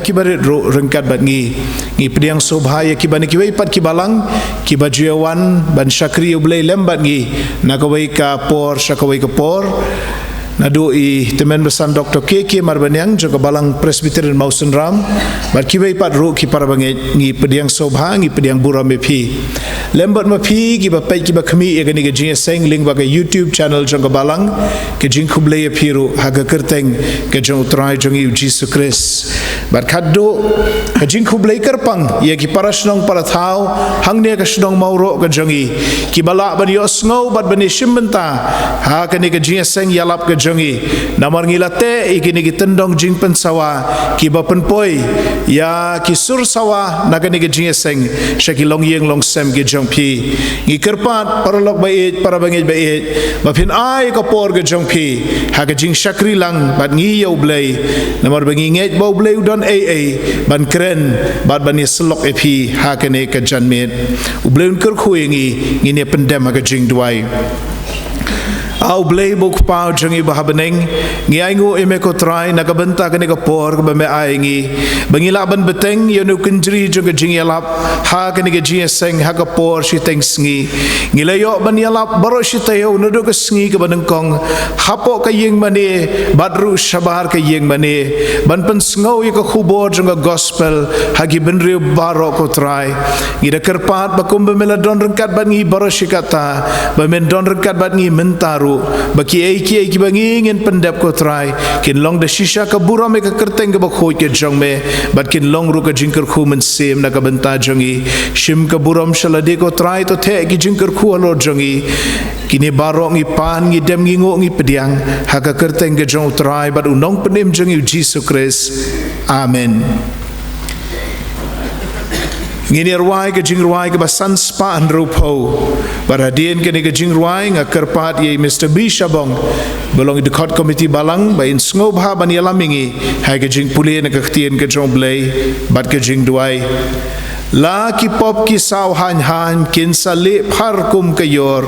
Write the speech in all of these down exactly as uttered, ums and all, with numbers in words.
kiba rit ruh ryngkat bad ngi. Ngi pdiang sngewbha ïa kiba na kiwei pat ki balang, kiba ju ïa wan ban shakri ïa U Blei lem bad ngi, na kawei ka por sha kawei ka por. Naduh i Tymmen Basan Doktor K K Marbaniang jong ka Balang Presbyterian Mawsynram, bad kiwei pat ruh ki para bangeit, ngi pdiang sngewbha, ngi pdiang burom ïa phi. Lem bad ma phi kiba peit kiba khmih ïa kane ka jingïaseng lyngba ka YouTube channel jong ka Balang, ka jingkhublei ïa phi ruh ha ka kyrteng ka jong U Trai jong ngi U Jisu Khrist. Bad khatduh ka jingkhublei kyrpang ïa ki para shnong para thaw hangne ka shnong Mawroh ka jong ngi, kiba lah ban ïohsngew bad ban ïashim bynta ha kane ka jingïaseng ïalap ka jong ngi. Namar ngi la teh ïa kine ki tyndong jingpynsawa kiba pynpoi ïa ki sur sawa na kane ka jingïaseng sha ki longïing longsem ki jong phi. Ngi kyrpad, paralok ba ïeit, para bangeit ba ïeit, ba phin ai ka por ka jong phi ha ka jingshakri lang bad ngi ïa U Blei. Namar ba ngi ngeit ba U Blei u don ei ei ban kren bad ban ïasyllok ïa phi ha kane ka janmiet. U Blei un kyrkhu ïa ngi, ngin ïa pyndem ha ka jingduwai. A U Blei ba u Kpa jong ngi ba ha bneng, ngi ainguh ïa me ko Trai na ka bynta kane ka por kaba me ai ngi, ba ngi lah ban bteng ïa une u kynjri jong ka jingïalap ha kane ka jingïaseng ha ka por shiteng sngi. Ngi la ïoh ban ïalap baroh shi taïew naduh ka sngi kaba nyngkong hapoh ka ïing mane bad ruh shabar ka ïing mane, ban pynsngew ïa ka khubor jong ka gospel ha ki bynriew baroh ko Trai. Ngi da kyrpad ba kumba me la don ryngkat bad ngi baroh shi katta, ba men don ryngkat bad ngi mynta ruh, ba kiei kiei kiba ngi ngin pyndep ko Trai, kin long da shisha ka burom ïa ka kyrteng kaba khuid ka jong me, bad kin long ruh ka jingkyrkhu mynsiem na ka bynta jong ngi. Shim ka burom sha lade ko Trai, to theh ki jingkyrkhu halor jong ngi. Kine baroh ngi pan, ngi dem, ngi nguh, ngi pdiang ha ka kyrteng ka jong U Trai bad U Nongpynim jong ngi U Jisu Khrist. Amen. Ngin ïa rwai ka jingrwai kaba san spah hynriewphew. Bad hadien kane ka jingrwai nga kyrpad ïa i Mister B Shabong, ba long i dkhot komiti balang, ba in sngewbha ban ïalam ïa ngi ha ka jingpule na ka ktien ka jong U Blei bad ka jingduwai. La ki pop ki saw haiñ haiñ kin sa lieh phar kum ka ïor.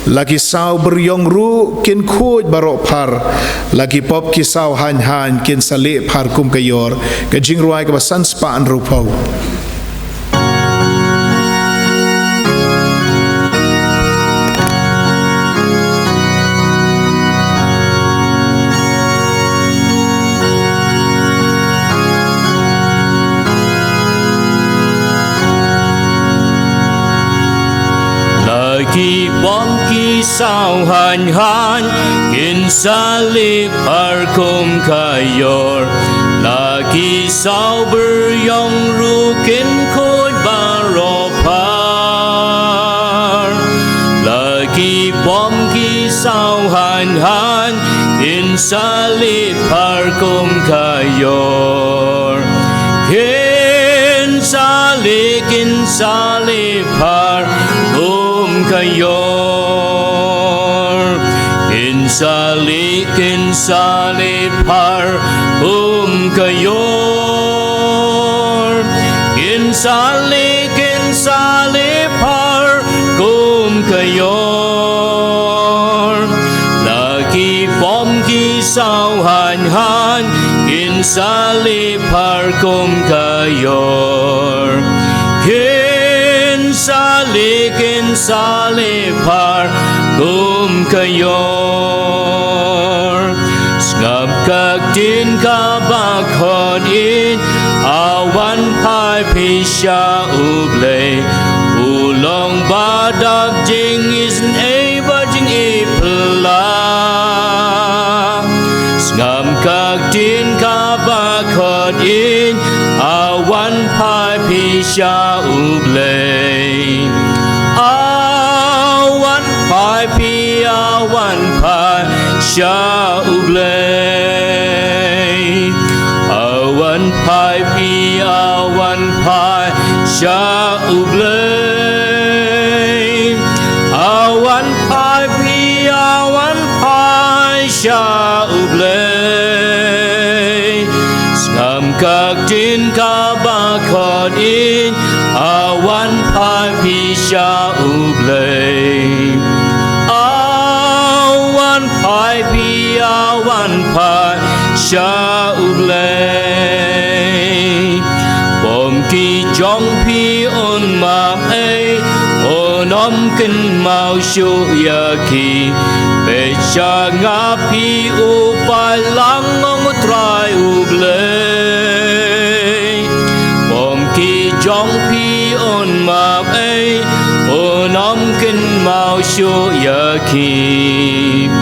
La ki saw byrïong ruh kin khuid baroh phar. La ki pop ki saw haiñ haiñ kin sa lieh phar kum ka ïor. Ka jingrwai kaba san spah hynriewphew. La ki pop ki saw haiñ haiñ kin sa lieh phar kum ka ïor. La ki saw byrïong ruh kin khuid baroh phar. La ki pop ki saw haiñ haiñ kin sa lieh phar kum ka ïor. Kin sa lieh, kin sa lieh phar kum ka ïor. Kin sa lieh, kin sa lieh phar kum ka ïor. Kin sa lieh, kin sa lieh phar kum ka ïor. La ki pop ki saw haiñ haiñ kin sa lieh phar kum ka ïor. Kin sa lieh, kin sa lieh phar kum ka ïor. Sngap ka ktien kaba khot ïeit, a wan phai phi sha U Blei. U long ba dap jingisynei bad jingïaphylla. Sngap ka ktien kaba khot ïeit, a wan phai phi sha U Blei. A wan phai phi, a wan phai sha U Blei. A wan phai phi, a wan phai sha U Blei. A wan phai phi, a wan phai sha U Blei. Sngap ka ktien kaba khot ïeit, a wan phai phi sha U Blei. A wan phai phi, a wan phai sha U Blei. Ki jong phi un map ei, un ym kynmaw shuh ïa ki. Pyrshang ïa phi u palang, ong u Trai u Blei. Bym ki jong phi un map ei, un ym kynmaw shuh ïa ki.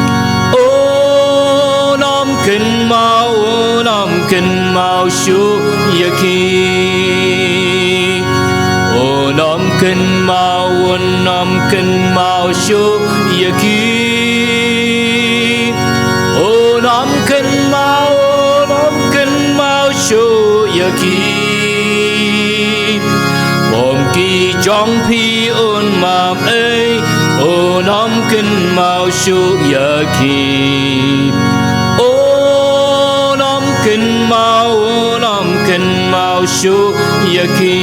Un ym kynmaw, un ym kynmaw shuh ïa ki. Un ym kynmaw, un ym kynmaw shuh ïa ki. Un ym kynmaw, un ym kynmaw shuh ïa ki. Bym ki jong phi un map ei, un ym kynmaw shuh ïa ki. Un ym kynmaw, un ym kynmaw shuh ïa ki.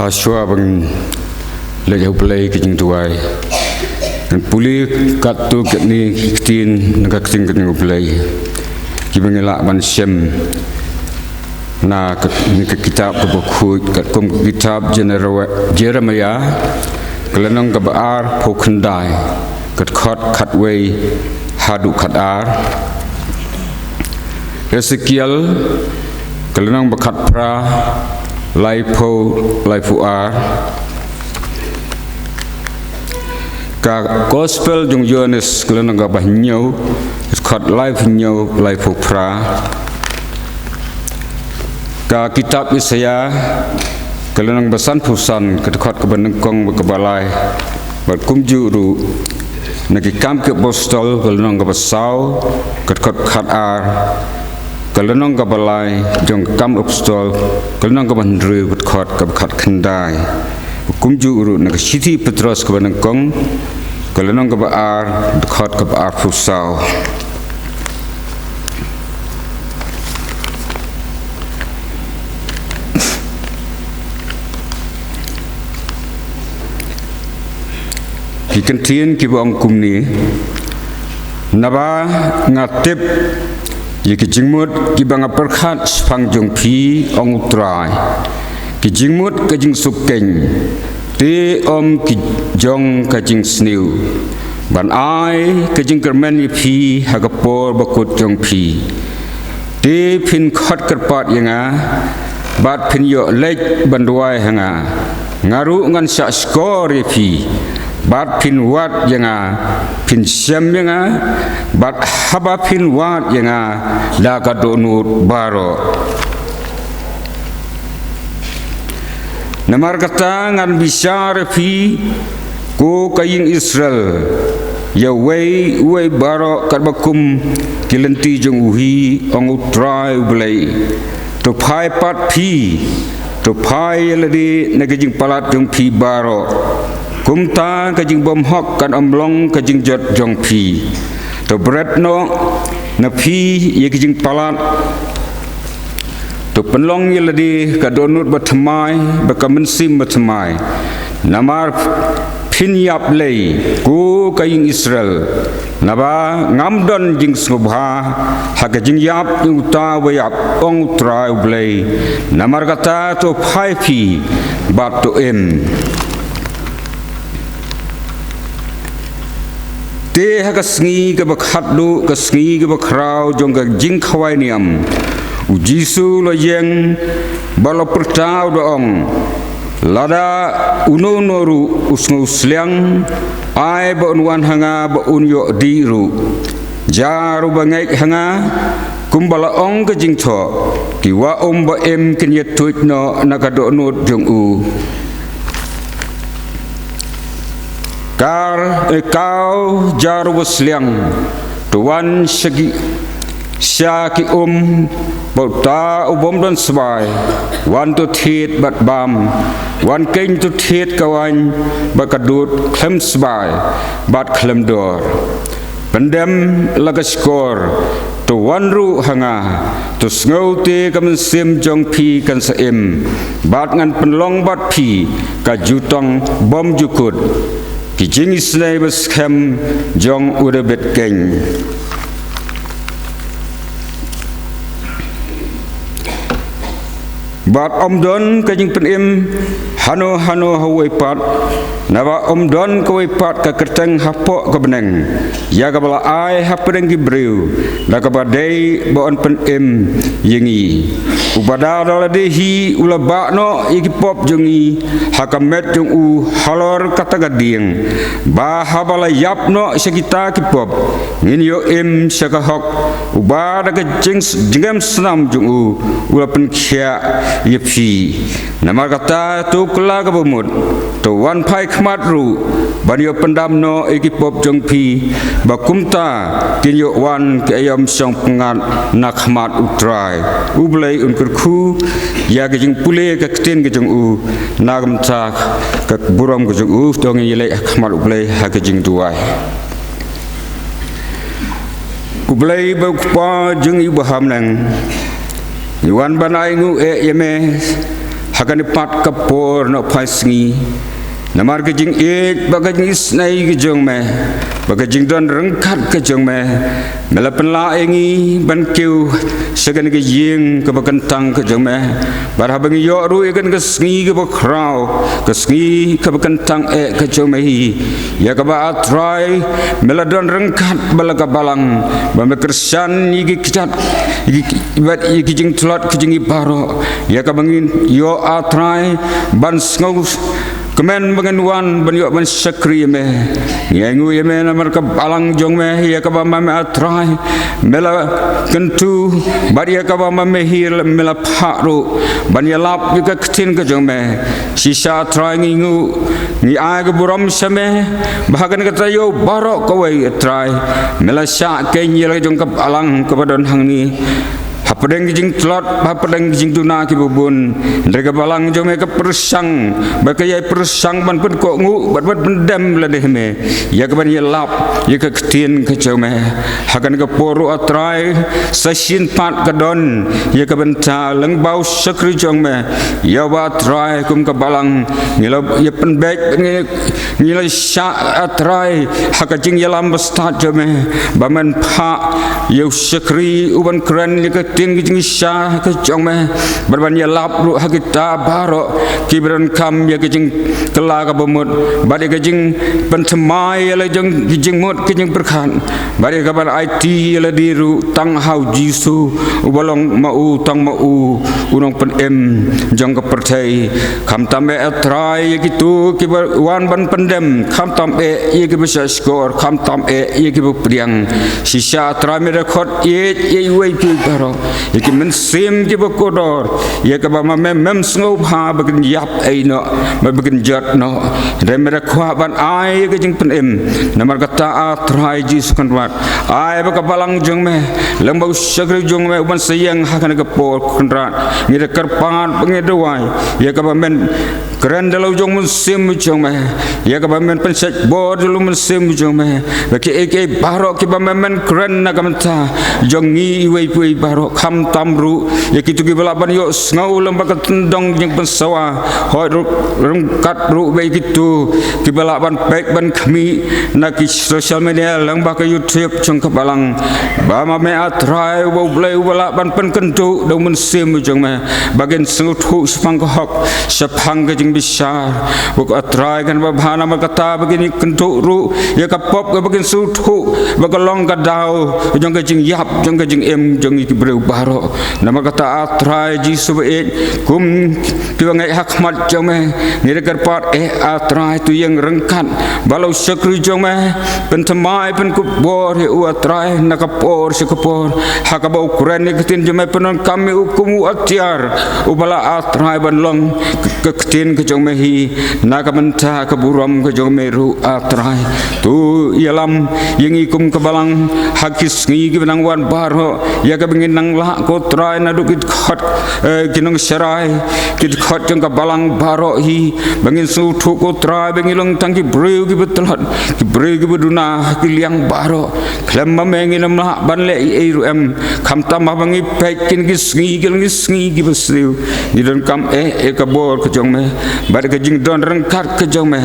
Ha shuwa ban leit ha U Blei ka jingduwai, ngan pule katto katne ki ktien na ka ktien ka jong U Blei kiba ngi lah ban shem na ka, na ka kitab kaba khuid, katkum ka kitab Jenera-, Jeremiah, ka lynnong kaba arphew khyndai, ka dkhot khatwei haduh khatar. Esekiel, ka lynnong ba khatphra, laiphew, laiphew ar. Ka Gospel jong u Ïoannis, ka lynnong kaba hynñiew, dkhot laiphew hynñiew, laiphew phra. Ka kitab Isaïah, ka lynnong ba sanphew san, ka dkhot kaba nyngkong bad kaba lai. Bad kumjuh ruh na Ki Kam ki Apostol, ka lynnong kaba saw, ka dkhot khatar, ka lynnong kaba lai jong Ki Kam Apostol, ka lynnong kaba hynriew, ka dkhot kaba khatkhyndai. Kumjuh ruh na ka Shithi Petros kaba nyngkong, ka lynnong kaba ar, dkhot kaba arphew saw. Ki kyntien kiba ong kumne: Naba nga tip ïa ki jingmut kiba nga pyrkhat shaphang jong phi, ong U Trai, ki jingmut ka jingsuk keiñ, te ym ki jong ka jingsniew, ban ai ka jingkyrmen ïa phi ha ka por bakut jong phi. Te phin khot kyrpad ïa nga, bad phin ïoh leit ban duwai ha nga. Nga ruh ngan shah shkor ïa phi, bad phin wad ïa nga, phin shem ïa nga, bad haba phin wad ïa nga da ka dohnud baroh. Namar kata ngan bishar ïa phi, ko ka ïing Israel, ïa uwei uwei baroh katba kum ki lynti jong u hi, ong U Trai U Blei. To phai pat phi, to phai ïa lade na ki jingpalat jong phi baroh. Kumta ka jingbymhok kan ym long ka jingjot jong phi. To bret noh na phi ïa ki jingpalat. To pynlong ïa lade ka dohnud bathymmai bad ka mynsiem bathymmai. Namar phin ïap lei, ko ka ïing Israel, naba ngam don jingsngewbha ha ka jingïap jong uta uba ïap, ong U Trai U Blei. Namar kata to phai phi bad to im. Te ha ka sngi kaba khatduh, ka sngi kaba khraw jong ka jingkhawai niam, U Jisu u la ïeng bad u la pyrta, u da ong: Lada uno uno ruh u sngewsliang, ai ba un wan ha nga ba un ïoh dih ruh. Jar uba ngeit ha nga, kumba la ong ka jingthoh, ki wah um ba im kin ïa tuid noh na ka dohnud jong u. Kar, eh, kaw jar uba sliang, to wan sha ki, sha ki um, bad uta u bym don sbai, wan to thied bad bam, wan keiñ to thied ka waiñ, bad ka dud khlem sbai, bad khlem dor. Pyndem la ka shkor, to wan ruh ha nga, to sngew te ka mynsiem jong phi kan sa im, bad ngan pynlong bad phi ka jutang bymjukut, ki jingisynei ba skhem jong u Dabid keiñ. Bad ym don ka jingpynim hano hano ha uwei pat, naba ym don kawei pat ka kyrteng hapoh ka bneng ïa kaba la ai hapdeng ki briew, da kaba dei ba yn pynim ïa ngi. U Bada da lade hi u la bah noh ïa ki pop jong ngi ha ka met jong u halor kata ka dieng, ba haba la ïap noh sha kita ki pop, ngin ïoh im sha ka hok, uba da ka jing, jingem snam jong u, u la pynkhiah ïa phi. Namar kata to kylla kaba mut, to wan phai khmat ruh, ban ïoh pyndam noh ïa ki pop jong phi, ba kumta kin ïoh wan ki aïom shong pyngngad na khmat U Trai. U Blei un kyrkhu ïa ka jingpule ka ktien ka jong u, na ka bynta ka burom ka jong u, to ngin ïaleit ha khmat U Blei ha ka jingduwai. U Blei ba u Kpa jong ngi uba ha bneng, ngi wan ban ai nguh eh ïa me ha kane pat ka por nohphai sngi. Namar ka jingïeit bad ka jingisynei ka jong me, bad ka jingdon ryngkat ka jong me, me la pynlah ïa ngi ban kiew sha kane ka ïing kaba kyntang ka jong me. Bad haba ngi ïoh ruh ïa kane ka sngi kaba khraw, ka sngi kaba kyntang eh ka jong me hi, ïa kaba A Trai me la don ryngkat bad la ka balang, ba me kyrshan ïa ki kjat, ïa ki, bad ïa ki jingtlot ka jong ngi baroh, ïa kaba ngin ïoh A Trai ban sngewkmen ba ngin wan ban ïoh ban shakri ïa me. Ngi ai nguh ïa me namar ka balang jong me, ïa kaba ma me A Trai me la kyntu, bad ïa kaba ma me hi me la phah ruh ban ïalap ïa ka ktien ka jong me. Shisha A Trai ngi nguh, ngi ai ka burom sha me, ba ha kane ka taïew baroh kawei A Trai me la shah keiñ ïa la jong ka balang kaba don hangne. Hapdeng ki jingtlot, hapdeng ki jingduna kiba bun, hynrei ka balang jong me ka pyrshang, bad ka ïai pyrshang ban pynkohnguh bad ban pyndem lade ha me, ïa kaban ïalap ïa ka ktien ka jong me. Ha kane ka por ruh A Trai, sa shisien pat ka don ïa ka bynta lyngba u shakri jong me. Ïa uba A Trai kum ka balang ngi la ïa pynbeit, ngi, ngi la shah A Trai ha ka jingïalam bastad jong me, ba men phah ïa u shakri u ban kren ïa ka ktien ka jingshisha ka jong me, bad ban ïalap ruh ha kita baroh kiba donkam ïa ka jingkylla kaba mut, bad ïa ka jingpynthymmai ïa la jong ka jingmut ka jingpyrkhat, bad ïa kaban aiti ïa lade ruh tang ha U Jisu, uba long ma u tang ma u u nongpynim jong ka pyrthei. Khamtam eh A Trai ïa kito kiba wan ban pyndem, khamtam eh ïa kiba shah shkor, khamtam eh ïa kiba pdiang. Shisha A Trai me da khot ïeit ïa iwei pa iwei baroh, ïa ki mynsiem kiba kordor, ïa kaba ma me mem sngewbha ba kin ïap ei noh, ba, ba kin jot noh. Hynrei me da kwah ban ai ïa ka jingpynim. Namar kata A Trai Jisu Kynrad, ai ba ka balang jong me, lyngba u shakri jong me u ban sa ïeng ha kane ka por Kynrad, ngi da kyrpad bad ngi da duwai ïa kaba men kren da la u jong u Mynsiem u jong me, ïa kaba men pynshait bor da la u Mynsiem u jong me, ba kiei kiei baroh kiba me men kren na ka bynta jong ngi iwei pa iwei baroh, khamtam ruh ïa kito kiba lah ban ïohsngew lyngba ka tyndong jingpynsawa, hooid ruh, ryngkat ruh bad ïa kito kiba lah ban peit ban khmih na ki social media lyngba ka YouTube jong ka balang. Ba ma me A Trai uba U Blei uba lah ban pynkynduh da u Mynsiem u jong me, ba kin sngewthuh shaphang ka hok, shaphang ka jing bishar. Bad ko Trai kan ba bha namar kata ba kin kynduh ruh ïa ka pop kaba kin sngewthuh ba ka long ka daw jong ka jingïap jong ka jingim jong ki briew baroh. Namar kata A Trai Jisu ba ïeit, kum kiba ngeit ha khmat jong me, ngi da kyrpad, eh A Trai, to ïeng ryngkat bad la u shakri jong me, pynthymmai pynkupbor ïa u A Trai na ka por sha ka por, ha kaba u kren ïa ka ktien jong me, pyndonkam ïa u kum u atiar uba lah A Trai ban long ka ktien ka jong me hi na ka bynta ka burom ka jong me ruh A Trai. To ïalam ïa ngi kum ka balang ha ki sngi kiba nang wan baroh, ïa kaba ngin nang lah ko Trai naduh ki dkhot, eh, ki nongsharai, ki dkhot jong ka balang baroh hi, ba ngin sngewthuh ko Trai ba ngi long tang ki briew kiba tlot, ki briew kiba duna ha ki liang baroh. Khlem ma me ngin ym lah ban leh ei ei ruh em. Khamtam haba ngi peit kine ki sngi ki long ki sngi kiba sniew, ngi donkam eh ïa ka bor ka jong me bad ka jingdon ryngkat ka jong me.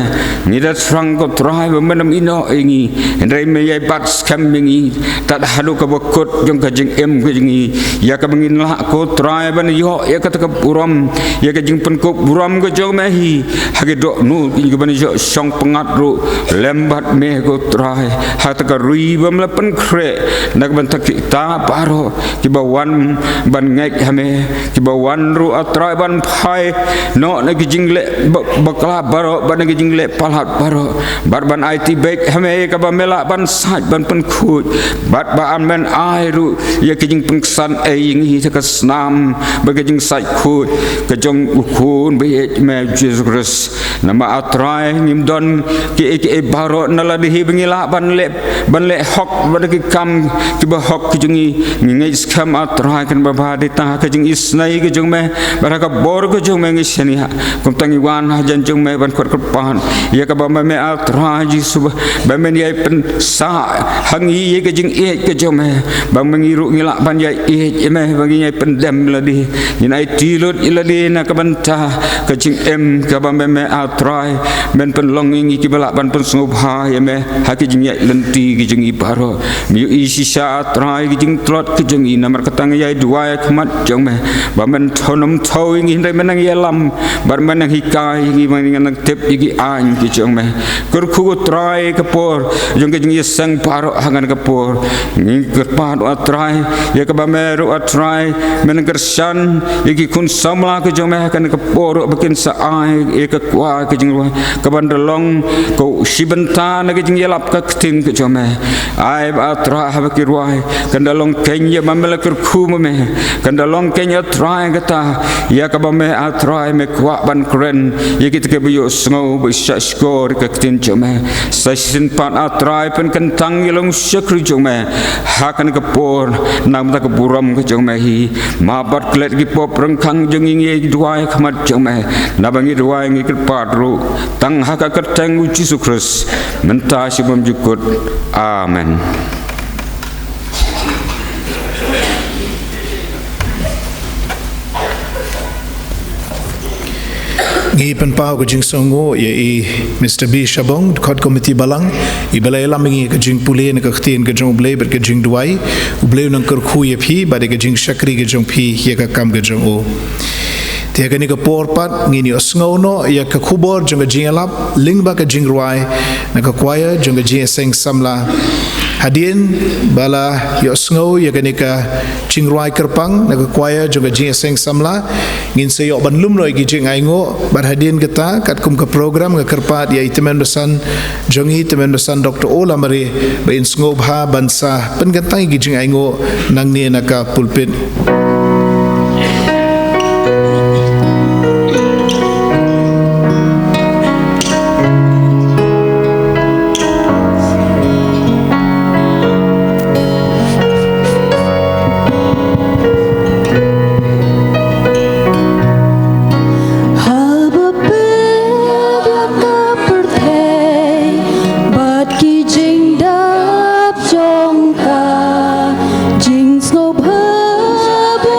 Ngi da thrang ko Trai ba men ym ïehnoh ïa ngi, hynrei me ïai bat skhem ïa ngi tad haduh kaba kut jong ka jingim ka jong ngi, ïa kaba ngin lah ko Trai ban ïoh ïa kata ka burom, ïa ka jingpynkup burom ka jong me hi ha ki dohnud, ïa kaban ïoh shong pyngngad ruh lem bad me ko Trai, ha kata ka ri bym la pynkhreh na ka bynta kita baroh kiba wan ban ngeit ha me, kiba wan ruh A Trai ban phai noh na ki jingleh ba-, bakla baroh bad na ki jingleh palat baroh, bad ban aiti beit ha me ïa kaba me lah ban sait ban pynkhuid, bad ba yn men ai ruh ïa ki jingpynksan ei ïa ngi ha ka snam bad ka jingsait khuid ka jong u Khun ba ïeit me Jisu Khrist. Namar A Trai ngim don kiei kiei baroh na lade hi ba ngi lah ban leh, ban leh hok bad ki kam kiba hok ki jong ngi. Ngi ngeit skhem A Trai kan ba bha dei tang ha ka jingisynei ka jong me bad ha ka bor ka jong me ngi shaniah. Kumta ngi wan hajan jong me ban khot kyrpad ïa kaba me, me A Trai Jisu ba, ba men ïai pynsah ha ngi ïa ka jingïeit ka jong me, ba me ngi ruh ngi lah ban ïai ïeit ïa me, ba ngi ïai pyndem lade, ngin aiti lut ïa lade na ka bynta ka jingim kaba me, me A Trai men pynlong ïa ngi kiba lah ban pynsngewbha ïa me ha ka jingïaid lynti ka jong ngi baroh. Me ïohi shisha A Trai ka jingtlot ka jong ngi, namar kata ngi ïai duwai ha khmat jong me ba men thaw nym thaw ïa ngi, hynrei men nang ïalam bad men nang hikai ïa ngi, ba ngi nang tip ïa ki aiñ ki jong me. Kyrkhu ko Trai ka por jong ka jingïaseng baroh ha kane ka por. Ngi kyrpad A Trai ïa kaba me ruh A Trai men nang kyrshan ïa ki khun samla ka jong me ha kane ka por ruh ba kin sa ai ïa ka kwai ka jingrwai kaban da long ka shi bynta na ka jingïalap ka ktien ka jong me. Ai ba A Trai haba ki rwai kan da long keiñ ïa ba me la kyrkhu ma me, kan da long keiñ A Trai kata ïa kaba me A Trai me kwah ban kren ïa kita kiba ïohsngew ba shah shkor ïa ka ktien jong me. Sa shisien pat A Trai pynkyntang ïa la u shakri jong me ha kane ka por na ka bynta ka burom ka jong me hi. Map bad klet ki pop ryngkhang jong ngi, ngi duwai ha khmat jong me, naba ngi duwai ngi kyrpad ruh tang ha ka kyrteng u Jisu Khrist, mynta shibun jukut. Amen. Ngi pynpaw ka jingsngewnguh ïa i Mister B Shabong, dkhot komiti balang, iba la ïalam ïa ngi ka jingpule na ka ktien ka jong U Blei bad ka jingduwai. U Blei un nang kyrkhu ïa phi bad ïa ka jingshakri ka jong phi ïa ka kam ka jong u. Te ha kane ka por pat ngin ïohsngew noh ïa ka khubor jong ka jingïalap lyngba ka jingrwai na ka kwaya jong ka Jingïaseng Samla. Hadien ba la ïohsngew ïa kane ka jingrwai kyrpang na ka kwaya jong ka Jingïaseng Samla, ngin sa ïoh ban lum noh ïa ki jingainguh, bad hadien kata katkum ka program nga kyrpad ïa i Tymmen Basan jong ngi, Tymmen Basan Doctor O Lamare, ba in sngewbha ban sa pynkyntang ïa ki jingainguh nangne na ka pulpit. Haba peit ïa ka pyrthei bad ki jingdap jong ka, jingsngewbha ba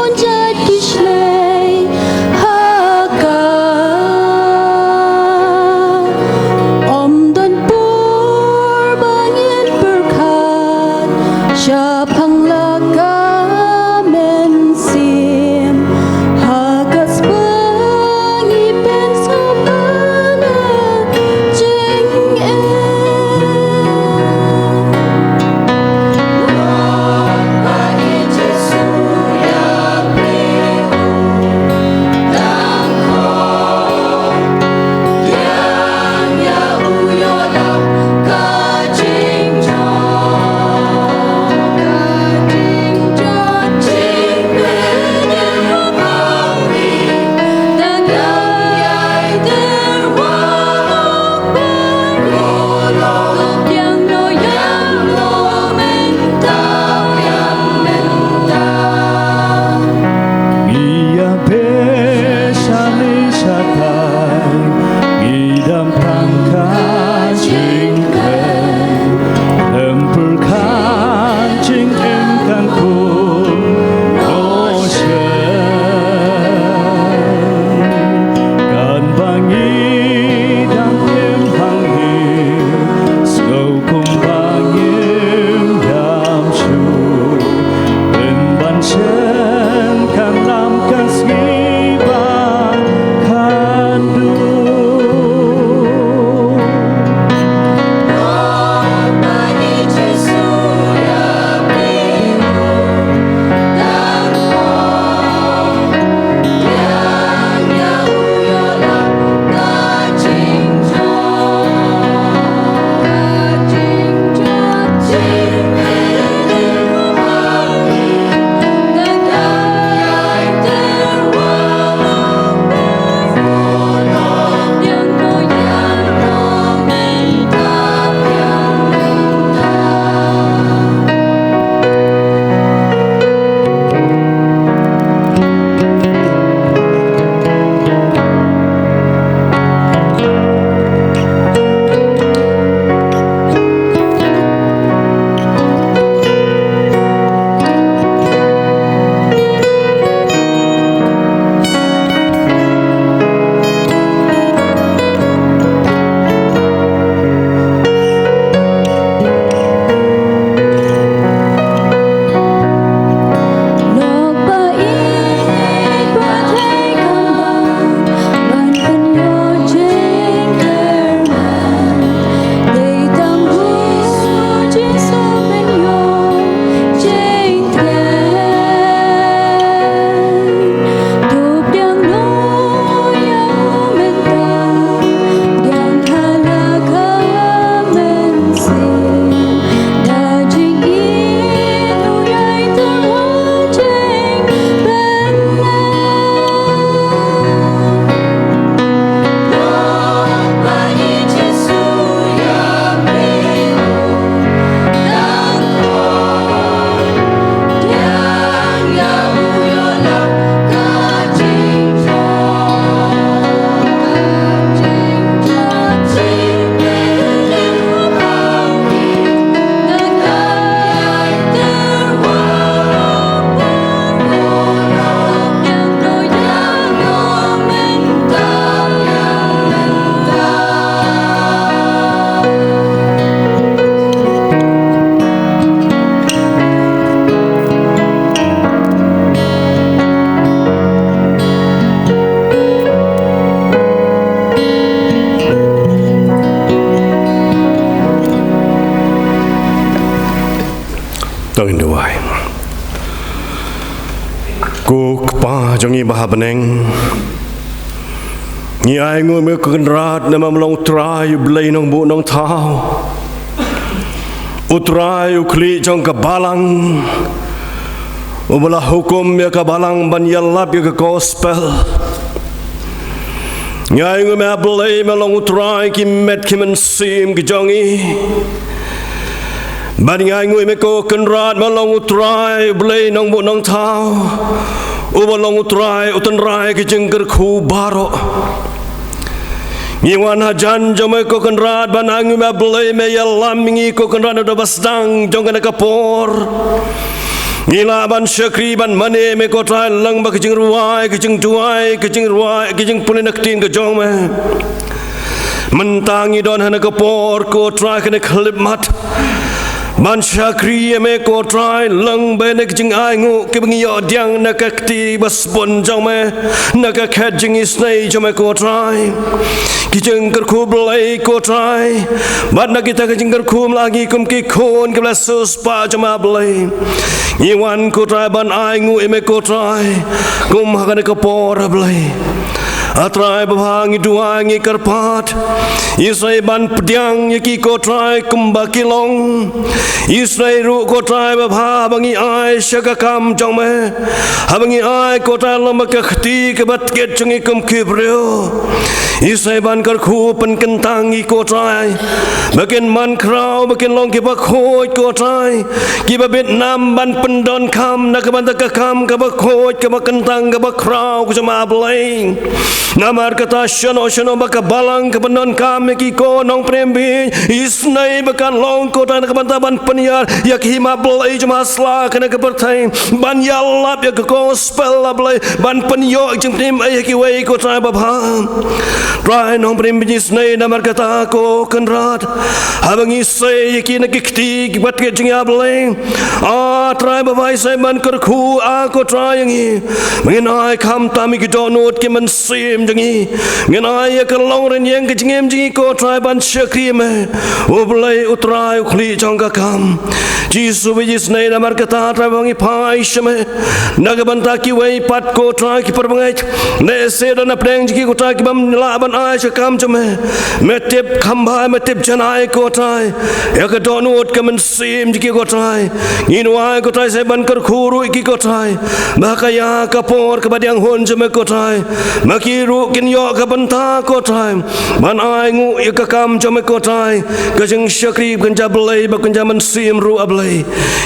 Kpa jong ngi ba ha bneng, ngi ainguh ïa me ko Kynrad namar me long U Trai U Blei Nongbuh Nongthaw, U Trai U Khlieh jong ka balang, uba la hukum ïa ka balang ban ïalap ïa ka gospel. Ngi ainguh ïa me A Blei, me long U Trai ki met ki mynsiem ki jong ngi. Bad ngi ainguh ïa me ko Kynrad, me long U Trai U Blei Nongbuh Nongthaw, uba long U Trai u tynrai ki jingkyrkhu baroh. Ngi wan hajan jong me ko Kynrad ban ainguh ïa me A Blei, me ïalam ïa ngi ko Kynrad, naduh ba sdang jong kane ka por. Ngi lah ban shakri ban mane ïa me ko Trai lyngba ki jingrwai, ki jingduwai, ki jingrwai, ki jingpule na ka ktien ka jong me. Mynta ngi don ha kane ka por ko Trai, kane ka khyllipmat ban shakri ïa me ko Trai lyngba kine ki jingainguh kiba ngi ïoh pdiang na ka kti ba sbun jong me, na ka khet jingisynei jong me ko Trai. Ki jingkyrkhu Blei ko Trai, bad na kita ki jingkyrkhu me la ai ngi kum ki khun kiba la siewspah jong me A Blei. Ngi wan ko Trai ban ainguh ïa me ko Trai kum ha kane ka por A Blei. A Trai babha, ngi duwai, ngi kyrpad, isynei ban pdiang ïa ki ko Trai kumba ki long. Isynei ruh ko Trai babha, haba ngi ai sha ka kam jong me, haba ngi ai ko Trai lyngba ka kti kaba tkit jong ngi kum ki briew, isynei ban kyrkhu pynkyntang ïa ki ko Trai, ba kin man khraw, ba kin long kiba khuid ko Trai, kiba bit nam ban pyndonkam na ka bynta ka kam kaba khuid, kaba kyntang, kaba khraw ko jong me A Blei. Namar kata shano shano ba ka balang ka pyndonkam ïa ki ko Nongpynim Bieit, isynei ba kan long ko Trai na ka bynta ban pynïar ïa ka hima Blei jong me ha sla kane ka pyrthei, ban ïalap ïa ka gospel A Blei, ban pynïoh jingpynim ei ha kiwei ko Trai babha. Trai Nongpynim Bieit, isynei namar kata ko Kynrad, haba ngi sei ïa ki na ki kti kiba tkit jong ngi A Blei. A Trai babha, isynei ban kyrkhu a ko Trai ïa ngi, ba ngin ai khamtam ïa ki dohnud ki mynsiem jong ngi, ngin ai ïa ka longrynieng ka jingim jong ngi ko Trai ban shakri ïa me, U Blei U Trai U Khlieh jong ka kam. Jisu Blei, isynei namar kata Trai babha, ngi phai sha me na ka bynta kiwei pat ko Trai ki para bangeit, lehse don na pdeng jong ki ko Trai ki bym lah ban ai sha ka kam jong me. Me tip kham bha, me tip janai ko Trai ïa ka dohnud ka mynsiem jong ki ko Trai. Ngi duwai ko Trai, isynei ban kyrkhu ruh ïa ki ko Trai, ba ha kata ka por kaba pdiang hun jong me ko Trai, ma ki ruh kin ïoh ka bynta ko Trai ban ainguh ïa ka kam jong me ko Trai, ka jingshakri ba kynja Blei, ba kynja mynsiem ruh A Blei.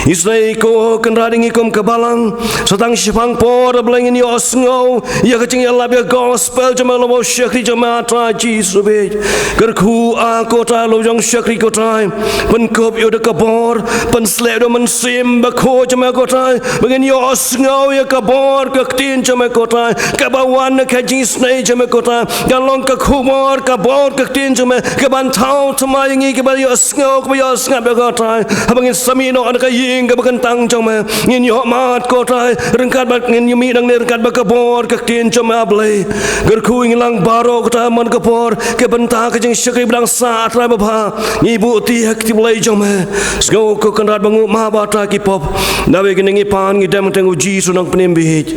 Isynei ko Kynrad, ïa ngi kum ka balang, sa tang shaphang por A Blei ngin ïohsngew ïa ka jingïalap ïa ka gospel jong me lyngba u shakri jong me A Trai Jisu Blei. Kyrkhu a ko Trai lyngba u shakri ko Trai, pynkup ïa u da ka bor, pynsleh ïa u da u mynsiem bakhuid jong me ko Trai, ba ngin ïohsngew ïa ka bor ka ktien jong me ko Trai, kaba wan na ka jingisynei jong me ko Trai, kan long ka khubor ka bor ka ktien jong me, kaban thaw thymmai ïa ngi, kaba ïohsngew, kaba ïohsngew ïa ko Trai. Haba ngin sa mih noh na ka ïing kaba kyntang jong me, ngin ïoh mad ko Trai ryngkat bad, ngin ïoh mih nangne ryngkat bad ka bor ka ktien jong me A Blei. Kyrkhu ïa ngi lang baroh ko Trai man ka por, ka bynta ka jingshakri ba dang sah Trai babha, ngi buh ïa ki ha kti Blei jong me. Sngew ko Kynrad ba nguh ma ba Trai ki pop. Naba kine ngi pan ngi dem ha ka kyrteng u Jisu Nongpynim Bieit.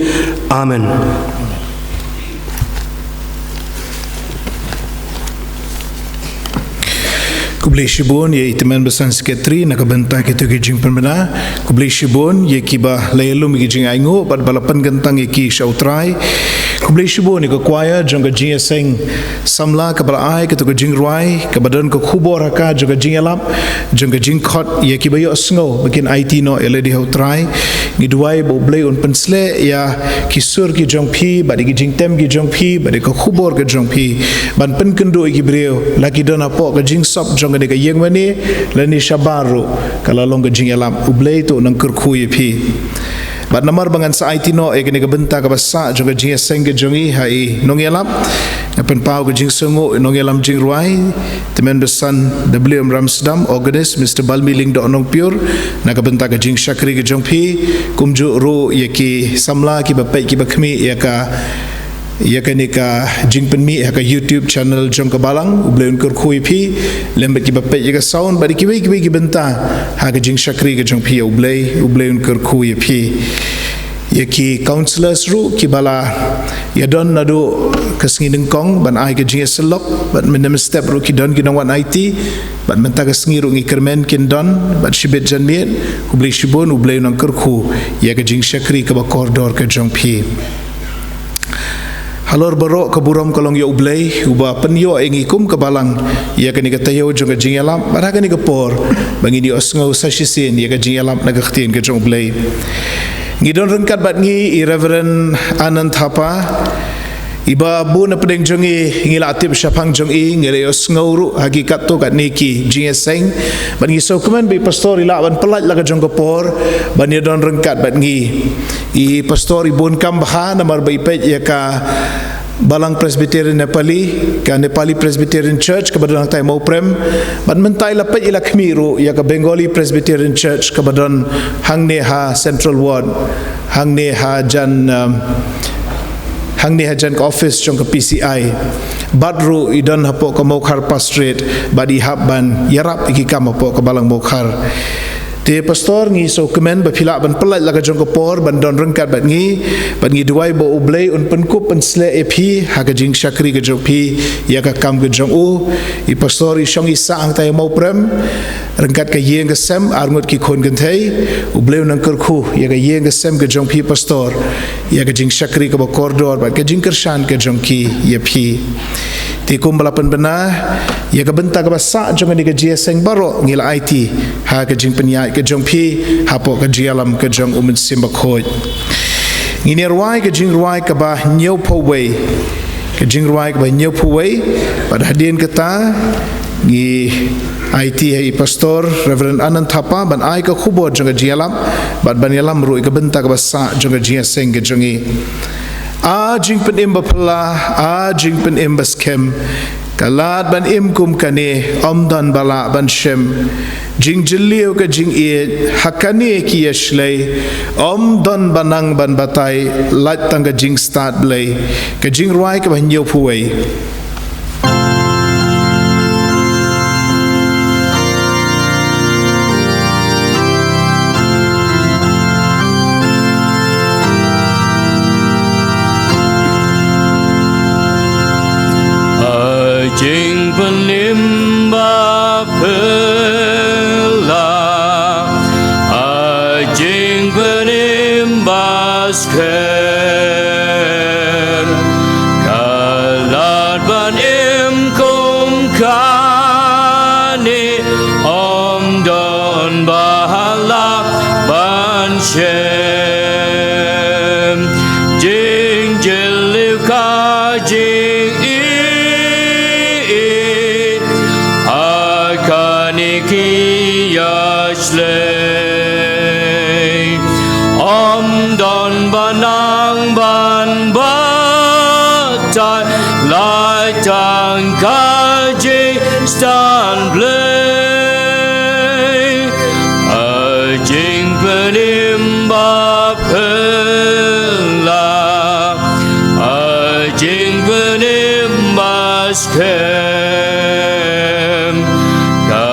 Amen. Khublei shibun ïa i tymmen basan secretary na ka bynta kito ki jingpynbna. Khublei shibun ïa kiba la ïalum ïa ki jingainguh bad ba la pynkyntang ïa ki sha u Trai. Khublei shibun ïa ka choir jong ka jingïaseng samla kaba la ai kito ka jingrwai kaba don ka khubor ha ka jong ka jingïalap, jong ka jingkhot ïa kiba ïohsngew ba kin aiti noh ïa lade ha u Trai. Ngi duwai ba u Blei un pynsleh ïa ki sur ki jong phi bad ïa ki jingtem ki jong phi bad ïa ka khubor ka jong phi ban pynkynduh ïa ki briew, la ki don hapoh ka jingsop jong kane ka ïing mane lane shabar ruh, ka la long ka jingïalap. U Blei to un nang kyrkhu ïa phi. Bad namar ba ngan sa aiti noh ïa kane ka bynta kaba sah jong ka jingïaseng ka jong i ha i nongïalap, nga pynpaw ka jingsngewnguh i nongïalam jingrwai, tymmen basan W M Ramsdam, organist Mister Balmiling Doh Nongpyur, na ka bynta ka jingshakri ka jong phi, kumjuh ruh ïa ki samla kiba peit kiba khmih ïa ka, ïa kane ka jingpynmih ha ka YouTube channel jong ka balang. U Blei un kyrkhu ïa phi, lem bad kiba peit ïa ka sound bad ïa kiwei kiwei ki bynta ha ka jingshakri ka jong phi, ïa U Blei, U Blei un kyrkhu ïa phi. ïa ki counsellors ruh kiba la ïadon naduh ka sngi nyngkong ban ai ka jingïasyllok, bad mynne mynstep ruh ki don ki nongwan aiti, bad mynta ka sngi ruh ngi kyrmen kin don, bad shibit janmiet, khublei shibun, U Blei un nang kyrkhu ïa ka jingshakri kaba kordor ka jong phi. Halor baroh ka burom ka long ïa U Blei, uba pynïoh ïa ngi kum ka balang ïa kane ka taïew jong ka jingïalap, bad ha kane ka por ba ngin ïohsngew sa shisien ïa ka jingïalap na ka ktien ka jong U Blei. Ngi don ryngkat bad ngi i Reverend Anand Thapa, iba bun na pdeng jong ngi ngi la tip shaphang jong i, ngi la ïohsngew ruh ha ki katto katne ki jingïaseng, bad ngi sngewkmen ba i pastor i lah ban pyllait la ka jong ka por ban ïadon ryngkat bad ngi. I pastor i bun kam bha namar ba i peit ïa ka Balang Presbyterian Nepali, ka Nepali Presbyterian Church kaba don hangtai Mawprem, bad mynta i la peit, i la khmih ruh ïa ka Bengali Presbyterian Church kaba don hangne ha Central Ward, hangne hajan, um, hangne hajan ka office jong ka P C I. Bad ruh i don hapoh ka Mawkhar Pastorate, bad i hap ban ïarap ïa ki kam hapoh ka Balang Mawkhar. Te pastor, ngi sngewkmen ba phi lah ban pyllait la ka jong ka por ban don ryngkat bad ngi, bad ngi duwai ba U Blei un pynkup pynsleh ïa phi ha ka jingshakri ka jong phi ïa ka kam ka jong u. I pastor i shong i sah hangtai Mawprem ryngkat ka ïing ka sem, arngut ki khun kynthei. U Blei un nang kyrkhu ïa ka ïing ka sem ka jong phi pastor, ïa ka jingshakri kaba kordor bad ka jingkyrshan ka jong ki ïa phi. Te kumba la pynbna ïa ka bynta kaba sah jong kane ka jingïaseng, baroh ngi la aiti ha ka jingpynïaid ka jong phi hapoh ka jingïalam ka jong U Mynsiem Bakhuid. Ngin ïa rwai ka jingrwai kaba hynñiewphew wei. Ka jingrwai kaba hynñiewphew wei, bad hadien kata ngi aiti ha i pastor Reverend Anand Thapa ban ai ka khubor jong ka jingïalap, bad ban ïalam ruh ïa ka bynta kaba sah jong ka jingïaseng ka jong ngi. A jingpynim baphylla, a jingpynim baskhem, ka lad ban im kum kane ym don ba lah ban shem. Jingjylliew ka jingïeit ha kane ki ïashlei, ym don ba nang ban batai, lait tang ka jingstad Blei. Ka jingrwai kaba hynñiewphew wei. A jingpynim baphylla, a jingpynim baskhem, ka lad ban im kum kane, ym don ba lah ban shem. Jingjylliew ka jingïeit ha kane ki ïashlei, ym don ba nang ban batai, lait tang ka jingstad Blei. A jingpynim baphylla, a jingpynim baskhem, ka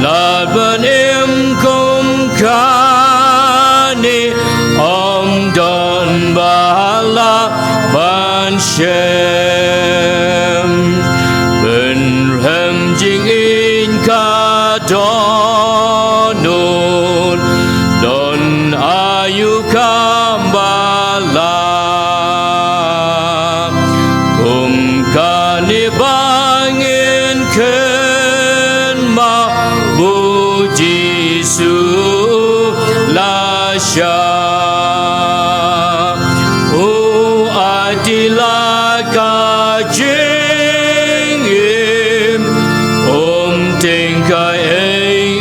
lad ban im kum kane, ym don ba lah ban shem. Pynrem jingïeit ka dohnud, don aïu kaba lah, kum kane ba ngin kynmaw ba u Jisu la shah. U aiti la ka jingim, um tyngkai ei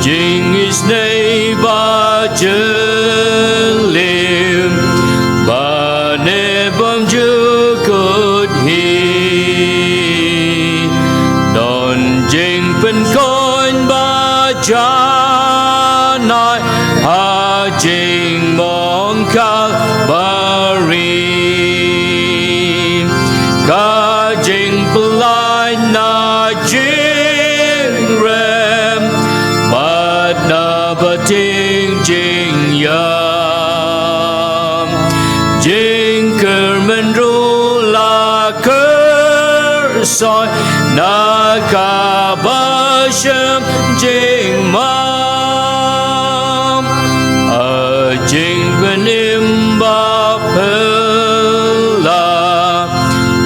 Jingisynei ba jylliew, ba ne bym jukut hi. Don jingpynkoit ba janai ha jingmong Kalbari. Ka jingpyllait na jingrem, bad na bating jingïam. Jingkyrmen ruh la kyrsoi na kaba shem jingmam. A jingpynim ba phylla,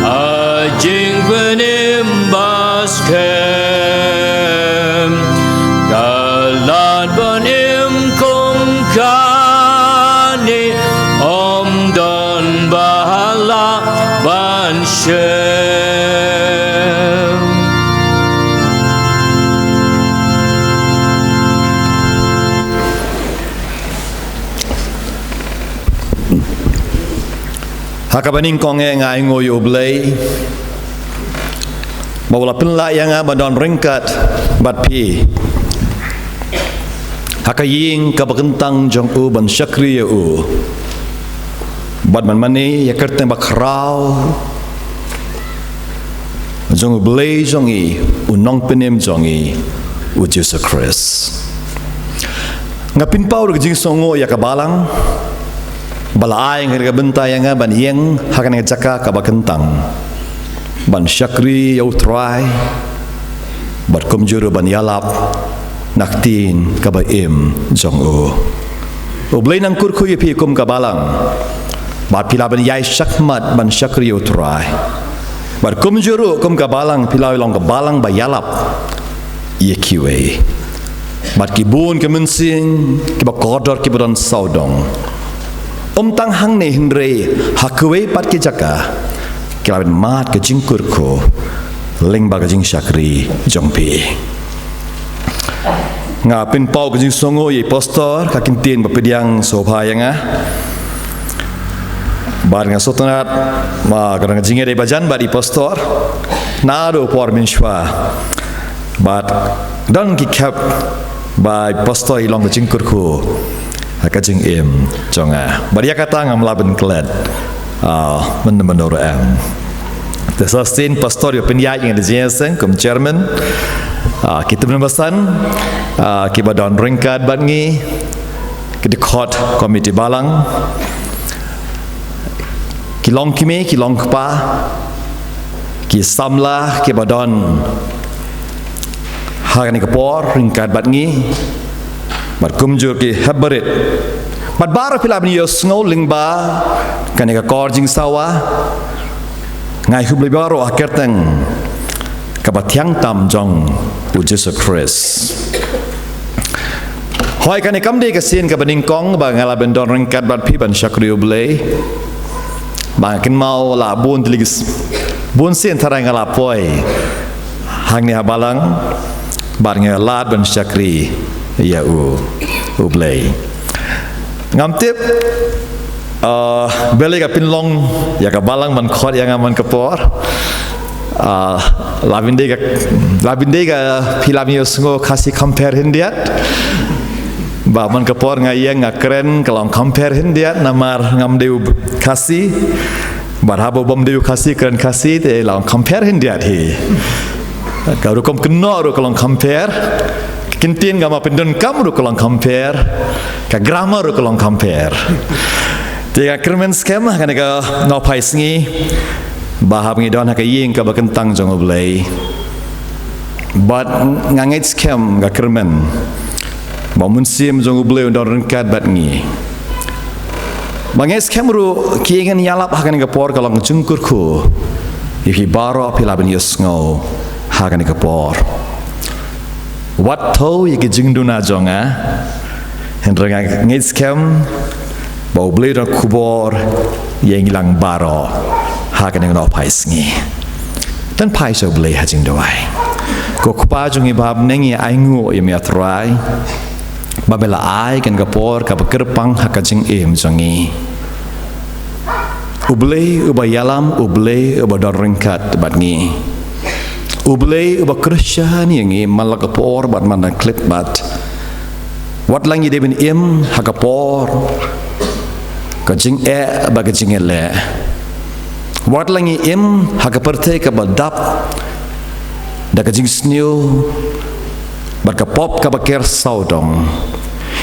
a jingpynim ba skhem. Ka lad ban im kum kane, ym don ba lah ban shem. Ha kaba nyngkong eh nga ainguh ïa U Blei ba u la pynlah ïa nga ban don ryngkat bad phi ha ka ïing kaba kyntang jong u ban shakri ïa u, bad ban mane ïa ka kyrteng ba khraw jong U Blei jong ngi, U Nongpynim jong ngi, U Jisu Khrist. Nga pynpaw ruh ka jingsngewnguh ïa ka Balang ba la ai ïa ka bynta ïa nga ban ïeng ha kane ka jaka kaba kyntang ban shakri ïa U Trai, bad kumjuh ruh ban ïalap na ka ktien kaba im jong u. U Blei un kyrkhu ïa phi kum ka Balang, bad phi lah ban ïai shakhmat ban shakri ïa U Trai, bad kumjuh ruh kum ka Balang phi lah long ka Balang ba ïalap ïa kiwei. Bad ki bun ki mynsiem kiba kordor kiba don sawdong, ym tang hangne hynrei ha kiwei pat ki jaka, ki lah ban mad ka jingkyrkhu lyngba ka jingshakri jong phi. Nga pynpaw ka jingsngewnguh ïa i Pastor, ka ktien ba pdiang sngewbha ïa nga. Bad nga sngewtynnat ba ka dang jingïadei ba jan bad i Pastor naduh por mynshuwa. Bad don ki khep ba i Pastor i long ka jingkyrkhu ha ka jingim jong nga. Bad ïa kata ngam lah ban klet, ah, mynno mynno ruh em. Te sa shisien Pastor ïa pynïaid ïa nga da ka jingïaseng kum Chairman. Ah, ki tymmen basan, ah, kiba don ryngkat bad ngi, ki dkhot Komiti Balang, ki longkmie, ki longkpa, ki samla kiba don ha kane ka por ryngkat bad ngi, bad kumjuh ki hep barit, bad baroh phi lah ban ïohsngew lyngba kane ka kor jingsawa. Nga ai khublei baroh ha ka kyrteng kaba thiang tam jong U Jisu Khrist. Hooid, kane kam dei ka sien kaba nyngkong ba nga lah ban don ryngkat bad phi ban shakri U Blei. Ba nga kynmaw la bun tylli ki s-, bun sien tharai nga la poi hangne ha Balang bad nga lad ban shakri ïa U, U Blei. Ngam tip, ah, balei ka pynlong ïa ka Balang ban khot ïa nga man ka por. Ah, la ban dei ka, la ban dei ka phi lah ban ïohsngew Khasi compare khyndiat. Ba man ka por nga ïeng nga kren ka long compare khyndiat namar ngam dei u Khasi. Bad haba u bym dei u Khasi kren Khasi te la long compare khyndiat hi. Ka rukom kynnoh ruh ka long compare. Ka ktien kaba pyndonkam ruh ka long compare. Ka grammar ruh ka long compare. Te nga kyrmen skhem ha kane ka nongphai sngi ba haba ngi don ha ka ïing kaba kyntang jong U Blei, bad nga ngeit skhem, nga kyrmen ba U Mynsiem jong U Blei un don ryngkat bad ngi. Ba nga ngeit skhem ruh ki ïing ïalap ha kane ka por ka long jingkyrkhu ïa phi baroh phi lah ban ïohsngew ha kane ka por. Wat thew ïa ki jingduna jong nga, hynrei nga ngeit skhem ba U Blei u don khubor ïa ngi lang baroh ha kane ka nongphai sngi. Tan phai sha U Blei ha jingduwai. Ko Kpa jong ngi ba ha bneng, ngi ainguh ïa me, A Trai, ba me la ai kane ka por kaba kyrpang ha ka jingim jong ngi. U Blei uba ïalam, U Blei uba don ryngkat bad ngi, U Blei uba kyrshan ïa ngi man la ka por bad man la ka khyllipmat. Wat la ngi dei ban im ha ka por ka jingeh bad ka jingïaleh, wat la ngi im ha ka pyrthei kaba dap da ka jingsniew bad ka pop kaba ker sawdong,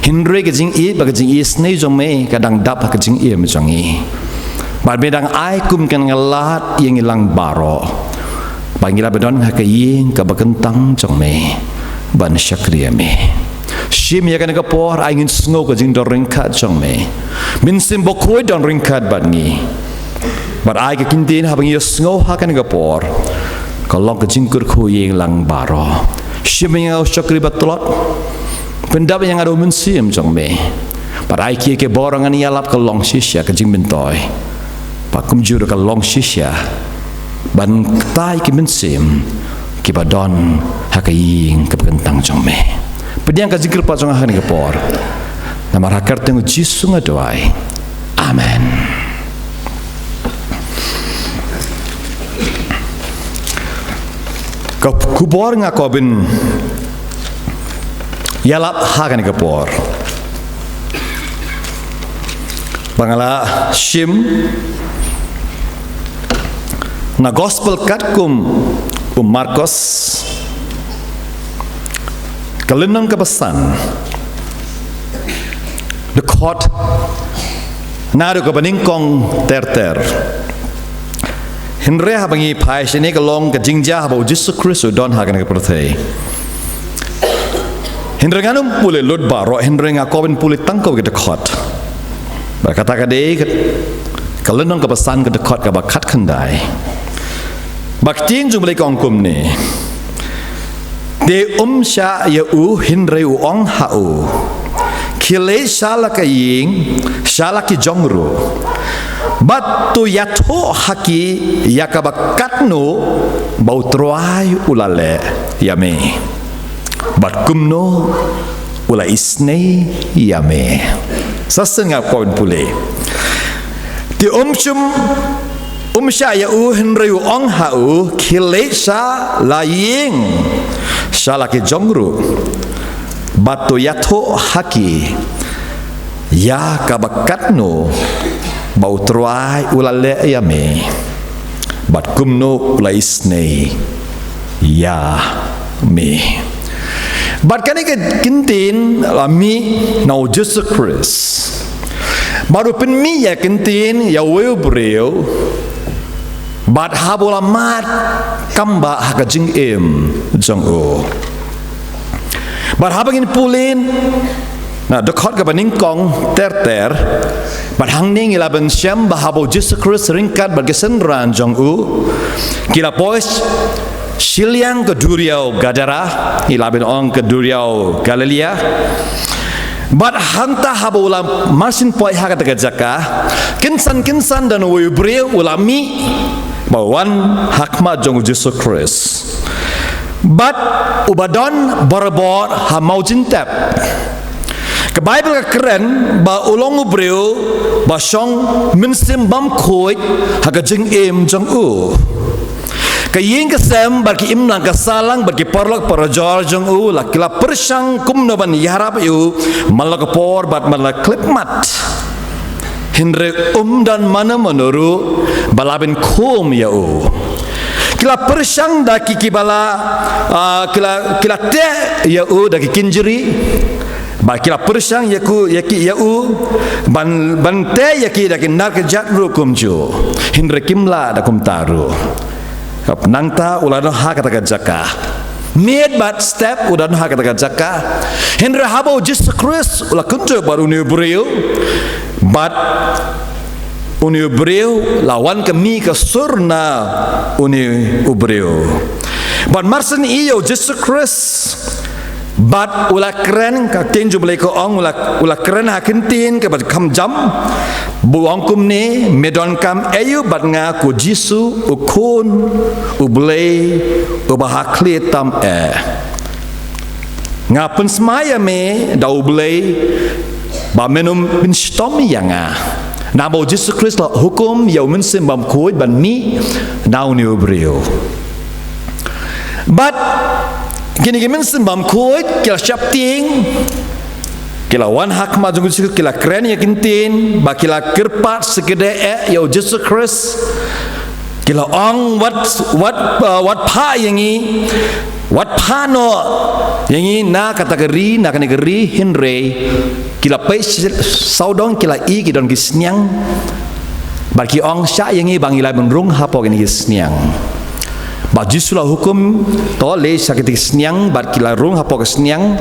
hynrei ka jingïeit bad ka jingisynei jong me ka dang dap ha ka jingim jong ngi. Bad me dang ai kum kane ka lad ïa ngi lang baroh, ba ngi lah ban don ha ka ïing kaba kyntang jong me ban shakri ïa me. Shim ïa kane ka por, ai ngin sngew ka jingdon ryngkat jong me. Mynsiem Bakhuid don ryngkat bad ngi. Bad ai ka ktien haba ngi ïohsngew ha kane ka por, ka long ka jingkyrkhu ïa ngi lang baroh. Shim ïa nga u shakri ba tlot. Pyndap ïa nga da u Mynsiem jong me. Bad ai kiei kiei baroh ngan ïalap ka long shisha ka jingmyntoi, ba kumjuh ruh ka long shisha ban ktai ki mynsiem kiba don ha ka ïing kaba kyntang jong me. Pdiang ka jingkyrpad jong nga ha kane ka por. Namar ha ka kyrteng U Jisu nga duwai. Amen. Ka khubor nga kwah ban ïalap ha kane ka por, ba nga la shim na Gospel katkum u Markos, ka lynnong kaba san, dkhot naduh kaba nyngkong ter ter. Hynrei haba ngi phai shane, ka long ka jingjia haba U Jisu Khrist u don ha kane ka pyrthei. Hynrei ngan ym pule lut baroh, hynrei nga kwah ban pule tang kawei ka dkhot. Bad kata ka dei ka, ka lynnong kaba san, ka dkhot kaba khatkhyndai. Ba ka ktien jong U Blei ka ong kumne: Te um shah ïa u, hynrei u ong ha u, khie leit sha la ka ïing, sha la ki jong ruh, bad to ïathuh ha ki ïa kaba katno ba U Trai u la leh ïa me, bad kumno u la isynei ïa me. Sa shisien nga kwah ban pule. Te um shym, um shah ïa u, hynrei u ong ha u, khie leit sha la ïing, sha la ki jong ruh, bad to ïathuh ha ki ïa kaba katno ba U Trai u la leh ïa me, bad kumno u la isynei ïa me. Bad kane ka ktien la mih na U Jisu Khrist. Bad u pynmih ïa ka ktien ïa uwei u briew, bad haba u la mad, kam bah ha ka jingim jong u. Bad haba ngin pule na dkhot kaba nyngkong ter ter, bad hangne ngi lah ban shem ba haba U Jisu Khrist ryngkat bad ki synran jong u ki la poi shiliang ka duriaw Gadara, ngi lah ban ong ka duriaw Galilea. Bad hangta haba u la marsien poi ha kata ka jaka, kynsan kynsan don uwei u briew u la mih, ba wan ha khmat jong U Jisu Khrist, bad uba don borabor ha mawjintep. Ka Baibl ka kren ba u long u briew ba shong mynsiem bymkhuid ha ka jingim jong u. Ka ïing ka sem bad ki imlang ka sahlang bad ki paralok parajor jong u la, ki la pyrshang kumno ban ïarap ïa u man la ka por bad man la ka khyllipmat. Hynrei um don mano mano ruh ba lah ban khum ïa u. Ki la pyrshang da ki, kiba la, ah, ki la, ki la teh ïa u da ki kynjri, bad ki la pyrshang ïa ku, ïa ki, ïa u ban, ban teh ïa ki da ki nar kjat ruh kumjuh. Hynrei kim lah da kumta ruh. Nangta u la don ha kata ka jaka. Miet bad step u don ha kata ka jaka. Hynrei haba U Jisu Khrist u la kynduh bad une u briew, bad une u briew la wan ka mih ka sur na une u briew. Bad mar shen ïa U Jisu Khrist, Bad u la kren, ka ktien jong U Blei ka ong, u la, u la kren ha ka ktien kaba kham jam, bad u ong kumne, me donkam aïu bad nga, ko Jisu, u Khun U Blei uba ha khlieh tam eh. Nga pynsmai ïa me da U Blei ba men ym pynshitom ïa nga. Namar ba u Jisu Khrist la hukum ïa u Mynsiem Bakhuid ban mih na une u briew. Bad kine ki mynsiem bakhuid ki la sheptieng, ki la wan ha khmat jong u Jisu, ki la kren ïa ki ktien, bad ki la kyrpad shikatdei eh ïa u Jisu Khrist. Ki la ong, wat, wat, uh, wat phah ïa ngi, wat phah noh ïa ngi na kata ka ri, na kane ka ri, hynrei ki la peit sawdong, ki la i, ki don ki sniang. Bad ki ong, shah ïa ngi ba ngi lah ban rung hapoh kine ki sniang. Bad u Jisu la hukum, to leit sha kine ki sniang, bad ki la rung hapoh ki sniang.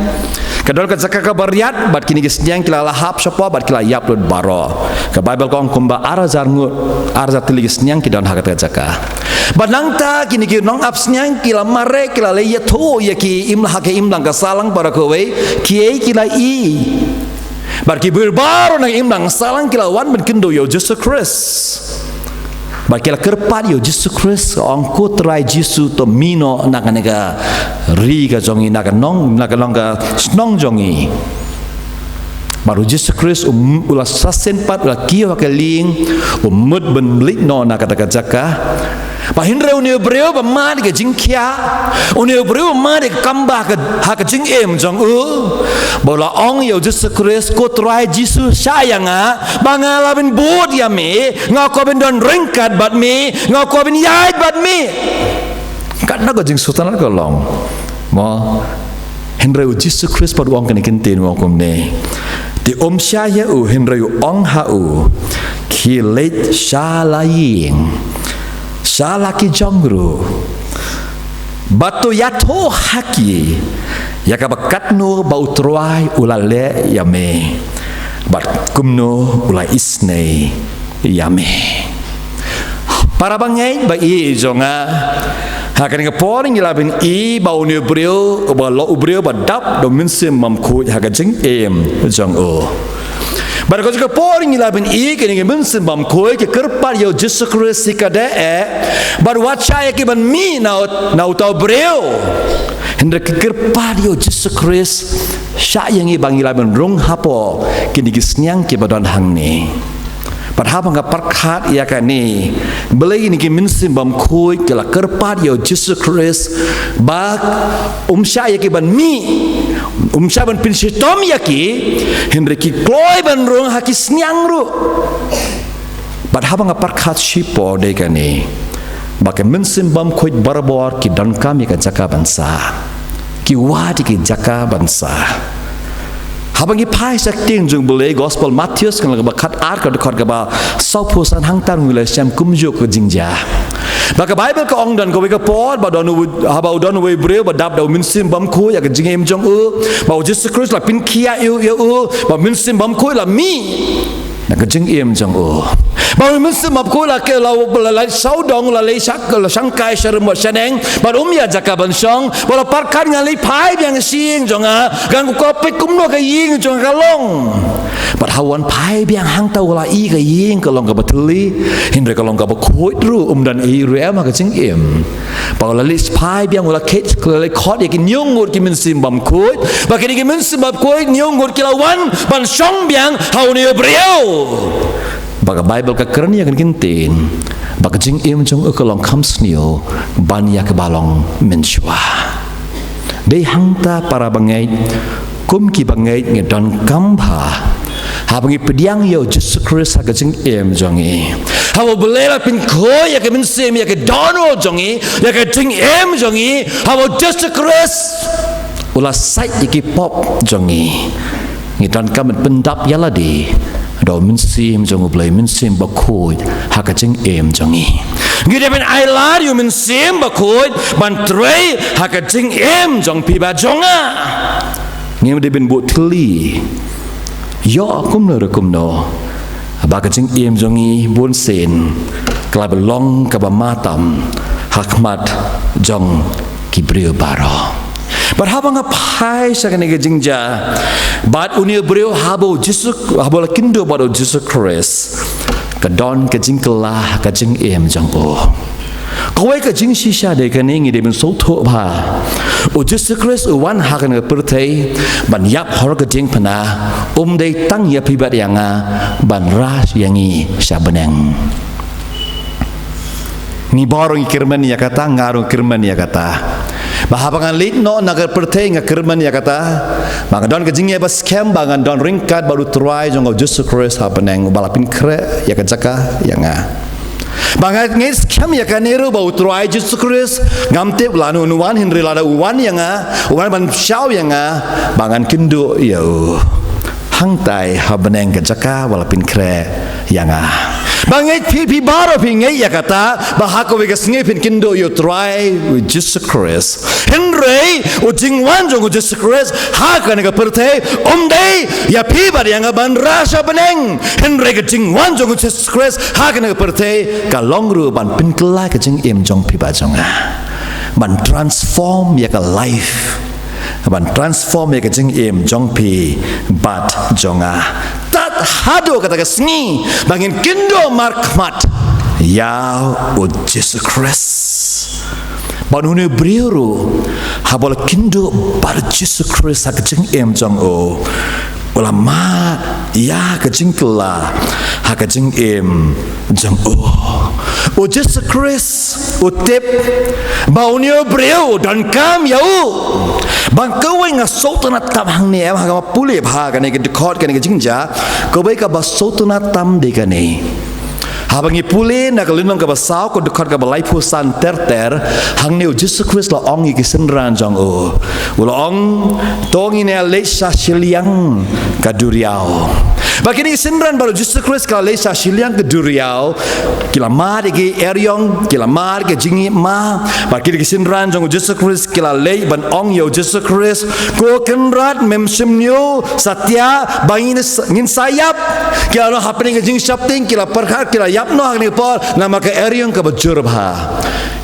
Ka don ka jaka kaba riat, bad kine ki sniang ki la lah hap shapoh, bad ki la ïap lut baroh. Ka Baibl ka ong kumba ar hajar ngut, ar hajar tylli ki sniang ki don ha kata ka jaka. Bad nangta kine ki nongap sniang ki la mareh, ki la leit ïathuh ïa ki imlang, ha ka imlang ka sahlang baroh kawei, kiei ki la i. Bad ki briew baroh na ka imlang sahlang ki la wan ban kynduh ïa u Jisu Khrist. Bad ki la kyrpad ïa u Jisu Khrist, ong, ko Trai Jisu, to mih noh na kane ka ri ka jong ngi, na ka nong, na ka long ka shnong jong ngi. Bad u Jisu Khrist u, u la sah shen pat, u la kiew ha ka lieng, u mut ban leit noh na kata ka jaka. Bad hynrei une u briew ba mad ïa ka jingkhiah, une u briew ba mad ïa ka kambah ha ka, ha ka jingim jong u, ba u la ong ïa u Jisu Khrist, ko Trai Jisu, shah ïa nga, ba nga lah ban bud ïa me, nga kwah ban don ryngkat bad me, nga kwah ban ïaid bad me. Katno ka jingsngewtynnat ka long. Mo, hynrei u Jisu Khrist pat u ong kine ki ktien, u ong kumne. Te um shah ïa u, hynrei u ong ha u, khie leit sha la ïing, sha la ki jong ruh, bad to ïathuh ha ki ïa kaba katno ba u Trai u la leh ïa me, bad kumno u la isynei ïa me. Para bangeit ba ïeit jong nga, ha kane ka por ngi lah ban i ba une u briew, ba long u briew ba dap da u Mynsiem Bakhuid ha ka jingim jong u. Bad ha kane ka por ngi lah ban i kine ki mynsiem bakhuid ki kyrpad ïa u Jisu Khrist shikatdei eh, bad wat shah ïa ki ban mih na, na uta u briew. Hynrei ki kyrpad ïa u Jisu Khrist, shah ïa ngi ba ngi lah ban rung hapoh kine ki sniang kiba don hangne. Bad haba nga pyrkhat ïa kane, balei kine ki mynsiem bakhuid ki la kyrpad ïa u Jisu Khrist ba um shah ïa ki ban mih, um shah ban pynshitom ïa ki, hynrei ki kloi ban rung ha ki sniang ruh. Bad haba nga pyrkhat shipor dei kane, ba ki mynsiem bakhuid barabor ki donkam ïa ka jaka ban sah. Ki wad ïa ka jaka ban sah. Haba ngi phai sha ka ktien jong U Blei, Gospel Mathaios, ka lynnong kaba khatar, ka dkhot kaba sawphew san, hangta ngi la shem kumjuh ka jingjia. Ba ka Baibl ka ong, don kawei ka por ba don uwei, haba u don uwei u briew ba dap da u mynsiem bakhuid ha ka jingim jong u, ba u Jisu Khrist la pynkhiah ïa u, ïa u, ba u mynsiem bakhuid la mih na ka jingim jong u. Ba u mynsiem bakhuid la, la, la, la sawdong, la leit shak, la shangkai sha rymmot shaneng, bad um ïoh jaka ban shong, bad u la pyrkhat, nga leit phai biang sha ïing jong nga, ngan kwah peit kumno ka ïing jong nga ka long. Bad haba u wan phai biang hangta u la i ka ïing ka long kaba thylli, hynrei ka long kaba khuid ruh, um don ei ruh em ha ka jingim. Bad u la leit phai biang, u la khet, u la leit khot ïa ki hynñiew ngut ki mynsiem bakhuid. Bad kine ki mynsiem bakhuid hynñiew ngut ki la wan ban shong biang ha une u briew. Bad ka Baibl ka kren ïa kane ka ktien, ba ka jingim jong u ka long kham sniew ban ïa kaba long mynshuwa. Dei hangta para bangeit, kum ki bangeit ngi donkam bha, haba ngi pdiang ïa u Jisu Khrist ha ka jingim jong ngi. Haba U Blei la pynkhuid ïa ka mynsiem, ïa ka dohnud jong ngi, ïa ka jingim jong ngi, haba u Jisu Khrist u la sait ïa ki pop jong ngi, ngi donkam ban pyndap ïa lade da u Mynsiem jong U Blei, Mynsiem Bakhuid ha ka jingim jong ngi. Ngi dei ban ailad ïa u Mynsiem Bakhuid ban trei ha ka jingim jong phi bad jong nga. Ngim dei ban buh thylli ïoh kumno re kumno. Ba ka jingim jong ngi bunsien ka la long kaba matam ha khmat jong ki briew baroh. Bad haba nga phai sha kane ka jingjia, bad une u briew haba u Jisu, haba la kynduh bad u Jisu Khrist, ka don ka jingkylla ha ka jingim jong u. Kawei ka jingshisha dei kane, ngi dei ban sngewthuh ba u Jisu Khrist u wan ha kane ka pyrthei ban ïap hor ka jingpynah, um dei tang ïa phi bad ïa nga ban rah ïa ngi sha bneng. Ngi baroh ngi kyrmen ïa kata, nga ruh kyrmen ïa kata. Ba haba ngan leit noh na ka pyrthei nga kyrmen ïa kata. Ba nga don ka jingïaid ba skhem, ba ngan don ryngkat bad u Trai jong nga u Jisu Khrist ha bneng, uba la pynkhreh ïa ka jaka ïa nga. Ba nga ngeit skhem ïa kane ruh ba u Trai Jisu Khrist ngam tip lano un wan, hynrei lada u wan ïa nga, u wan ban shaw ïa nga, ba ngan kynduh ïa u hangtai ha bneng ka jaka ba la pynkhreh ïa nga. Ba ngeit phi, phi baroh phi ngeit ïa kata, ba ha kawei ka sngi phin kynduh ïa u Trai u Jisu Khrist. Hynrei u jingwan jong u Jisu Khrist ha kane ka pyrthei um dei ïa phi bad ïa nga ban rah sha bneng. Hynrei ka jingwan jong u Jisu Khrist ha kane ka pyrthei ka long ruh ban pynkylla ka jingim jong phi bad jong nga, ban transform ïa ka life, ban transform ïa ka jingim jong phi bad jong nga. Tad haduh kata ka sngi ba ngin kynduh markhmat ïa u Jisu Khrist. Bad une u briew ruh, haba la kynduh bad u Jisu Khrist ha ka jingim jong u, u la mad ïa ka jingkylla ha ka jingim jong u. U Jisu Khrist u tip ba une u briew u donkam ïa u. Ba kawei nga sngewtynnat tam hangne, em, haba nga pule bha kane ka dkhot, kane ka jingjia, kawei kaba sngewtynnat tam dei kane. Haba ngi pule na ka lynnong kaba saw, ka dkhot kaba laiphew san ter ter, hangne u Jisu Khrist la ong ïa ki synran jong u. U la ong, to ngin ïa leit sha shiliang ka duriaw. Bad kine ki synran bad u Jisu Khrist ki la leit sha shiliang ka duriaw, ki la mad ïa ki eriong, ki la mad ïa ki jingim ma, bad kine ki synran jong u Jisu Khrist ki la leit ban ong ïa u Jisu Khrist, ko Kynrad, mem shym ñiew satia ba ngin, ngin sa ïap? Ki la noh hapdeng ka jingsheptieng, ki la pyrkhat, ki la ïap noh ha kane ka por namar ka eriong kaba jur bha.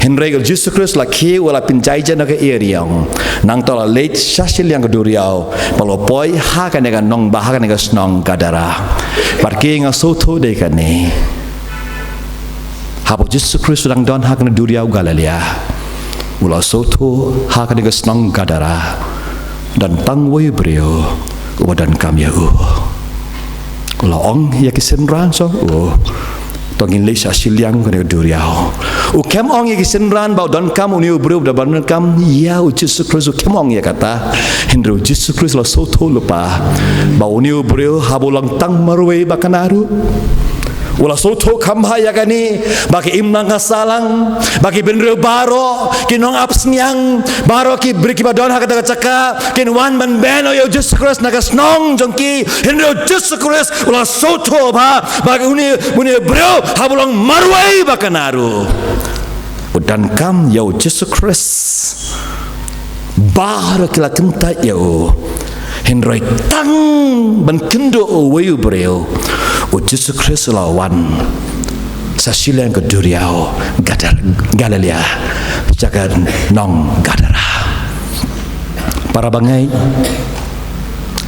Hynrei u Jisu Khrist la khie, u la pynjai ja na ka eriong. Nangta u la leit sha shiliang ka duriaw, bad u la poi ha kane ka nongbah, ha kane ka shnong Gadara. Bad kane nga sngewthuh dei kane, haba u Jisu Khrist u dang don ha kane ka duriaw Galilea, u la sngewthuh ha kane ka shnong Gadara don tang uwei u briew uba donkam ïa u. U la ong ïa ki synran jong u, to ngin leit sha shiliang kane ka duriaw. U khlem ong ïa ki synran ba u donkam une u briew uba donkam ïa u Jisu Khrist, u khlem ong ïa kata. Hynrei u Jisu Khrist u la sngewthuh lypa ba une u briew haba u long tang marwei ba kane ruh, u la sngewthuh kham bha ïa kane, ba ki imlang ka sahlang, ba ki bynriew baroh, ki nongap synñiang baroh, ki briew kiba don ha kata ka jaka, kin wan ban beh noh ïa u Jisu Khrist na ka shnong jong ki. Hynrei u Jisu Khrist u la sngewthuh bha ba une, une u briew haba u long marwei ba kane ruh, u donkam ïa u Jisu Khrist. Baroh ki la kyntait ïa u. Hynrei tang ban kynduh uwei u briew, u Jisu Khrist u la wan sha shiliang ka duriaw Gadar-, Galilea, sha ka nong Gadara. Para bangeit,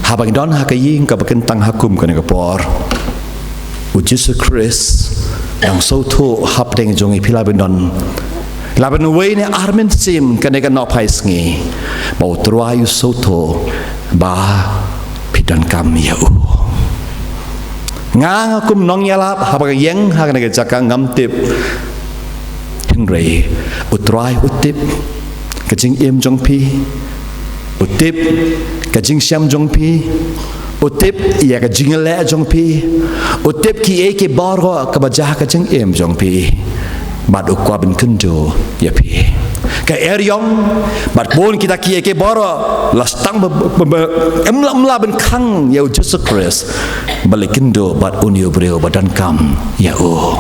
haba ngi don ha ka ïing kaba kyntang ha kum kane ka por, u Jisu Khrist u dang sngewthuh hapdeng jong ngi. Phi lah ban don, lah ban uwei ne ar mynsiem kane ka nohphai sngi, ba u Trai u sngewthuh ba phi donkam ïa u. Nga, nga kum nongïalap, haba nga ïeng ha kane ka jaka ngam tip. Hynrei u Trai u tip ka jingim jong phi. U tip ka jingshem jong phi. U tip ïa ka jingïaleh jong phi. U tip kiei kiei baroh kaba jia ha ka jingim jong phi. Bad u kwah ban kynduh ïa phi. Ka eriong bad bun kita kiei kiei baroh la sdang ba, ba, ba, em lah, em lah ban khang ïa u Jisu Khrist ban leit kynduh bad une u briew ba donkam ïa u.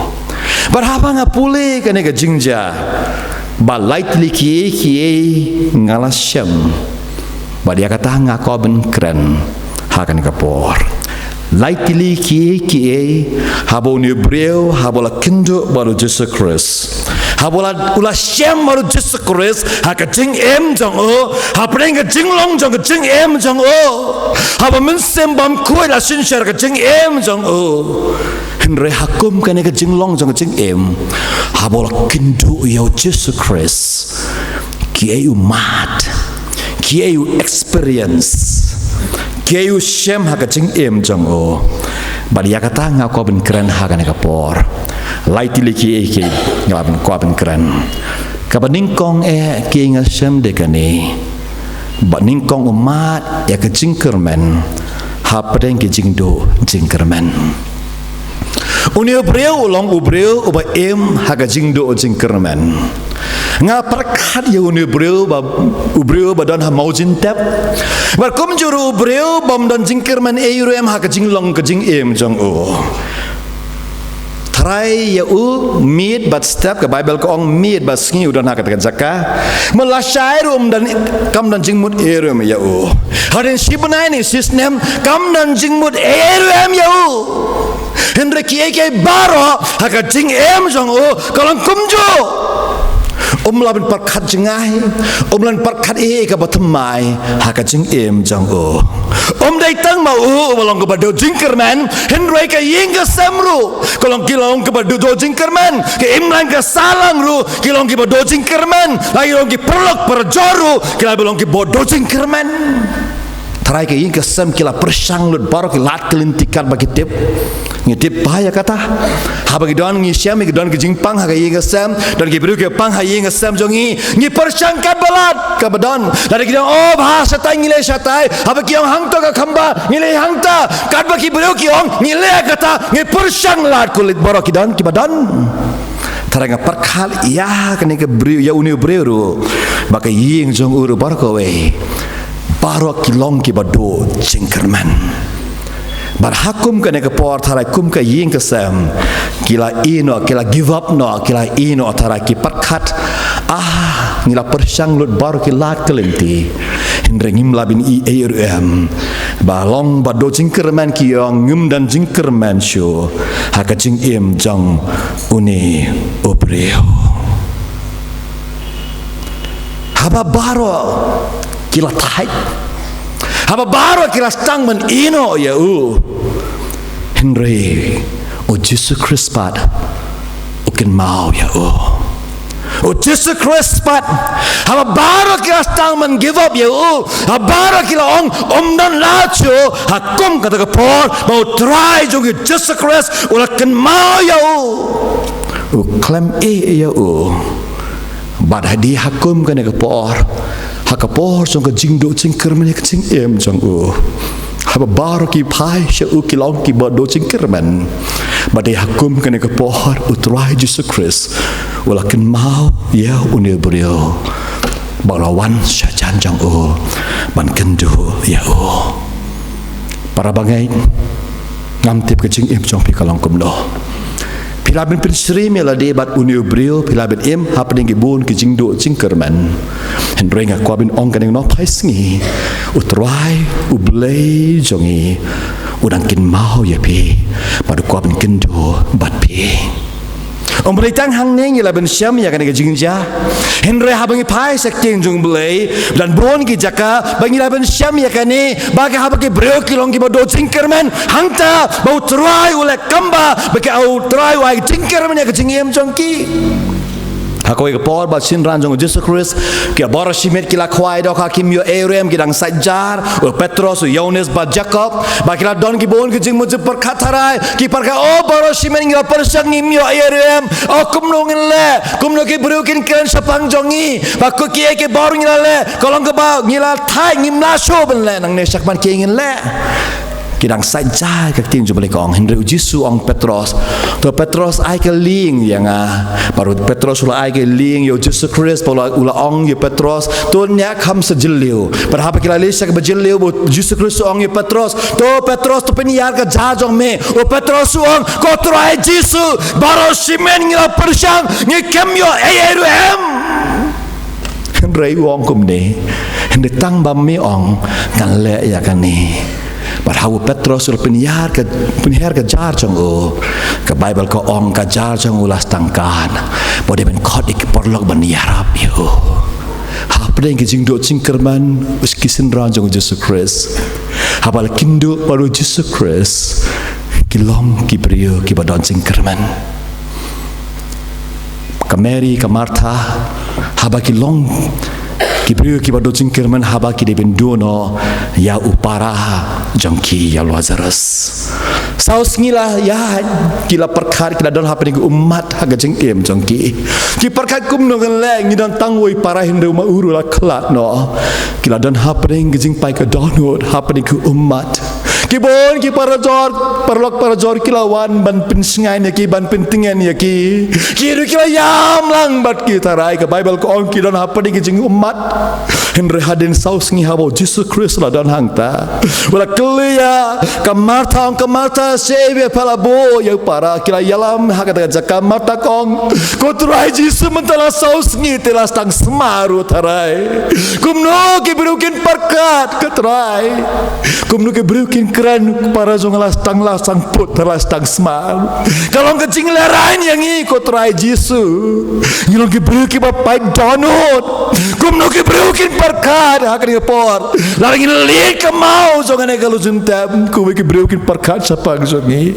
Bad haba nga pule kane ka jingjia, ba lai tylli kiei kiei nga la shem. Bad ïa kata nga kwah ban kren ha kane ka por. Lai tylli kiei kiei haba une u briew haba u la kynduh bad u Jisu Khrist, Haba u la, u la shem bad u Jisu Khrist ha ka jingim jong u, hapdeng ka jinglong jong ka jingim jong u, haba Mynsiem Bakhuid la synshar ka jingim jong u. Hynrei ha kum kane ka jinglong jong ka jingim, haba u la kynduh ïa u Jisu Khrist, kiei u mad, kiei u experience, kiei u shem ha ka jingim jong u. Bad ïa kata nga kwah ban kren ha kane ka por. Lai tylli kiei kiei nga lah ban kwah ban kren. Kaba nyngkong eh, kiei nga shem de kane. Ba nyngkong u mad ïa ka jingkyrmen hapdeng ki jingduh jingkyrmen. Une u briew u long u briew uba im ha ka jingduh jingkyrmen. Nga pyrkhat ïa une u briew ba, u briew ba don ha mawjintep. Bad kumjuh ruh u briew bym don jingkyrmen ei ruh em ha ka jinglong ka jingim jong u. Tharai ïa u, miet bad step, ka Baibl ka ong miet bad sngi u don ha kata ka jaka. Lashai ruh um don, kam don jingmut ei ruh em ïa u. Hadien shi bnai ne shi snem kam don jingmut ei ruh em ïa u. Hynrei kiei kiei baroh ha ka jingim jong u ka long kumjuh. Um lah ban pyrkhat jngai, um lah ban pyrkhat ei ei kaba thymmai ha ka jingim jong u. Um dei tang ma u uba long kaba duh jingkyrmen, hynrei ka ïing ka sem ruh ka long, ki long kaba duh, duh jingkyrmen. Ka imlang ka sahlang ruh ki long kiba duh jingkyrmen. La ki long ki paralok parajor ruh ki la long kiba duh jingkyrmen. Tharai ka ïing ka sem ki la pyrshang lut baroh ki lad ki lynti katba ki tip. Ngi tip bha ïa kata. Haba ki don, ngi shem, ki don ki jingpang ha ka ïing ka sem, don ki briew ki pang ha ïing ka sem jong ngi, ngi pyrshang katba lad kaba don. Lada ki don, oh, bha shatai, ngi leh shatai. Haba ki ong hangto ka khamba, ngi leh hangta. Katba ki briew ki ong, ngi leh kata. Ngi pyrshang lad, kulit baroh ki don kiba don. Tharai nga pyrkhat ïa kane ka briew, ïa une u briew ruh, ba ka ïing jong u ruh baroh kawei, baroh ki long kiba duh jingkyrmen. Bad ha kum kane ka por, tharai kum ka ïing ka sem, ki la ïeh noh, ki la give up noh, ki la ïeh noh, tharai ki pyrkhat, ah, ngi la pyrshang lut baroh ki lad ki lynti, hynrei ngim lah ban ïeh ei ruh em. Ba long ba duh jingkyrmen, ki ong ngim don jingkyrmen shuh ha ka jingim jong une u briew. Haba baroh ki la thait, haba baroh ki la sdang ban ïeh noh ïa u, hynrei u Jisu Khrist pat u kynmaw ïa u. U Jisu Khrist pat, haba baroh ki la sdang ban give up ïa u, haba baroh ki la ong um don lad shuh, ha kum kata ka por, ba u Trai jong ngi u Jisu Khrist u la kynmaw ïa u. U khlem ïeh ïa u. Bad hadien ha kum kane ka por, ha ka por jong ka jingduh jingkyrmen ïa ka jingim jong u, haba baroh ki phai sha u ki long kiba duh jingkyrmen, bad hadien ha kum kane ka por u Trai Jisu Khrist u la kynmaw ïa une u briew, bad u la wan sha jan jong u ban kynduh ïa u. Para bangeit, ngam tip ka jingim jong phi ka long kumno. Phi lah ban pynsyriem ïa lade bad une u briew, phi lah ban im hapdeng ki bun ki jingduh jingkyrmen. Hynrei nga kwah ban ong kane, noh phai sngi, u Trai, u Blei jong ngi, u dang kynmaw ïa phi, bad u kwah ban kynduh bad phi. Ym dei tang hangne ngi lah ban shem ïa kane ka jingjia, hynrei haba ngi phai sha ktien jong u Blei, don bun ki jaka ba ngi lah ban shem ïa kane, ba ka haba ki briew ki long kiba duh jingkyrmen, hangta ba u Trai u leh kam ba, ba ka u Trai u ai jingkyrmen ïa ka jingim jong ki. Ha kawei ka por ba shynrang jong u Jisu Khrist, ki baroh shimet ki la khwai dohkha, kim ïoh ei ruh em, ki dang sait jar, u Petros, u Ïoannis bad Jakob, ba ki la don ki bun ki jingmut jingpyrkhat tharai, ki pyrkhat, oh, baroh shimet ngi la pyrshang, ngim ïoh ei ruh em, oh, kumno ngin leh, kumno ki briew kin kren shaphang jong ngi, ba ko kiei kiei baroh ngi la leh, ka long kaba ngi la thait, ngim lah shuh ban leh, nangne shakhmat kiei ngin leh. Ki dang sait jar, ka ktien jong u Blei ka ong, hynrei u Jisu u ong Petros, to Petros, ai ka lieng ïa nga. Bad u Petros u la ai ka lieng ïa u Jisu Khrist, bad u la, u la ong ïa u Petros, to ñiah kham sha jylliew. Bad haba ki la leit sha kaba jylliew, bad u Jisu Khrist u ong ïa u Petros, to Petros, to pynïar ka ja jong me. U Petros u ong, ko Trai Jisu, baroh shimet ngi la pyrshang, ngi khlem ïoh ei ei ruh em. Hynrei u ong kumne, hynrei tang ba me ong, ngan leh ïa kane. Bad ha u Petros u la pynhiar ka, pynhiar ka jar jong u, ka Baibl ka ong ka jar jong u la stang kan. Ba dei ban khot ïa ki paralok ban ïarap ïa u. Hapdeng ki jingduh jingkyrmen, u ki synran jong u Jisu Khrist. Haba la kynduh bad u Jisu Khrist, ki long ki briew kiba don jingkyrmen. Ka Mary, ka Martha, haba ki long ki briew kiba duh jingkyrmen, haba ki dei ban duh noh ïa u para jong ki, ïa u Lazarus. Saw sngi la ïaid, ki la pyrkhat, ki la don hapdeng ki ummat ha ka jingim jong ki. Ki pyrkhat kumno ngin leh, ngi don tang uwei para hynrei u ma u ruh la khlad noh. Ki la don hapdeng ki jingpait ka dohnud, hapdeng ki ummat. Ki bun ki parajor, paralok parajor ki la wan ban pynshngaiñ ïa ki, ban pyntngen ïa ki. Ki ruh ki la ïam lang bad ki, tharai ka Baibl ka ong ki don hapdeng ki jingummat. Hynrei hadien saw sngi haba u Jisu Khrist u la don hangta, u la kylli ïa ka Martha, ong ka Martha, shaei ba phi la buh ïa u para? Ki la ïalam ha kata ka jaka. Martha ka ong, ko Trai Jisu, mynta la saw sngi te la stang sma ruh, tharai. Kumno ki briew kin pyrkhat, ko Trai? Kumno ki briew kin kren, para jong nga la stang, la stang put, la stang sma? Ka long ka jinglehrain ïa ngi, ko Trai Jisu. Ngi long ki briew kiba pait dohnud. Kumno ki briew kin pyrkhat ha kane ka por? Lada ngin leit ka maw jong kane ka lujin tem, kumno ki briew kin pyrkhat shaphang jong ngi?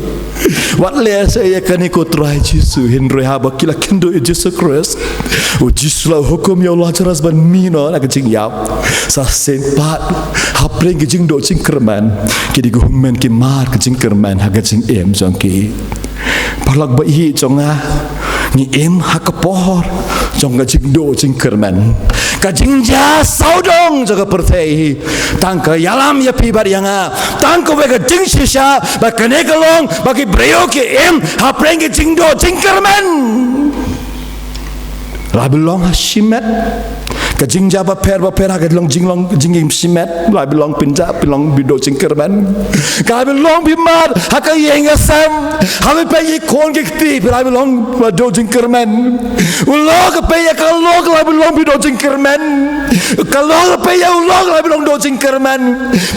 Wat leh shaei ïa kane, ko Trai Jisu. Hynrei haba ki la kynduh ïa u Jisu Khrist, u Jisu u la hukum ïa u Lazarus ban mih noh na ka jingïap. Sa shisien pat, hapdeng ki jingduh jingkyrmen, ki dei ki hynmen ki mar ka jingkyrmen ha ka jingim jong ki. Paralok ba ïeit jong nga, ngi im ha ka por jong ka jingduh jingkyrmen. Ka jingjia sawdong jong ka pyrthei, tang ka ïalam ïa phi bad ïa nga. Tang kawei ka jingshisha, ba kane ka long ba ki briew ki im hapdeng ki jingduh jingkyrmen. La phi long ha shimet, ka jingjia bapher bapher ha ka long jinglong jingim shimet, la phi long pynjah, phi long phi duh jingkyrmen. Ka la phi long phi mad ha ka ïing ka sem, ha phi peit ki khun ki kti, phi la phi long phi duh jingkyrmen. U lok ka peit ïa ka lok, la phi long phi duh jingkyrmen. Ka lok ka peit ïa u lok, la phi long duh jingkyrmen.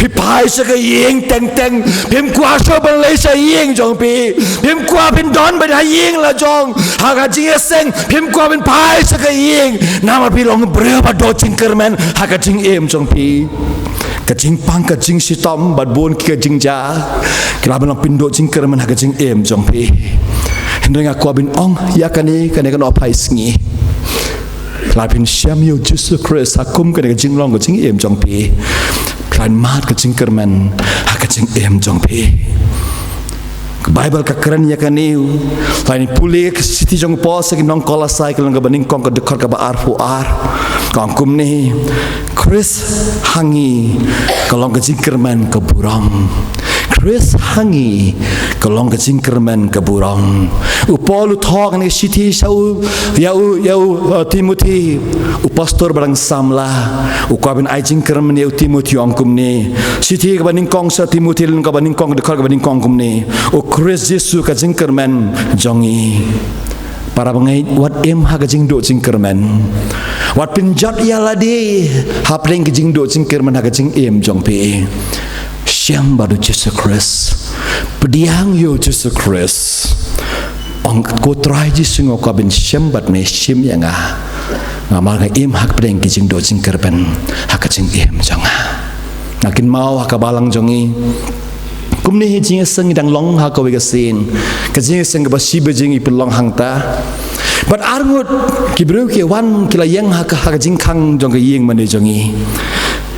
Phi phai sha ka ïing teng teng, phim kwah shuh ban leit sha ïing jong phi. Phim kwah phin don beit ha ïing la jong. Ha ka jingïaseng, phim kwah phin phai sha ka ïing. Namar phi long briew ba duh jingkyrmen ha ka jingim jong phi. Ka jingpang, ka jingshitom bad bun ki ka jingjia, ki la pynlong phin duh jingkyrmen ha ka jingim jong phi. Hynrei nga kwah ban ong ïa kane, kane ka nongphai sngi, lada phin shem ïa u Jisu Khrist ha kum kane ka jinglong ka jingim jong phi, phi lah ban mad ka jingkyrmen ha ka jingim jong phi. Ka Baibl ka kren ïa kane, lada ngin pule ka shithi jong u Paul sha ki nong Kolosai, ka lynnong kaba nyngkong, ka dkhot kaba arphew ar, ka ong kumne: Khrist ha ngi ka long ka jingkyrmen ka burom. Khrist ha ngi ka long ka jingkyrmen ka burom. U Paul u thoh kane ka shithi sha u, ïa u, ïa u, uh, Timothi, u pastor ba dang samla. U kwah ban ai jingkyrmen ïa u Timothi, u ong kumne. Shithi kaba nyngkong sha Timothi, lynnong kaba nyngkong, dkhot kaba nyngkong, kumne: U Khrist Jisu ka jingkyrmen jong ngi. Para bangeit, wat im ha ka jingduh jingkyrmen. Wat pynjot ïa lade hapdeng ka jingduh jingkyrmen ha ka jingim jong phi. Shem bad u Jisu Khrist. Pdiang ïa u Jisu Khrist. Ong, ko Trai Jisu, nga kwah ban shem bad me, shim ïa nga. Namar nga im hapdeng ka jingduh jingkyrmen ha ka jingim jong nga. Nga kynmaw ha ka balang jong ngi, kumne hi jingïaseng ngi dang long ha kawei ka sien. Ka jingïaseng kaba shi baje ngi pynlong hangta. Bad arngut ki briew ki wan, ki la ïeng ha ka, ha ka jingkhang jong ka ïing mane jong ngi.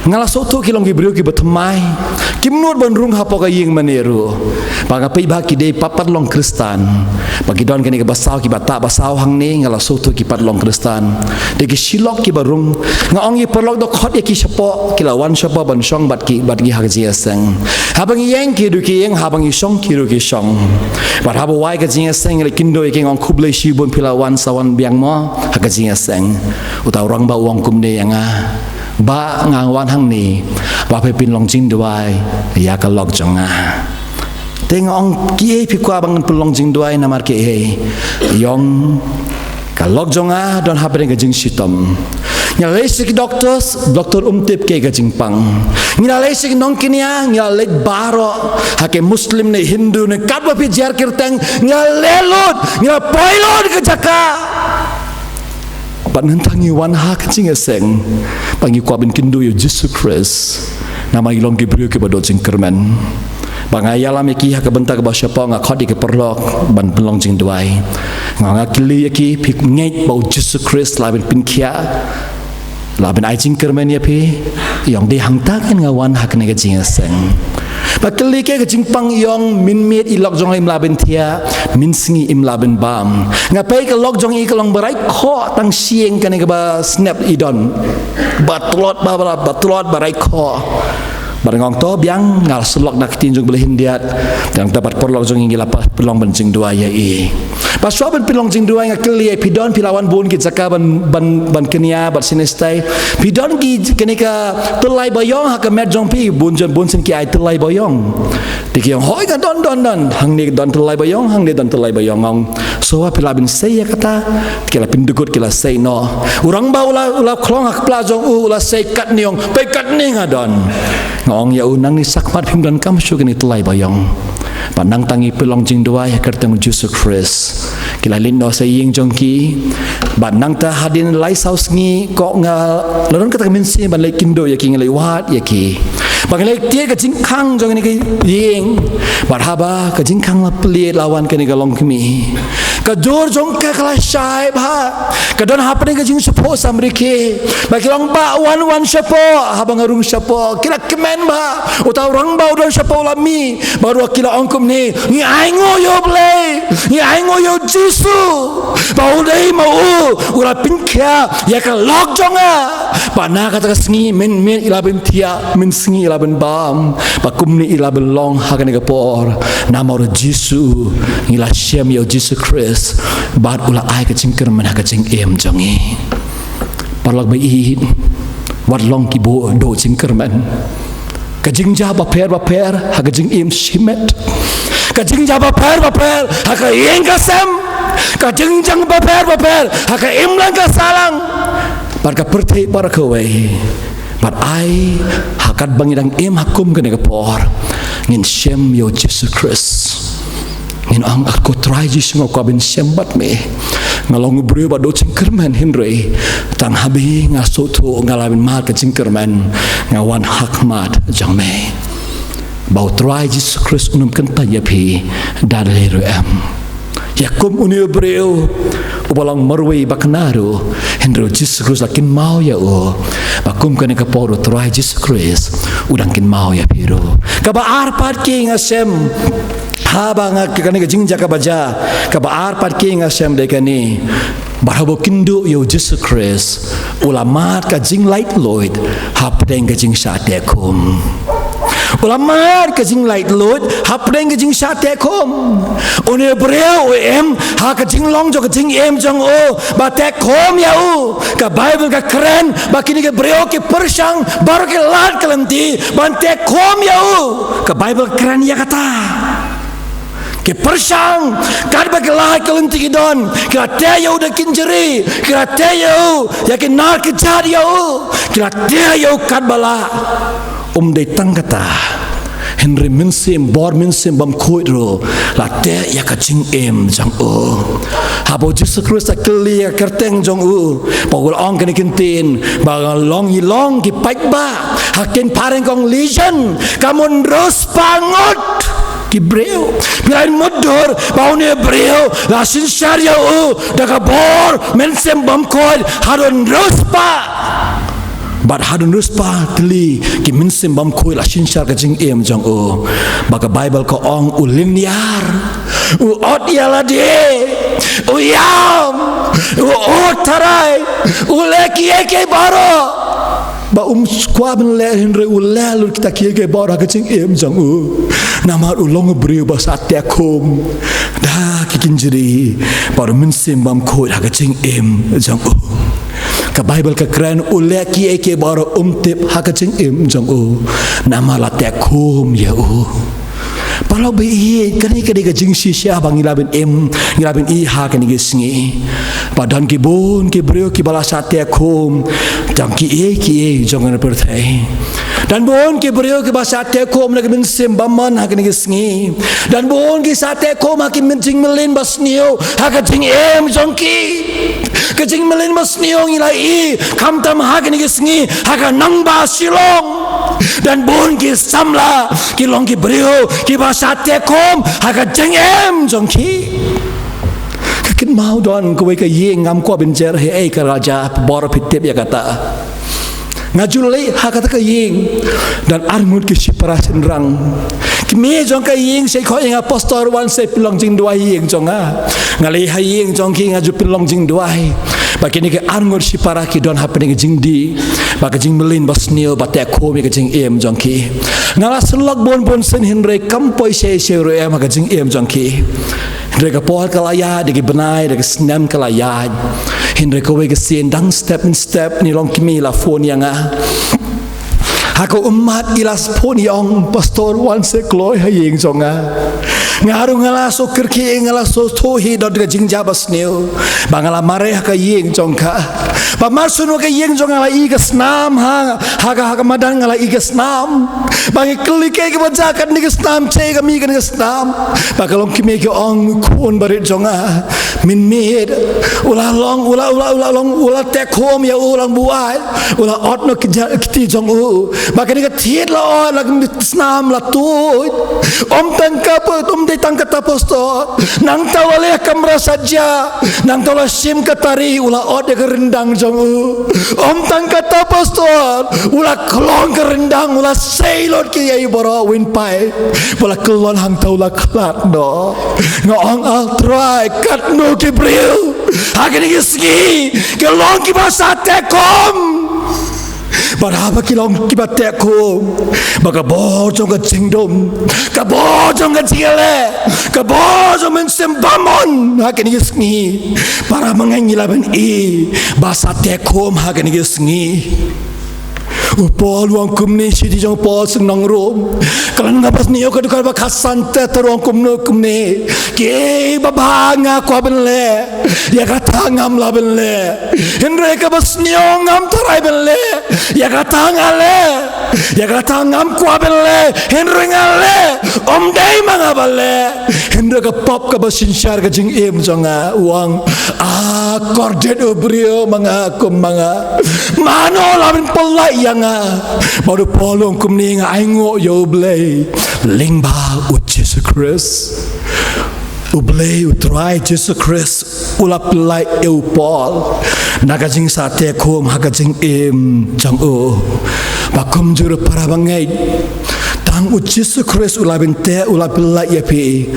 Nga la sngewthuh ki long ki briew kiba thymmai. Kim nud ban rung hapoh ka ïing mane ruh. Ba nga peit ba ki dei pat pat long Khristan. Ba ki don kane kaba saw, kiba tah ba saw hangne, nga la sngewthuh ki pat long Khristan. Dei ki shi lok kiba rung. Nga ong ïa ki paralok, to khot ïa ki shapoh, ki la wan shapoh ban shong bad ki, bad ki ha ka jingïaseng. Haba ngi ïeng ki ruh ki ïeng, haba ngi shong ki ruh ki shong. Bad haba wai ka jingïaseng, ngi la kynduh ïa ki, nga ong khublei shibun phi la wan, sa wan biang mo ha ka jingïaseng. Uta u rangbah u ong kumne ïa nga: Bah, nga wan hangne ba phin pynlong jingduwai ïa ka lok jong nga. Te nga ong, kiei phi kwah ba ngan pynlong jingduwai namar kiei? I ong, ka lok jong nga don hapdeng ka jingshitom. Ngi la leit sha ki doctors, doctor um tip kaei ka jingpang. Ngi la leit sha ki nongkñia, ngi la leit baroh, ha ki Muslim ne Hindu ne katba phi jer kyrteng, ngi la leh lut, ngi la poi lut ka jaka. Bad mynta ngi wan ha ka jingïaseng, ba ngi kwah ban kynduh ïa u Jisu Khrist. Namar ngi long ki briew kiba duh jingkyrmen. Ba nga ïalam ïa ki ha ka bynta kaba shapoh, nga khot ïa ki paralok ban pynlong jingduwai. Nga, nga kylli ïa ki, phi ngeit ba u Jisu Khrist la ban pynkhiah, la ban ai jingkyrmen ïa phi? Ïong, dei hangta kein nga wan ha kane ka jingïaseng. Ba kylli, kaei ka jingpang ïong, mynmiet i lok jong nga im lah ban thiah, mynsngi im lah ban bam. Nga peit ka lok jong i ka long ba rai khoh, tang shyieng kane kaba snep i don. Ba tlot, ba, ba, ba tlot, ba rai khoh. Bad nga ong, to biang, nga la sylok na ka ktien jong u Blei khyndiat. Te nangta bad paralok jong ngi, ngi la pynlong ban jingduwai ïa i. Bad shuwa ban pynlong jingduwai, nga kylli ïa i, phi don, phi la wan bun ki jaka ban, ban, ban kñia bad sien stai. Phi don ki, kane ka tyllai baïong ha ka met jong phi? Bun jan, bun sien ki ai tyllai baïong. Te ki ong, hooid, nga don, don, don. Hangne don tyllai baïong, hangne don tyllai baïong. Nga ong, shuwa phi lah ban sei ïa kata. Ki la pyndukut, ki la sei noh. U rangbah u la, u la khlong ha kpla jong u, u la sei katne, ong, peit katne nga don. Nga ong ïa u, nangne shakhmat phim donkam shuh kine tyllai baïong. Bad nangta ngi pynlong jingduwai ha ka kyrteng u Jisu Khrist. Ki la leit noh sha ïing jong ki. Bad nangta hadien lai saw sngi, ko nga la don kata ka mynsiem ban leit kynduh ïa ki, nga leit wad ïa ki. Bad nga leit tied ka jingkhang jong kane ka ïing. Bad haba ka jingkhang la plied, la wan kane ka longkmie. Ka dur jong ka ka la shai bha. Ka don hapdeng ka jingshapoh samrkhie. Bad ki la ong, bah, wan, wan shapoh. Haba nga rung shapoh, ki la kmen bha. Uta u rangbah u don shapoh u la mih. Bad ruh ki la ong kumne, ngi ainguh ïa u Blei, ngi ainguh ïa u Jisu, ba u dei ma u u la pynkhiah ïa ka lok jong nga. Ba na kata ka sngi mynmiet i lah ban thiah, mynsngi i lah ban bam. Ba kumne i lah ban long ha kane ka por. Namar u Jisu, ngi la shem ïa u Jisu Khrist, bad u la ai ka jingkyrmen ha ka jingim jong ngi. Paralok ba ïeit, wat long kiba duh jingkyrmen. Ka jingjia bapher bapher ha ka jingim shimet. Ka jingjia bapher bapher ha ka ïing ka sem. Ka jingjia bapher bapher ha ka imlang ka sahlang. Bad ka pyrthei baroh kawei. Bad ai, ha katba ngi dang im ha kum kane ka por, ngin shem ïa u Jisu Khrist. Ngin ong, a ko Trai Jisu, nga kwah ban shem bad me. Nga long u briew ba duh jingkyrmen, hynrei tang haba nga sngewthuh nga la mad ka jingkyrmen, nga wan ha khmat jong me. Ba u Trai Jisu Khrist un ym kyntait ïa phi da lade ruh em. Ïa kum une u briew uba long marwei ba kynnoh ruh, hynrei u Jisu Khrist la kynmaw ïa u. Ba kum kane ka por u Trai Jisu Khrist u dang kynmaw ïa phi ruh. Kaba ar pat, ki nga shem, haba nga, kane ka jingjia kaba jia, kaba ar pat, ki nga shem, dei kane. Bad haba u kynduh ïa u Jisu Khrist, u la mad ka jinglaitluid hapdeng ka jingshah teh khum. U la mad ka jinglaitluid hapdeng ka jingshah teh khum. Une u briew u im ha ka jinglong jong ka jingim jong u ba teh khum ïa u. Ka Baibl ka kren ba kine ki briew ki pyrshang baroh ki lad ki lynti ban teh khum ïa u. Ka Baibl ka kren ïa kata. Ki pyrshang, katba ki lad ki lynti ki don, ki la teh ïa u da ki kynjri, ki la teh ïa u ïa ki nar kjat ïa u, ki la teh ïa u katba lah. Um dei tang kata, hynrei Mynsiem, bor Mynsiem Bakhuid ruh la teh ïa ka jingim jong u. Haba u Jisu Khrist u kylli ïa ka kyrteng jong u, ba u la ong kane ka ktien, ba long, i long ki paidbah, ha ktien phareng ka ong legion, ka mut hynriewspah ngut ki briew. Phi lah ban mutdur ba une u briew la synshar ïa u da ka bor Mynsiem Bakhuid haduh hynriewspah. Bad haduh hynriewspah tylli ki Mynsiem Bakhuid la synshar ka jingim jong u. Ba ka Baibl ka ong u lynñiar, u ot ïa lade, u ïam, u ot tharai, u leh kiei kiei baroh ba um kwah ban leh, hynrei u leh lut kita kiei kiei baroh ha ka jingim jong u. Namar u long u briew ba shah teh khum da ki kynjri bad u Mynsiem Bakhuid ha ka jingim jong u. Ka Baibl ka kren u leh kiei kiei baroh um tip ha ka jingim jong u. Namar la teh khum ïa u. Paralok ba ïeit, kane ka dei ka jingshisha ba ngi lah ban im, ngi lah ban ïohi ha kane ka sngi. Ba don ki bun ki briew kiba la shah teh khum jong kiei kiei jong kane ka pyrthei. Don bun ki briew kiba shah teh khum na ka mynsiem bymman ha kane ka sngi. Don bun ki shah teh khum ha ka jingmlien basniew ha ka jingim jong ki. Ka jingmlien basniew ngi la ïohi khamtam ha kane ka sngi ha ka nongbah Shillong. Don bun ki samla ki long ki briew kiba shah teh khum ha ka jingim jong ki. Ka kynmaw don kawei ka ïing, ngam kwah ban jer hi ei ka raja, bor phi tip ïa kata. Nga ju leit ha kata ka ïing, don arngut ki shipara shynrang. Kmie jong ka ïing sa ïathuh ïa nga, Pastor, wan seh pynlong jingduwai ha ïing jong nga. Nga leit ha ïing jong ki, nga ju pynlong jingduwai. Ba kine ki arngut shipara ki don hapdeng ka jingdih bad ka jingmlien basniew ba teh khum ïa ka jingim jong ki. Nga la sylloh bun bun sien hynrei kam poi shisha ruh em ha ka jingim jong ki. Hynrei ka por ka la ïaid, da ki bnai da ki snem ka la ïaid. Hynrei kawei ka sien dang step in step, une u longkmie u la phone ïa nga. Ha ka ummat u la phone u ong, Pastor, wan seh kloi ha ïing jong nga. Nga ruh nga la shu kyrkieh, nga la shu ïathuh hi, don ka jingjia basniew ba nga la mareh ha ka ïing jong ka. Ba mar shu noh ka ïing jong nga la ïohi ka snam ha, ha ka, ha ka madan nga la ïohi ka snam. Ba nga kylli kaei kaba jia katne ka snam, shaei ka mih kane ka snam. Ba ka longkmie ka ong, khun barit jong nga mynmiet u la long, u la, u la, u la long, u la teh khum ïa u, u la buaid, u la ot noh ki ja-, ki kti jong u. Ba kane ka thied la ot, la ka snam la tuid. Ym tang ka, ym dei tang kata, Pastor. Nangta u la leit ha kamra saitjat, nangta u la shim ka tari, u la ot ïa ka ryndang jong u. Ym tang kata, Pastor, u la khlong ka ryndang, u la sei lut ki ïa i baroh, win pai. Ba la kyllon hangta u la khlad noh. Nga ong, ah Trai, katno ki briew ha kine ki sngi ki long kiba shah teh khum. Bad haba ki long kiba teh khum, ba ka bor jong ka jingdum, ka bor jong ka jingïaleh, ka bor jong ka mynsiem bymman ha kine ki sngi, para bangeit ngi lah ban ïohi ba shah teh khum ha kine ki sngi. U Paul u ong kumne, shithi jong u Paul sha ki nong Rom, ka lynnong kaba hynñiew, ka dkhot ba khatsan, u ong kumne, kumne, kiei babha nga kwah ban leh, ïa kata ngam lah ban leh. Hynrei kaba sniew ngam tharai ban leh. Ïa kata nga leh. Ïa kata ngam kwah ban leh, hynrei nga leh. Ym dei ma nga ba leh, hynrei ka pop kaba synshar ka jingim jong nga. U ong, ah, kordit u briew ma nga kum ma nga. Mano la ban pyllait ïa nga? Bad u Paul u ong kumne, nga ainguh ïa U Blei lyngba U Jisu Khrist. U Blei, U Trai Jisu Khrist u la pyllait ïa u Paul na ka jingshah teh khum ha ka jingim jong u. Ba kumjuh ruh para bangeit, tang U Jisu Khrist u la ban teh, u la pyllait ïa phi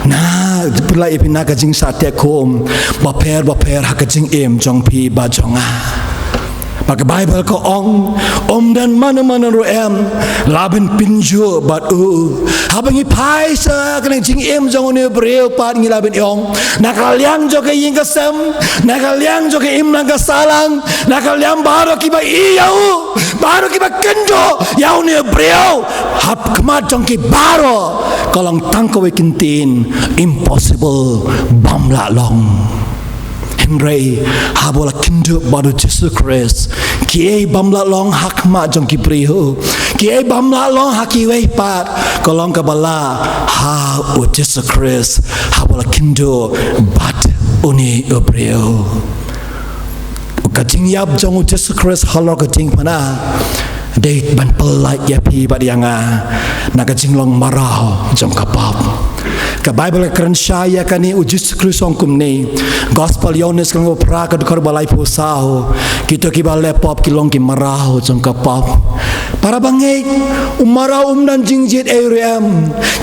na, pyllait ïa phi na ka jingshah teh khum bapher bapher ha ka jingim jong phi bad jong nga. Ba ka Baibl ka ong, ym don mano mano ruh em la ban pynjuh bad u. Haba ngi phai sha kane ka jingim jong une u briew pat, ngi lah ban ong, na ka liang jong ka ïing ka sem, na ka liang jong ka imlang ka sahlang, na ka liang baroh kiba ïohi ïa u, baroh kiba kynduh ïa une u briew, ha khmat jong ki baroh ka long tang kawei kyntien: impossible, bym lah long. Hynrei haba u la kynduh bad U Jisu Khrist, kiei bym lah long ha khmat jong ki briew, kiei bym lah long ha kiwei pat, ka long kaba lah ha U Jisu Khrist haba u la kynduh bad une u briew. Ka jingïap jong U Jisu Khrist halor ka diengphna dei ban pyllait ïa phi bad ïa nga na ka jinglong maraw jong ka pop. Ka Baibl ka kren shai ïa kane, U Jisu Khrist u ong kumne, Gospel Ïoannis ka lynnong ba phra, ka dkhot ba laiphew saw, kito kiba leh pop ki long ki maraw jong ka pop. Para bangeit, u maraw um don jingjied ei ruh em.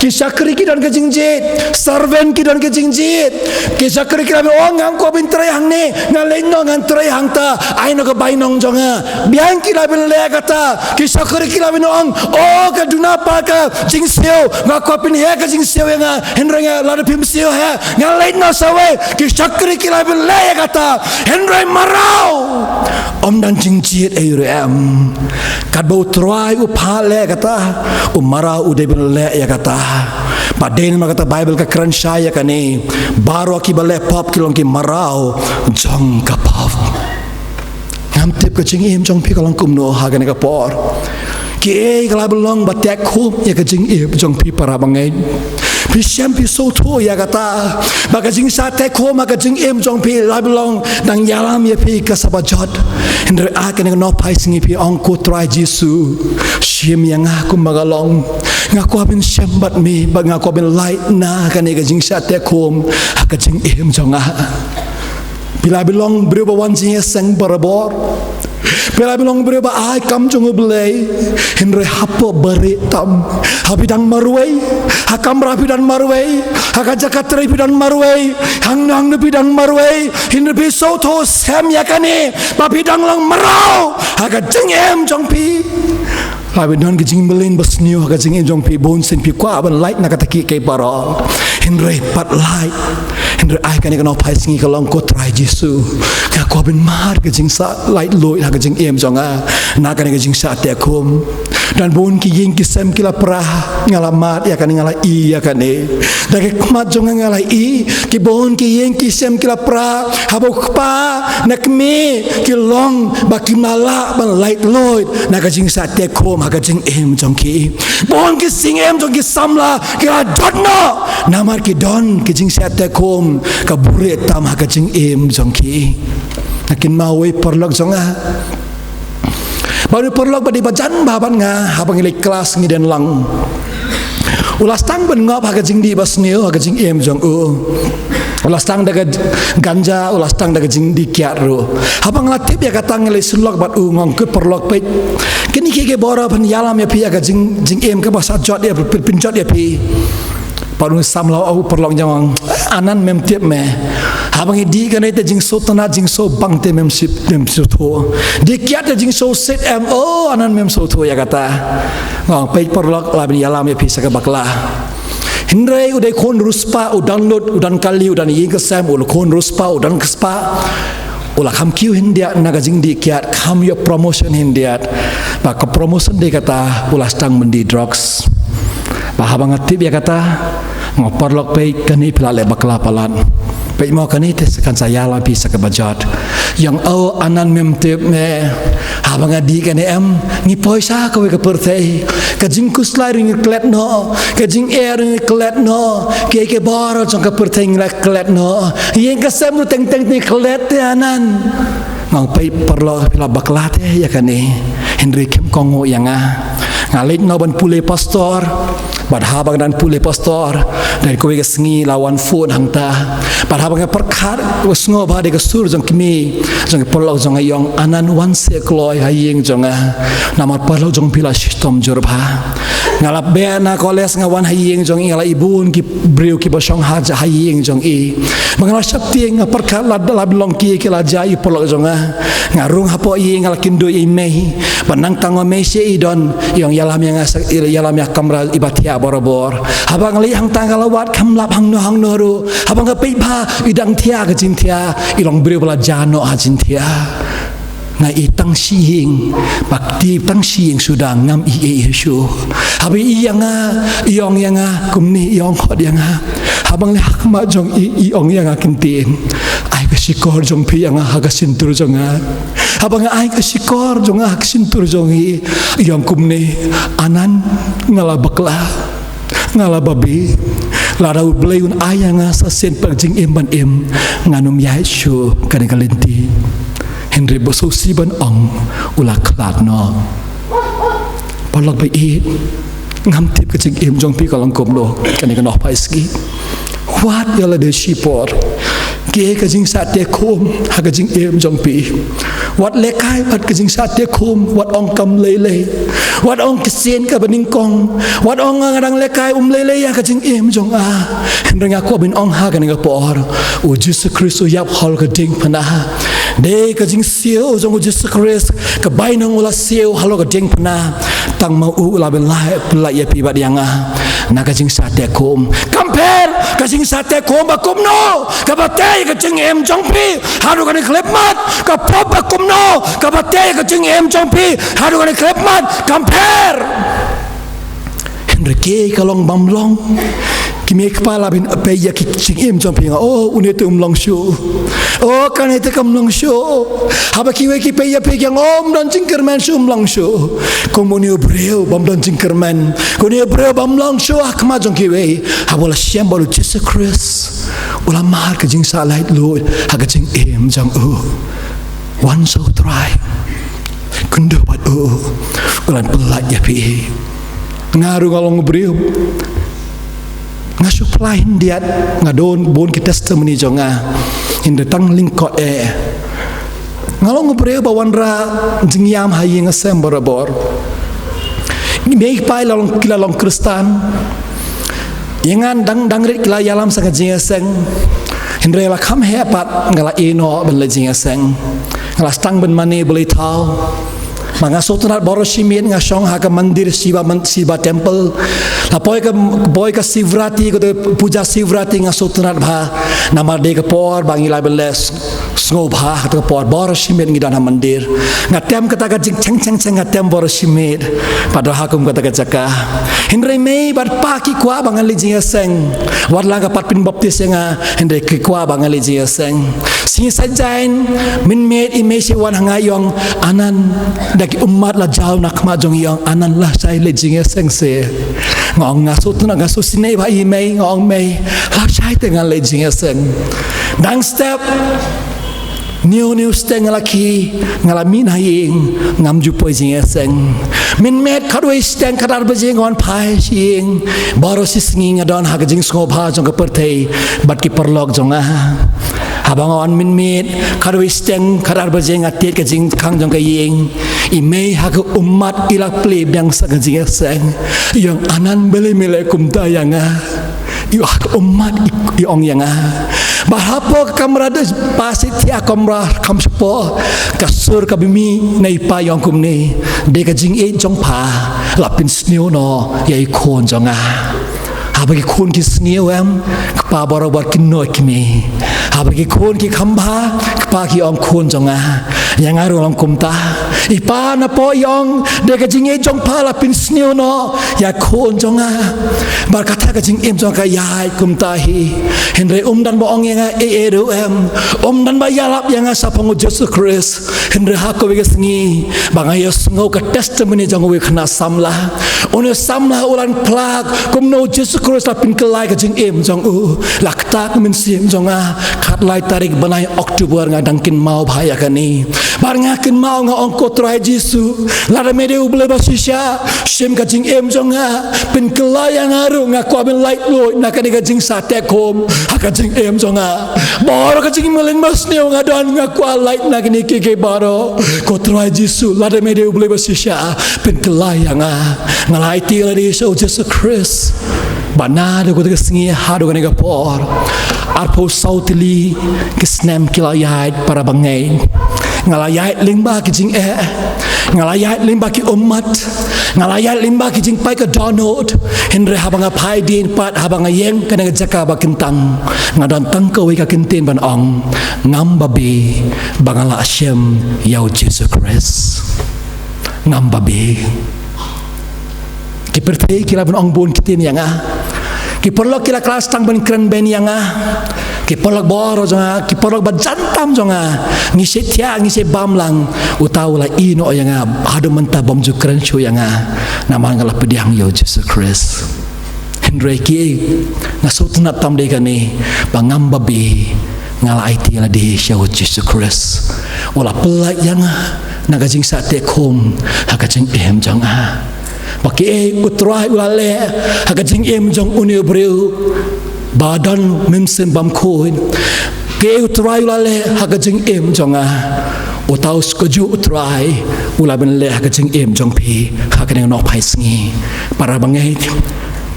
Ki shakri ki don ka jingjied, servant ki don ka jingjied. Ki shakri ki lah ban ong, ngam kwah ban trei hangne, nga leit noh ngan trei hangta, ai noh ka bainong jong nga. Biang ki lah ban leh kata. Ki shakri ki lah ban ong, o ka duna pat ka jingsiew, nga kwah pynheh ka jingsiew ïa nga, hynrei Nga lada phim siew he, nga leit noh sa wei, ki shakri ki la bin leh ïa kata. Hynrei mraw, ym don jingjied ei ruh em. Katba U Trai u phah leh kata, u mraw u dei ban leh ïa kata. Bad dei namar kata Baibl ka kren shai ïa kane, baroh kiba leh pop ki long ki mraw jong ka pop. Ngam tip ka jingim jong phi ka long kumno ha kane ka por. Kiei ka la ba long ba teh khum ïa ka jingim jong phi para bangeit. Phi shem phi sngewthuh ïa kata ba ka jingshah teh khum ha ka jingim jong phi la ba long dang ïalam ïa phi ka sa ba jot. Hynrei ha kane ka nohphai sngi phi ong, Ko Trai Jisu, shim ïa nga kumba nga long. Nga kwah ban shem bad me bad nga kwah ban lait na kane ka jingshah teh khum ha ka jingim jong nga. Phi la ba long briew ba wan jingïaseng barabor. Phi la ba long briew ba ai kam jong U Blei. Hynrei hapoh barieh tam, ha phi dang marwei. Ha kamra phi dang marwei. Ha ka jaka trei phi dang marwei. Hangno hangno phi dang marwei. Hynrei phi sngewthuh shem ïa kane ba phi dang long mraw ha ka jingim jong phi. Haba don ka jingmlien ba sniew ha ka jingim jong phi, bun sien phi kwah ban lait na kata kiei kiei baroh. Hynrei pat lait. Hynrei ha kane ka nohphai sngi ka long, Ko Trai Jisu, nga kwah ban mad ka jingshah laitluid ha ka jingim jong nga na kane ka jingshah teh khum. Don bun ki ïing ki sem ki la pra, nga la mad ïa kane, nga la ïohi ïa kane. Da ki khmat jong nga nga la ïohi, ki bun ki ïing ki sem ki la pra, haba u kpa na kmie ki long ba kim lah ban laitluid na ka jingshah teh khum ha ka jingim jong ki. Bun ki jingim jong ki samla ki la jot noh namar ki don ki jingshah teh khum ka burieh tam ha ka jingim jong ki. Nga kynmaw wei paralok jong nga. Ba u paralok ba dei ba jan bha bad nga, haba ngi leit klas ngi don lang. U la sdang ban ngop ha ka jingdih ba sniew ha ka jingim jong u. U la sdang da ka ganja, u la sdang da ka jingdih kiad ruh. Haba nga la tip ïa kata nga leit sylok bad u, nga ong, Ko paralok, peit, kine kiei kiei baroh phin ïalam ïa phi ha ka jing, jingim kaba sa jot ïa phi, phin jot ïa phi. Bad u samla, u paralok jong nga u ong, Anand, mem tip me, haba ngi dih kane te jingsngewtynnat, jingsngewbang te mem sngewthuh. Dih kiad te jingsngewsit em? O Anand, mem sngewthuh ïa kata. Nga ong, Peit paralok, la ban ïalam ïa phi sa ka bakla. Hynrei u dei khun riewspah, u don lut, u don kali, u don ïing ka sem, u la khun riewspah, u don ka spah. U la kham kiew khyndiat na ka jingdih kiad, kham ïoh promotion khyndiat. Bad ka promotion dei kata, u la sdang ban dih drugs. Bad haba nga tip ïa kata, nga ong, Paralok, peit, kane phi la leh bakla palat. Peit mo, kane te sa kan sa ïalam ïa phi sa kaba jot. U ong, O Anand, mem tip me, haba nga dih kane em, ngi poi sha kawei ka pyrthei. Ka jingkhuslai ruh ngi klet noh, ka jingeh ruh ngi klet noh, kiei kiei baroh jong ka pyrthei ngi la klet noh. Ïing ka sem ruh teng teng ngi klet te, Anand. Nga ong, Peit paralok, phi la bakla te ïa kane. Hynrei kim kohnguh ïa nga. Nga leit noh ban pule pastor. Bad haba nga dang pule pastor, dei kawei ka sngi la wan phone hangta. Bad haba nga pyrkhat, nga sngewbha dei ka sur jong kmie, jong ki paralok jong nga, u ong, Anand, wan seh kloi ha ïing jong nga. Namar paralok jong phi la shitom jur bha. Nga la beh na college, nga wan ha ïing jong i, nga la ïohi bun ki briew kiba shong ha, ha ïing jong i. Ba nga la sheptieng, nga pyrkhat la, la long kiei kiei la jia ïa ki paralok jong nga. Nga rung hapoh ïing, nga la kynduh ïa i mei. Ba nangta nga mei sha i don, i ong, Ïalam ïa nga sa, ïalam ïa ka kamra iba thiah barabor. Haba nga leit hangta nga la wad, kam lap hangno hangno ruh. Haba nga peit bha, i dang thiah ka jingthiah, i long briew ba la jah noh ha jingthiah. Nga ïohi tang shi ïing, ba kti tang shi ïing suda, ngam ïohi ei ei shuh. Haba i ïohi ïa nga, i ong ïa nga kumne, i ong khot ïa nga. Haba nga leit ha khmat jong i, i ong ïa nga, Kyntien, ai ka shikor jong phi ïa nga ha ka shyntur jong nga. Haba nga ai ka shikor jong nga ha ka shyntur jong i, i ong kumne, Anand, nga la bakla. Nga la babe. Lada U Blei un ai ïa nga sa sien pat ka jingim ban im, ngan ym ïaid shuh kane ka lynti. Hynrei ba sngewsih ban ong, u la khlad noh. Paralok ba ïeit, ngam tip ka jingim jong phi ka long kumno kane ka nohphai sngi. Wat ïa lade shipor. Kiei ka jingshah teh khum ha ka jingim jong phi. Wat lehkai bad ka jingshah teh khum, wat ong kam lei lei. Wat ong ka sien kaba nyngkong. Wat ong nga dang lehkai, um lei lei ïa ka jingim jong nga. Hynrei nga kwah ban ong ha kane ka por, U Jisu Khrist u ïap halor ka diengphna. Dei ka jingsiew jong U Jisu Khrist, ka bainong u la siew halor ka diengphna. Tang ma u la pynlait, pynlait ïa phi bad ïa nga na ka jingshah teh khum. Kam pher ka jingshah teh khum ba kumno kaba teh ïa ka jingim jong phi haduh kane ka khyllipmat. Ka pop ba kumno kaba teh ïa ka jingim jong phi haduh kane ka khyllipmat. Kam pher. Hynrei kaei ka long bym long. Ki mei kpa la pynpeit ïa ka jingim jong phi, nga ong, oh, une te um long shuh. Oh, kane te kam long shuh. Haba kiwei ki peit ïa phi ki ong, oh, um don jingkyrmen shuh, um long shuh. Kum une u briew bym don jingkyrmen, kum une u briew bym long shuh ha khmat jong kiwei. Haba u la shem bad u Jisu Khrist, u la mad ka jingshah laitluid ha ka jingim jong u. Wan sha u Trai. Kynduh bad u. U la pynlait ïa phi. Nga ruh nga long u briew. Nga shu phla khyndiat, nga don bun ki testimony jong nga. Hynrei tang lyngkot eh. Nga long u briew ba wanrah jingïam ha ïing ha sem barabor. Ki mei ki pa la long, ki la long Khristan. Ïa nga dang, dang rit ki la ïalam sa ka jingïaseng. Hynrei la kham heh pat nga la ïeh noh ban leit jingïaseng. Nga la sdang ban mane ba leit thaw. Ma nga sngewtynnat baroh shi miet nga shong ha ka mandir Shiva, man-, Shiva temple. La poi ka, poi ka Shivratri, ka puja Shivratri nga sngewtynnat bha. Namar dei ka por ba ngi la ban leh sngewbha ha kata ka por baroh shi miet ngi don ha mandir. Nga tem kata ka jingcheng cheng cheng, nga tem baroh shi miet. Pat ha kum kata ka jaka. Hynrei mei bad pa ki kwah ba ngan leit jingïaseng. Wat la ka pat pynbaptis ïa nga, hynrei ki kwah ba ngan leit jingïaseng. Sngi Saitjaiñ, mynmiet i mei shu wan ha nga, i ong, Anand, da ki ummat la jaw na khmat jong i, i ong, Anand, lashai leit jingïaseng seh. Nga ong, nga sngewtynnat, nga sngewsynei bha ïa i mei, nga ong, mei, lashai te ngan leit jingïaseng. Dang step, hynñiew hynñiew step nga la khie, nga la mih na ïing, ngam ju poi jingïaseng. Mynmiet khatwei step, khatar baje nga wan phai sha ïing. Baroh shi sngi nga don ha ka jingsngewbha jong ka pyrthei bad ki paralok jong nga. Haba nga wan mynmiet khatwei step, khatar baje nga tied ka jingkhang jong ka ïing. I mei ha ka ummat i la plie biang sa ka jingïaseng. I ong, Anand, balei me leh kumta ïa nga? I ong, ha ka ummat i, i ong ïa nga. Bad hapoh ka kamra, da pasi thiah kamra kham shapoh, ka sur kaba mih na i pa i ong kumne, dei ka jingïeit jong pha la pynsniew noh ïa i khun jong nga. Haba ki khun ki sniew, em, kpa barabor kin noh ïa ki mei. Haba ki khun ki kham bha, kpa ki ong, khun jong nga. Ïa nga ruh long kumta. I pa napoh i ong, dei ka jingïeit jong pha la pynsniew noh ïa i khun jong nga. Bad kata ka jingim jong nga ka ïaid kumta hi. Hynrei um don ba ong ïa nga ei ei ruh, em. Um don ba ïalap ïa nga shaphang u Jisu Khrist. Hynrei ha kawei ka sngi ba nga ïohsngew ka testimony jong uwei u khynnah samla. Une u samla u la phla kumno u Jisu Khrist la pynkylla ïa ka jingim jong u. La ktah ka mynsiem jong nga. Khatlai tarik bnai October nga dang kynmaw bha ïa kane. Bad nga kynmaw, nga ong, ko Trai Jisu, lada me dei u Blei bashisha, shim ka jingim jong nga, pynkylla ïa nga ruh, nga kwah ban laitluid na kane ka jingshah teh khum ha ka jingim jong nga. Baroh ka jingim, ka jingim basniew nga don, nga kwah lait na kine kiei kiei baroh. Ko Trai Jisu, lada me dei u Blei bashisha, pynkylla ïa nga. Nga la aiti ïa lade sha u Jisu Khrist. Bad naduh kata ka sngi haduh kane ka por, arphew saw tylli ki snem ki la ïaid, para bangeit. Nga la ïaid lyngba ki jingeh. Nga la ïaid lyngba ki ummat. Nga la ïaid lyngba ki jingpait ka dohnud. Hynrei haba nga phai dien pat, haba nga ïeng kane ka jaka ba kyntang, nga don tang kawei ka kyntien ban ong, ngam babe ba nga la shim ïa u Jisu Khrist. Ngam babe. Ki pyrthei ki la ban ong bun ki ktien ïa nga. Ki paralok ki la klas tang ban kren bein ïa nga. Ki paralok baroh jong nga, ki paralok ba jan tam jong nga, ngi shait thiah, ngi shait bam lang. Uta u la ïehnoh ïa nga, haduh mynta bym ju kren shuh ïa nga. Namar nga la pdiang ïa u Jisu Khrist. Hynrei kiei, nga sngewtynnat tam dei kane, ba ngam babe, nga la aiti ïa lade sha u Jisu Khrist. U la pynlait ïa nga na ka jingshah teh khum ha ka jingim jong nga. Ba kiei u Trai u la leh ha ka jingim jong une u briew ba don mynsiem bymkhuid. Kiei u Trai u la leh ha ka jingim jong nga. Uta u kajuh u Trai u la ban leh ha ka jingim jong phi ha kane ka nohphai sngi. Para bangeit,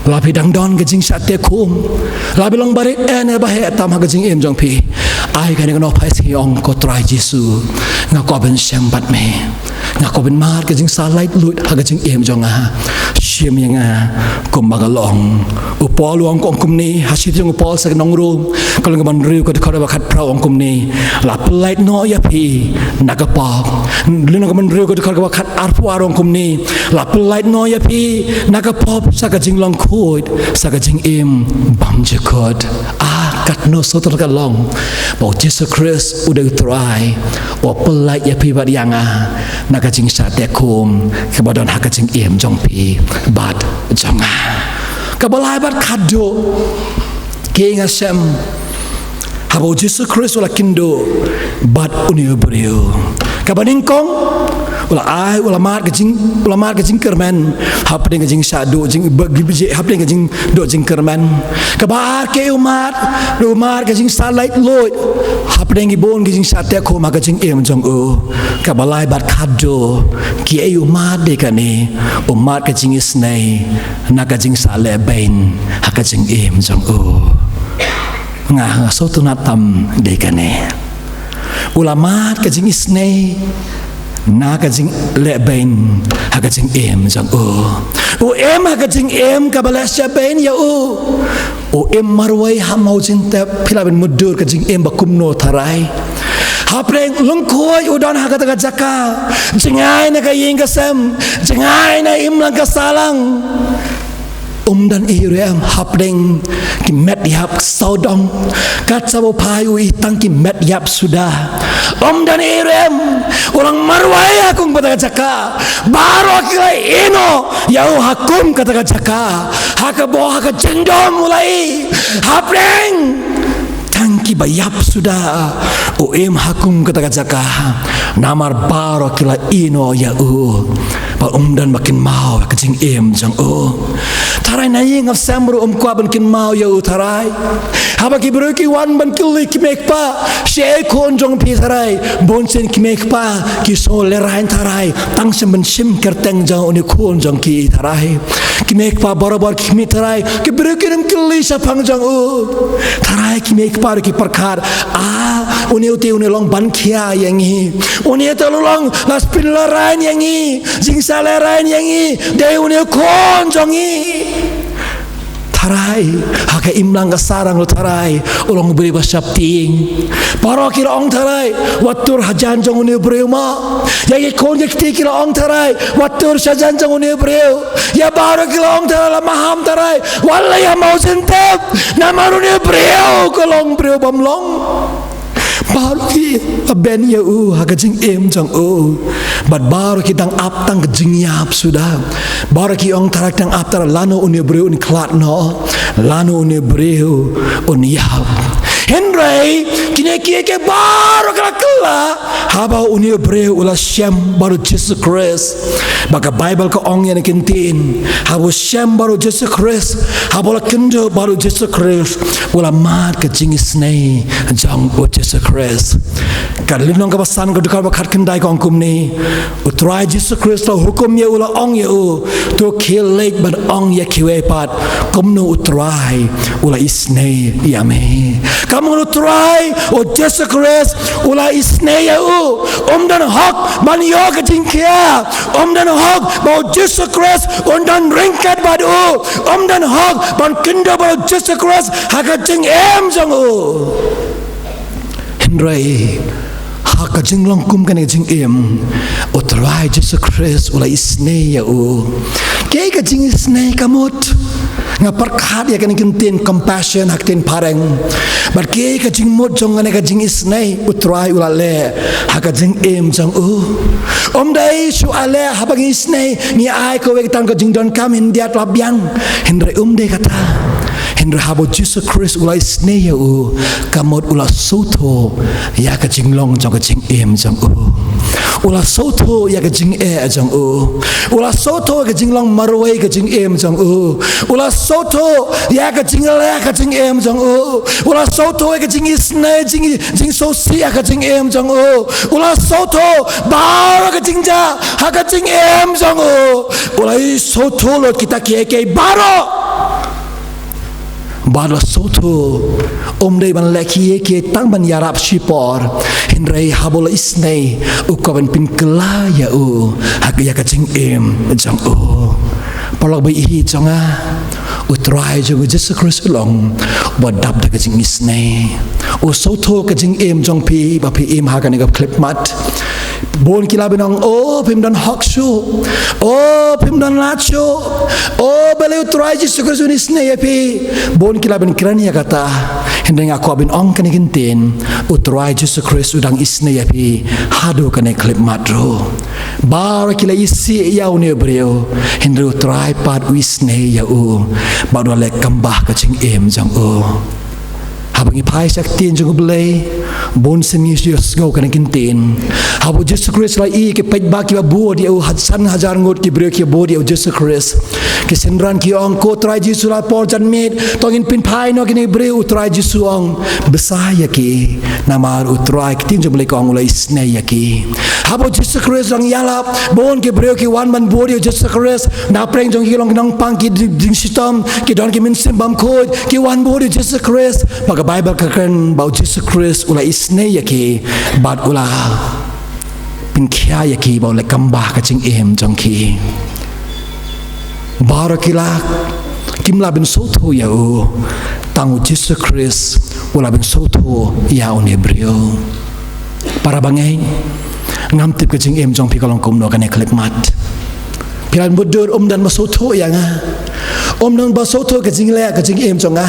la phi dang don ka jingshah teh khum, la phi long barit eh ne baheh tam ha ka jingim jong phi, Ai kane ka nongphai sngi ong, ko Trai Jisu, nga kwah ban shem bad me. Nga kwah ban mad ka jingsa laitluid ha ka jingim jong nga. Shim ïa nga kumba nga long. U Paul u ong kumne, ha shithi jong u Paul sha ki nong Rom, ka lynnong kaba hynriew ka dkhot kaba khatphra u ong kumne. La pyllait noh ïa phi na ka pop. Lynnong kaba hynriew ka dkhot kaba khatarphew ar u ong kumne. La pyllait noh ïa phi na ka pop sha ka jinglong khuid, sha ka jingim bymjukut. Ah, katno sngewtynnat ka long ba U Jisu Khrist u dei U Trai, u pyllait ïa phi bad ïa nga na ka jingshah teh khum kaba don ha ka jingim jong phi bad jong nga. Kaba lai bad khatduh, ki nga shem, haba U Jisu Khrist u la kynduh bad une u briew. Kaba nyngkong, u la ai, u la mad ka jing, u la mad ka jingkyrmen hapdeng ka jingshah duh jing, ba, gi, bi, hapdeng ka jingduh jingkyrmen. Kaba ar, ki, u mad, u mad ka jingsa laitluid hapdeng ki bun ki jingshah teh khum ha ka jingim jong u. Kaba lai bad khatduh, ki, u mad de kane, u mad ka jingisynei na ka jingsa lehbeiñ ha ka jingim jong u. Nga, nga sngewtynnat tam de kane. U la mad ka jingisynei na ka jinglehbeiñ ha ka jingim jong u. U im ha ka jingim kaba leh shah beiñ ïa u. U im marwei ha maw jingtep, phi lah ban mutdur ka jingim ba kumno Trai. Hapdeng lyngkhuid u don ha kata ka jaka. Jngai na ka ïing ka sem, jngai na imlang ka sahlang. Um don ei ruh em hapdeng ki met ïap sawdong. Kat sabo phai u i tang ki met ïap suda. Um don ei ruh em, u long marwei ha kum kata ka jaka. Baroh ki la ïeh noh ïa u ha kum kata ka jaka. Ha ka bor, ha ka jingdom u la i. Hapdeng tang kiba ïap suda, u im ha kum kata ka jaka. Namar baroh ki la ïeh noh ïa u. Ba um don ba kynmaw ka jingim jong u. Trai, nangta nga sem ruh um kwah ban kynmaw ïa u Trai. Haba ki briew ki wan ban kylli, ki mei kpa, shaei khun jong phi Trai. Bun sien ki mei kpa ki shu lehraiñ Trai. Tang shen ban shim kyrteng jong une u khun jong ki Trai. Ki mei kpa barabor ki khmih Trai, ki briew kin ym kylli shaphang jong u. Trai, ki mei kpa ruh ki pyrkhat, ah, une u te une u long ban khia ïa ngi. Une u te u long la spin la raiñ ïa ngi, jingsa la raiñ ïa ngi, dei une u khun jong ngi. Trai, ha ka imlang ka sahlang ruh Trai, u long u briew ba sheptieng. Baroh ki la ong Trai, wat tur hajan jong une u briew mo. Ïa ki khun ki kti ki la ong Trai, wat tur shajan jong une u briew. Ïa baroh ki la ong Trai, la maham Trai, wat leh ïa maw jingtep. Namar une u briew ka long briew bym long. Baroh ki la beiñ ïa u ha ka jingim jong u. Bad baroh ki dang ap tang ka jingïap suda. Baroh ki ong Trai, dang ap Trai, lano une u briew un khlad noh, lano une u briew un ïap. Hynrei kine kiei kiei baroh ki la kylla haba une u briew u la shem bad U Jisu Khrist. Ba ka Baibl ka ong ïa kane ka ktien, haba u shem bad U Jisu Khrist, haba u la kynduh bad U Jisu Khrist, u la mad ka jingisynei jong U Jisu Khrist. Ka lynnong kaba san ka dkhot ba khatkhyndai ka ong kumne, U Trai Jisu Khrist u la hukum ïa u, la ong ïa u, to khie leit bad ong ïa kiwei pat kumno U Trai u la isynei ïa me. Kumno U Trai, U Jisu Khrist u la isynei ïa u. Um don hok ban ïoh ka jingkhia. Um don hok ba U Jisu Khrist un don ryngkat bad u. Um don hok ban kynduh bad U Jisu Khrist ha ka jingim jong u. Hynrei ha ka jinglong kum kane ka jingim, U Trai Jisu Khrist u la isynei ïa u. Kaei ka jingisynei ka mut? Nga pyrkhat ïa kane ka ktien compassion ha ka ktien phareng. Bad kaei ka jingmut jong kane ka jingisynei U Trai u la leh ha ka jingim jong u? Um dei shu leh haba ngi isynei ngi ai kawei ka tang ka jingdonkam hyndiat la biang. Hynrei um dei kata. Hynrei haba U Jisu Khrist u la isynei ïa u, ka mut u la sngewthuh ïa ka jinglong jong ka jingim jong u. U la sngewthuh ïa ka jingeh jong u. U la sngewthuh ïa ka jinglong marwei ka jingim jong u. U la sngewthuh ïa ka jingleh ka jingim jong u. U la sngewthuh ïa ka jingisynei jing, jingsngewsih ha ka jingim jong u. U la sngewthuh baroh ka jingjia ha ka jingim jong u. U la sngewthuh lut kita kiei kiei baroh. Bad la sngewthuh um dei ban leh kiei kiei tang ban ïarap shipor, hynrei haba u la isnei, u kwah ban pynkylla ïa u ha ka, ïa ka jingim jong u. Paralok ba ïeit jong nga, U Trai jong U Jisu Khrist u long uba dap da ka jingisnei. U sngewthuh ka jingim jong phi ba phi im ha kane ka khyllipmat. Bun ki la ban ong, "O, phim don hok shuh. O, phim don lad shuh. O, balei U Trai Jisu Khrist un isnei ïa phi?" Bun ki la ban kren ïa kata. Hynrei nga kwah ban ong kane ka ktien, U Trai Jisu Khrist u dang isnei ïa phi haduh kane ka khyllipmat ruh. Baroh ki la isih ïa une u briew, hynrei U Trai pat u isnei ïa u, bad u la leh kam bah ka jingim jong u. Haba ngi phai sha ka ktien jong U Blei, bun sien ngi ïohsngew kane ka ktien. Haba U Jisu Khrist u la ïohi ki paidbah kiba bud ïa u, hajar hajar ngut ki briew ki bud ïa U Jisu Khrist. Ki synran ki ong, "Ko Trai Jisu, la por janmiet, to ngin pynphai noh kine ki briew." U Trai Jisu u ong, "Bsa ïa ki, namar U Trai, ka ktien jong U Blei ka ong, u la isnei ïa ki." Haba U Jisu Khrist u dang ïalap, bun ki briew ki wan ban bud ïa U Jisu Khrist. Na pdeng jong ki long ki nongpang, ki jing, jingshitom, ki don ki mynsiem bymkhuid, ki wan bud ïa U Jisu Khrist. Bad ka Baibl ka kren ba U Jisu Khrist u la isnei ïa ki, bad u la pynkhia ïa ki, bad u la leh kam bah ka jingim jong ki. Baroh ki la, kim lah ban sngewthuh ïa u, tang U Jisu Khrist u lah ban sngewthuh ïa une u briew. Para bangeit, ngam tip ka jingim jong phi ka long kumno kane ka khyllipmat. Phi lah ban bud dur, um don ba sngewthuh ïa nga. Um don ba sngewthuh ka jingleh ka jingim jong nga.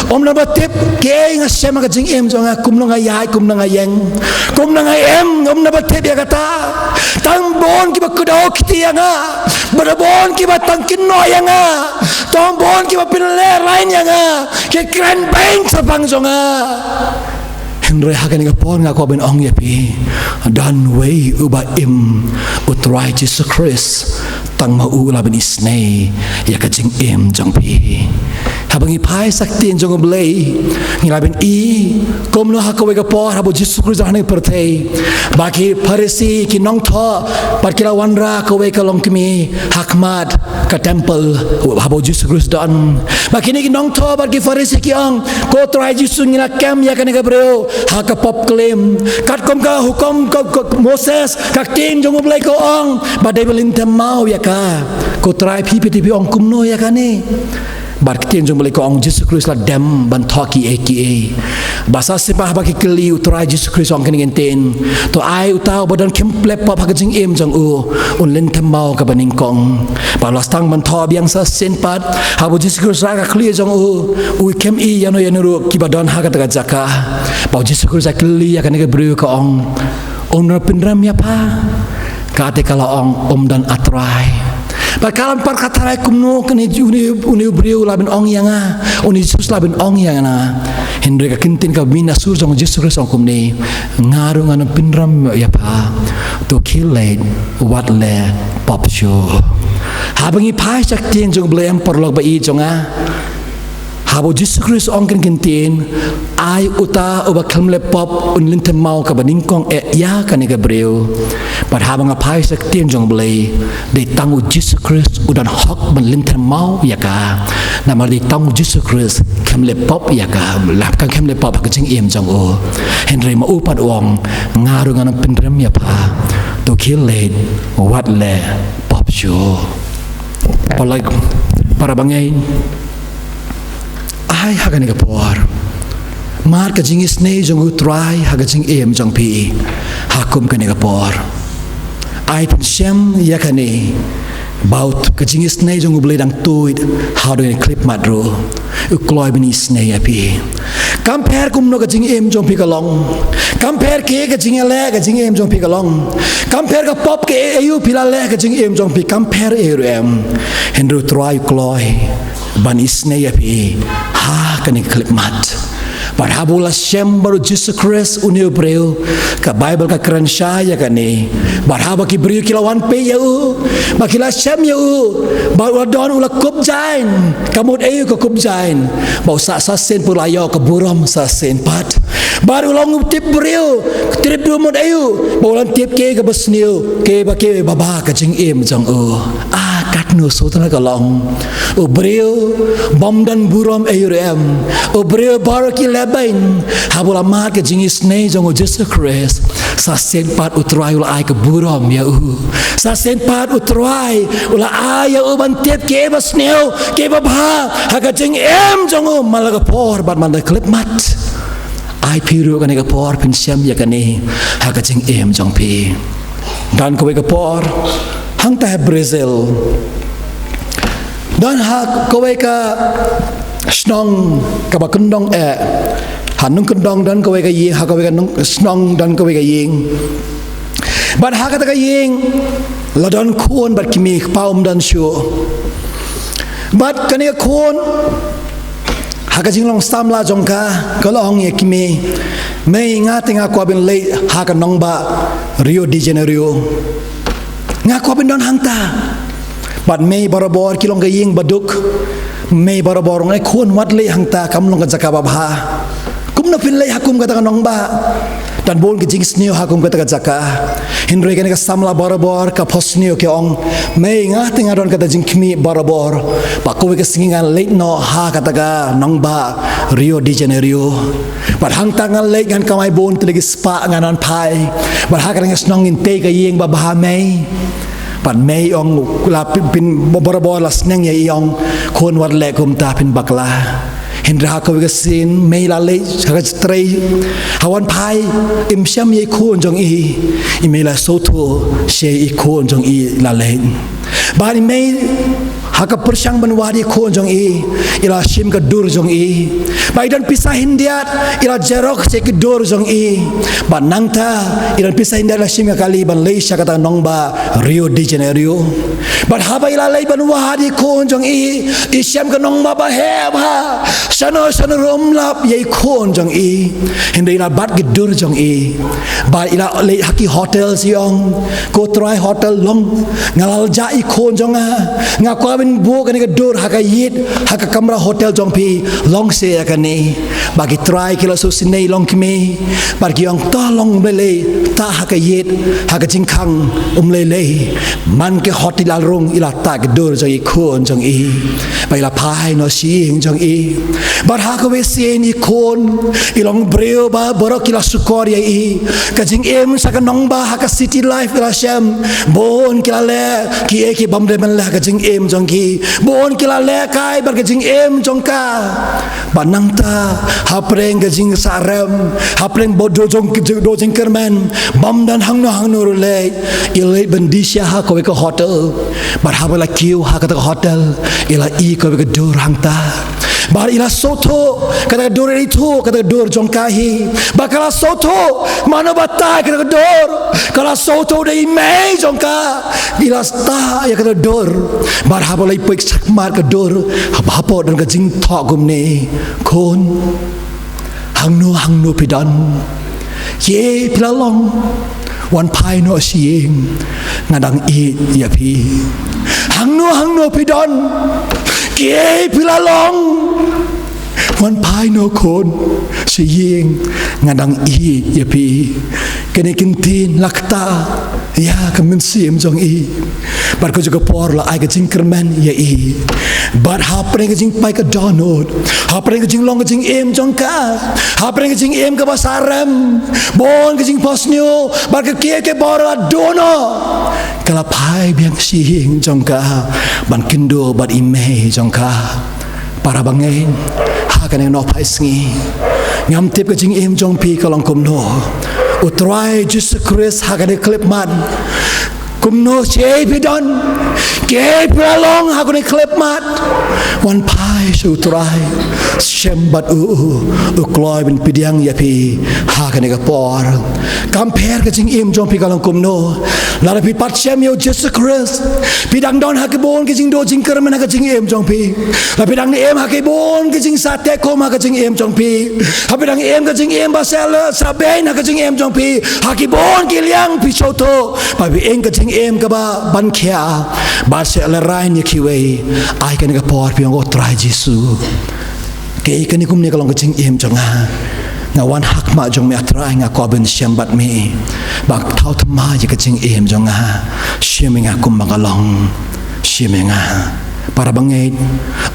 Um don ba tip kaei nga shem ha ka jingim jong nga, kumno nga ïaid, kumno nga ïeng. Kumno nga im, um don ba tip ïa kata. Tang bun kiba kdew kti ïa nga. Bad bun kiba tang kynnoh ïa nga. Tang bun kiba pynlehrain ïa nga. Ki kren beiñ shaphang jong nga. Hynrei ha kane ka por nga kwah ban ong ïa phi, don uwei uba im, U Trai Jisu Khrist, tang ma u u lah ban isnei ïa ka jingim jong phi. Haba ngi phai sha ka ktien jong U Blei, ngi lah ban i kumno ha kawei ka por haba U Jisu Khrist u don ha kane ka pyrthei, ba ki Pharisi, ki nongthoh, bad ki la wanrah kawei ka longkmie ha khmat ka temple haba U Jisu Khrist u don. Bad kine ki nongthoh bad ki Pharisi ki ong, "Ko Trai Jisu, ngi la kem ïa kane ka briew ha ka pop klim. Katkum ka hukum ka, ka Moses, ka ktien jong U Blei ka ong ba dei ban lynthem maw ïa ka. Ko Trai, phi pat phi ong kumno ïa kane?" Bad ka ktien jong U Blei ka ong, Jisu Khrist la dem ban thoh kiei kiei. Bad sa shisien pat haba ki kylli U Trai Jisu Khrist, ong kane ka ktien, "To ai uta uba don khyndiat pop ha ka jingim jong u, un lynthem maw kaba nyngkong." Bad la sdang ban thoh biang sa shisien pat, haba U Jisu Khrist rah ka khlieh jong u, u khlem i ïano ïano ruh kiba don ha kata ka jaka. Bad U Jisu Khrist u kylli ïa kane ka briew, ka ong, "Um don pynrem ïa pha?" Kata ka la ong, "Um don, A Trai." Bad ka la ong pat, "Ko Trai, kumno kane, une, une u briew u lah ban ong ïa nga, une u Jisu u lah ban ong ïa nga?" Hynrei ka ktien kaba mih na sur jong U Jisu Khrist ka ong kumne, "Nga ruh ngan ym pynrem ïa pha. To khie leit, wat leh pop shuh." Haba ngi phai sha ka ktien jong U Blei, em paralok ba ïeit jong nga, haba U Jisu Khrist u ong kane ka ktien, "Ai uta uba khlem leh pop un lynthem maw kaba nyngkong eh ïa kane ka briew." Bad haba nga phai sha ka ktien jong U Blei, dei tang U Jisu Khrist u don hok ban lynthem maw ïa ka. Namar dei tang U Jisu Khrist khlem leh pop ïa ka, lap ka khlem leh pop ha ka jingim jong u. Hynrei ma u pat u ong, "Nga ruh ngan ym pynrem ïa pha. To khie leit, wat leh pop shuh." Paralok, para bangeit, ai ha kane ka por, mad ka jingisnei jong U Trai ha ka jingim jong phi ha kum kane ka por. Ai pynshem ïa kane, ba u, ka jingisnei jong U Blei dang tuid haduh kane ka khyllipmat ruh. U kloi ban isnei ïa phi. Kam pher kumno ka jingim jong phi ka long, kam pher kaei ka jingïaleh ka jingim jong phi ka long, kam pher ka pop kaei kaei phi la leh ha ka jingim jong phi, kam pher ei ruh em, hynrei U Trai u kloi ban isnei ïa phi ha kane ka khyllipmat. Bad haba u la shem bad U Jisu Khrist une u briew, ka Baibl ka kren shai ïa kane. Bad haba ki briew ki la wan peit ïa u, bad ki la shem ïa u, bad u la don, u la kup jaiñ, ka mut ei u ka kup jaiñ. Bad u sah sa shisien pat, u la ïoh ka burom sa shisien pat. Bad u long u tip briew, u tip briew mut ei u, bad u la tip kaei kaba sniew, kaei ba, kaei ba bha ha ka jingim jong u. Ah, kat Nusut na ka long u briew bym don burom ïa u rem, u briew baroh ki leh beiñ. Haba u la mad ka jingisynei jong u Jisu Khrist, sa shisien pat u Trai u la ai ka burom ïa u. Sa shisien pat u Trai u la ai ïa u ban tip kiei ba sniew, kiei ba bha ha ka jingim jong u man la ka por bad man la ka khyllipmat. Ai phi ruh kane ka por phin shem ïa kane ha ka jingim jong phi. Don kawei ka por hangta ha Brazil, don ha kawei ka shnong kaba kyndong eh, ha nongkyndong don kawei ka ïing, ha kawei ka nong-, shnong don kawei ka ïing. Bad ha kata ka ïing la don khun bad kmie, kpa um don shuh. Bad kane ka khun, ha ka jinglong samla jong ka, ka la ong ïa kmie, "Mei, nga te nga kwah ban leit ha ka nongbah Rio de Janeiro. Nga kwah ban don hangta." Bad mei barabor, ki long ka ïing ba duk. Mei barabor ong, "Ei khun, wat leit hangta, kam long ka jaka ba bha. Kumno phin leit ha kum kata ka nongbah? Don bun ka jingsniew ha kum kata ka jaka." Hynrei kane ka samla barabor ka phohsniew, ka ong, "Mei, nga te nga don kata jingkhmih barabor ba kawei ka sngi ngan leit noh ha kata ka nongbah Rio de Janeiro. Bad hangta ngan leit, ngan kamai bun tylli ki spah, ngan wan phai. Bad ha kane ka shnong ngin tei ka ïing ba bha, mei." Bad mei ong, la pyn, pyn, barabor la sneng ïa i, ong, "Khun, wat leh kumta, phin bakla." Hynrei ha kawei ka sien mei la leit ha ka trei, ha wan phai, im shem ïa i khun jong i. I mei la sngewthuh sha i khun jong i la leit. Bad i mei ha ka pyrshang ban wad ïa i khun jong i, i la shim ka dur jong i. Bad i don pisa khyndiat, i la xerox sha ka dur jong i. Bad nangta i don pisa khyndiat, i la shim ka kali ban leit sha kata ka nongbah Rio de Janeiro. Bad haba i la leit ban wad ïa i khun jong i, i shem ka nongbah ba heh bha. Shano shano ruh ym lap ïa i khun jong i. Hynrei i la bat ka dur jong i. Bad i la leit ha ki hotel, i ong, "Ko Trai, hotel long, nga la jah ïa i khun jong nga. Nga kwah ban buh kane ka dur ha ka ïit, ha ka kamra hotel jong phi, long seh ïa kane." Bad ki trai ki la sngewsynei, long kmie. Bad ki ong, "To long, ym lei lei, tah ha ka ïit, ha ka jingkhang, ym lei lei." Man ka hot i la rung, i la tah ka dur jong i khun jong i. Bad i la phai noh sha ïing jong i. Bad ha kawei sien i khun, i long briew ba baroh ki la shukor ïa i. Ka jingim sha ka nongbah ha ka city life i la shem. Bun ki la leh kiei kiei bym dei ban leh ha ka jingim jong ki. Bun ki la leh kai bad ka jingim jong ka. Bad nangta, hapdeng ka jingsah rem, hapdeng ba u duh jong, duh jingkyrmen, bym don hangno hangno ruh leit, i leit ban die sha ha kawei ka hotel. Bad haba la kiew ha kata ka hotel, i la ïohi kawei ka dur hangta. Bad i la sngewthuh, kata ka dur, i la ïohi kata ka dur jong ka hi. Bad ka la sngewthuh, mano ba tah ïa kata ka dur. Ka la sngewthuh da i mei jong ka. I la tah ïa kata ka dur. Bad haba la peit shakhmat ka dur, haba hapoh don ka jingthoh kumne, "Khun, hangno hangno phi don, kiei phi la long, wan phai noh sha ïing, nga dang ïeit ïa phi. Hangno hangno phi don, kiei phi la long, wan phai noh khun sha ïing, nga dang ïeit ïa phi." Kane ka ktien la ktah ïa ka mynsiem jong i. Bad kajuh ka por la ai ka jingkyrmen ïa i. Bad hapdeng ka jingpait ka dohnud, hapdeng ka jinglong ka jingim jong ka, hapdeng ka jingim kaba sah rem, bun ka jingphohsniew, bad ka kiei kiei baroh la duh noh, ka la phai biang sha ïing jong ka ban kynduh bad i mei jong ka. Para bangeit, ha kane ka nohphai sngi, ngam tip ka jingim jong phi ka long kumno. U Trai Jisu Khrist ha kane ka khyllipmat, kumno, shaei phi don, kiei phi la long ha kane ka khyllipmat, wan phai sha u Trai, shem bad u, u kloi ban pdiang ïa phi ha kane ka por. Kam pher ka jingim jong phi ka long kumno. Lada phi pat shem ïa u Jisu Khrist, phi dang don ha ki bun ki jingduh jingkyrmen ha ka jingim jong phi. Lada phi dang im ha ki bun ki jingsah teh kum ha ka jingim jong phi. Lada phi dang im ka jingim ba sah leh sah beiñ ha ka jingim jong phi. Ha ki bun ki liang phi sngewthuh ba phi im ka jingim kaba ban khia, ba sah leh rain ïa kiwei. Ai kane ka por phi ong, "O Trai Jisu, kaei kane, kumne ka long ka jingim jong nga. Nga wan ha khmat jong me, A Trai, nga kwah ban shem bad me. Ba thaw thymmai ïa ka jingim jong nga. Shim ïa nga kumba nga long. shim ïa nga. Para bangeit,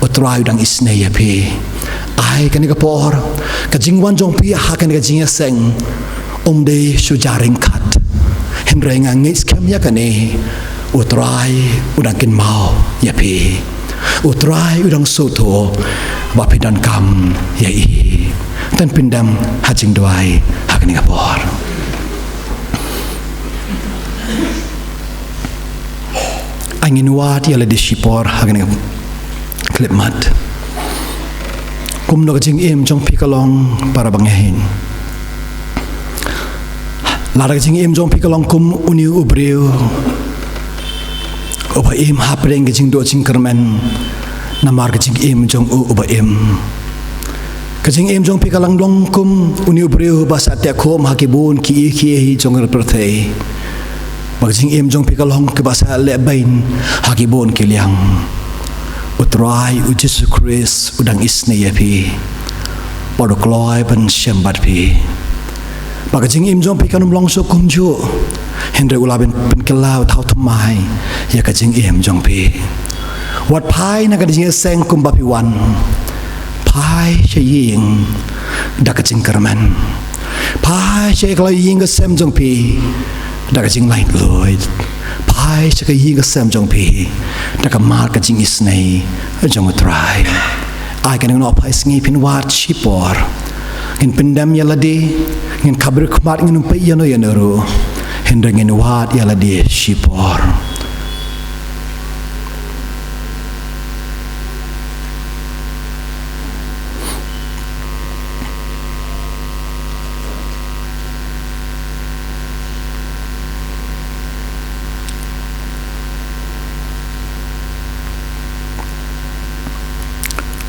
U Trai u dang isynei ïa phi. Ai kane ka por, ka jingwan jong phi ha kane ka jingïaseng, um dei shu jia ryngkat. Hynrei nga ngeit skhem ïa kane, U Trai u dang kynmaw ïa phi. U Trai u dang sngewthuh ba phi donkam ïa i. Tang pyndem ha jingduwai ha kane ka por. Ai ngin wad ïa lade shipor ha kane ka khyllipmat. Kumno ka jingim jong phi ka long para bangeit? Lada ka jingim jong phi ka long kum une u briew uba im hapdeng ka jingduh jingkyrmen, namar ka jingim jong u uba im. Ka jingim jong phi ka long long kum une u briew ba sah teh khum ha ki bun ki ïing ki jong ka pyrthei. Ba ka jingim jong phi ka long kaba sah lehbeiñ ha ki bun ki liang. U Trai u Jisu Khrist u dang isynei ïa phi. Bad u kloi ban shem bad phi. Ba ka jingim jong phi kan ym long shuh kumjuh. Hynrei u la ban pynkylla, u thaw thymmai ïa ka jingim jong phi. Wat phai na ka jingïaseng kumba phi wan. Phai sha ïing da ka jingkyrmen. Phai sha ka ïing ka sem jong phi da ka jinglaitluid. Phai sha ka ïing ka sem jong phi da ka mar ka jingisynei jong U Trai. Ai kane ka nongphai sngi phin wad shipor. Ngin pyndem ïa lade, ngin khapbriew khmat, ngin ym peit ïano ïano ruh. Hynrei ngin wad ïa lade shipor.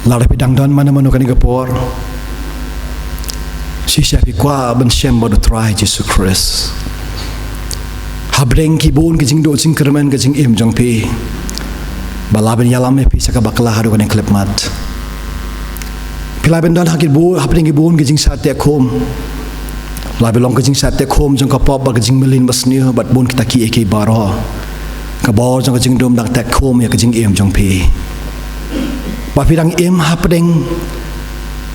Lada phi dang don mano mano kane ka por, shisha phi kwah ban shem bad U Trai Jisu Khrist. Hapdeng ki bun ki jingduh jingkyrmen ka jingim jong phi, ba la ban ïalam ïa phi sha ka bakla haduh kane ka khyllipmat. Phi la ban don ha ki bun, hapdeng ki bun ki jingsah teh khum. La ban long ka jingsah teh khum jong ka pop bad ka jingmlien basniew bad bun kita kiei kiei baroh. Ka bor jong ka jingdum dang teh khum ïa ka jingim jong phi. Ba phi dang im hapdeng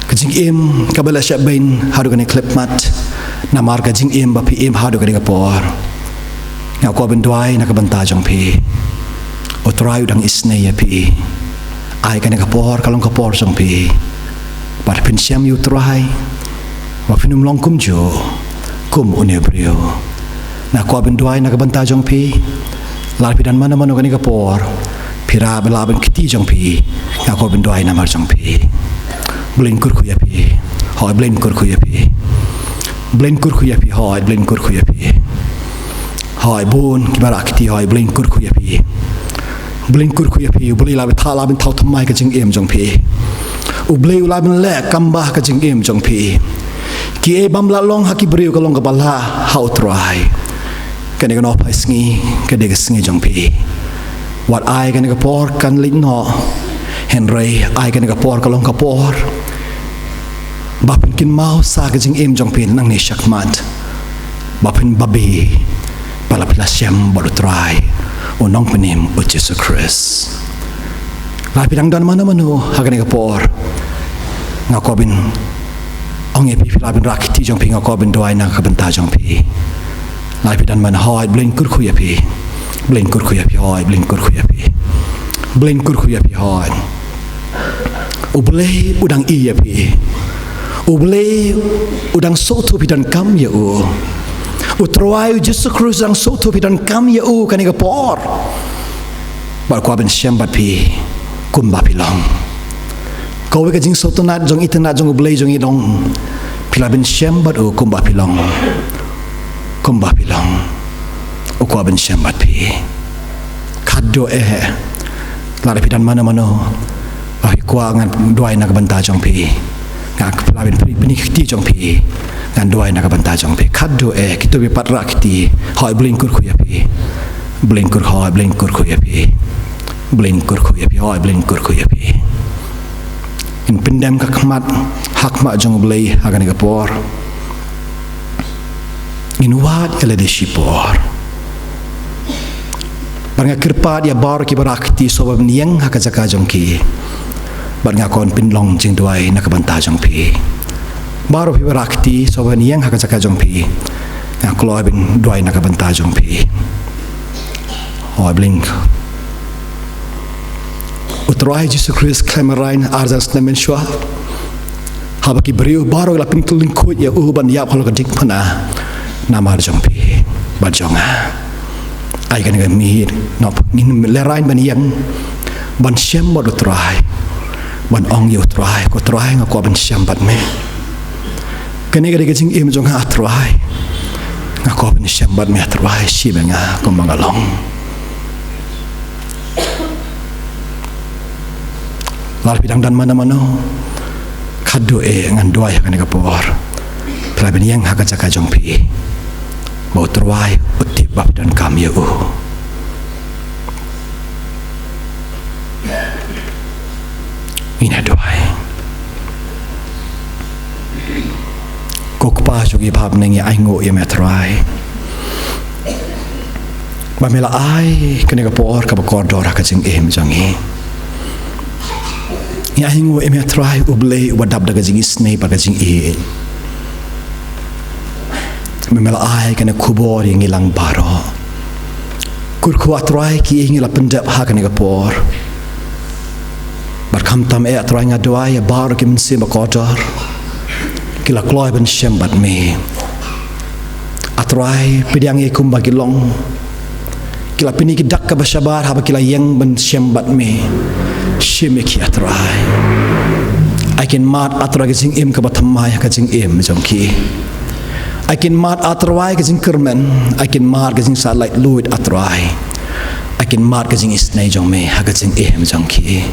ka jingim kaba la shah beiñ haduh kane ka khyllipmat. Namar ka jingim ba phi im haduh kane ka por, nga kwah ban duwai na ka bynta jong phi. U Trai u dang isynei ïa phi. Ai kane ka por ka long ka por jong phi. Bad phin shem ïa U Trai, ba phin ym long kumjuh kum une u briew. Nga kwah ban duwai na ka bynta jong phi. Lada phi don mano mano kane ka por, phi ïarap ban lah ban kti jong phi. Nga kwah ban duwai namar jong phi. Blei un kyrkhu ïa phi. Hooid, Blei un kyrkhu ïa phi. Blei un kyrkhu ïa phi, hooid, Blei un kyrkhu ïa phi. Hooid, bun kiba rah kti, hooid, Blei un kyrkhu ïa phi. Blei un kyrkhu ïa phi, U Blei u la ban thaw, la ban thaw thymmai ka jingim jong phi. U Blei u la ban leh kam ba ka jingim jong phi. Kiei bym lah long ha ki briew ka long kaba lah ha U Trai. Kane ka nongphai sngi ka dei ka sngi jong phi. Wat ai kane ka por kan leit noh. Hynrei ai kane ka por ka long ka por ba phin kynmaw sa ka jingim jong phi nangne shakhmat. Ba phin babe ba la phi la shem bad U Trai, U Nongpynim U Jisu Khrist. Lada phi dang don mano mano ha kane ka por, nga kwah ban ong ïa phi, phi la ban rah kti jong phi, nga kwah ban duwai na ka bynta jong phi. Lada phi don mano, hooid, Blei un kyrkhu ïa phi. Blei un kyrkhu ïa phi, hooid, Blei un kyrkhu ïa phi. Blei un kyrkhu ïa phi, hooid. U Blei u dang ïeit ïa phi. U Blei u dang sngewthuh phi donkam ïa u. U Trai U Jisu Khrist u dang sngewthuh phi donkam ïa u kane ka por. Bad u kwah ban shem bad phi kumba phi long. Kawei ka jingsngewtynnat jong i, tynnat jong U Blei jong i long, phi lah ban shem bad u kumba phi long. Kumba phi long. U kwah ban shem bad phi. Khadduh eh, lada phi don mano mano ba phi kwah ngan duwai na ka bynta jong phi. Nga, phi lah ban pynbeit kti jong phi. Ngan duwai na ka bynta jong phi. Khadduh eh, kito kiba pat rah kti, hooid, Blei un kyrkhu ïa phi. Blei un kyrkhu, hooid, Blei un kyrkhu ïa phi. Blei un kyrkhu ïa phi, hooid, Blei un kyrkhu ïa phi. Ngin pyndem ka khmat ha khmat jong U Blei ha kane ka por. Ngin wad ïa lade shipor. Bad nga kyrpad ïa baroh kiba rah kti shuwa ban ïeng ha ka jaka jong ki. Bad nga kwah ban pynlong jingduwai na ka bynta jong phi. Baroh phi ba rah kti shuwa ban ïeng ha ka jaka jong phi. Nga kloi ban duwai na ka bynta jong phi. Hooid, blink. U Trai Jisu Khrist khlem raiñ ar hajar snem mynshuwa. Haba ki briew baroh ki la pynkyllon khuid ïa u ban ïap halor ka diengphna namar jong phi bad jong nga. Ai kane ka miet nop ngin lehraiñ ban ïeng ban shem bad u Trai, ban ong ïa u Trai, ko Trai, nga kwah ban shem bad me. Kane ka dei ka jingim jong nga, a Trai. Nga kwah ban shem bad me, a Trai, shim ïa nga kumba nga long. Lada phi dang don mano mano, khadduh eh ngan duwai ha kane ka por. Phi lah ban ïeng ha ka jaka jong phi. Ba u Trai u tip ba phi donkam ïa u. Ngin ïa duwai. Ko Kpa jong ngi ba ha bneng, ngi ainguh ïa me, a Trai. Ba me la ai kane ka por kaba kordor ha ka jingim jong ngi. Ngi ainguh ïa me, a Trai, U Blei uba dap da ka jingisynei bad ka jingïeit. Me, me la ai kane ka khubor ïa ngi lang baroh. Kyrkhu, a Trai, kiei ngi la pyndep ha kane ka por. Bad khamtam eh, a Trai, nga duwai ïa baroh ki mynsiem ba kordor. Ki la kloi ban shem bad me. A Trai, pdiang ïa ki kumba ki long. Ki la pyni ki dak kaba shabar haba ki la ïeng ban shem bad me. Shim ïa ki, a Trai. Ai kin mad, a Trai, ka jingim kaba thymmai ha ka jingim jong ki. Ai kin mad, a Trai, ka jingkyrmen. Ai kin mad ka jingshah laitluid, a Trai. Ai kin mad ka jingisynei jong me ha ka jingim jong ki.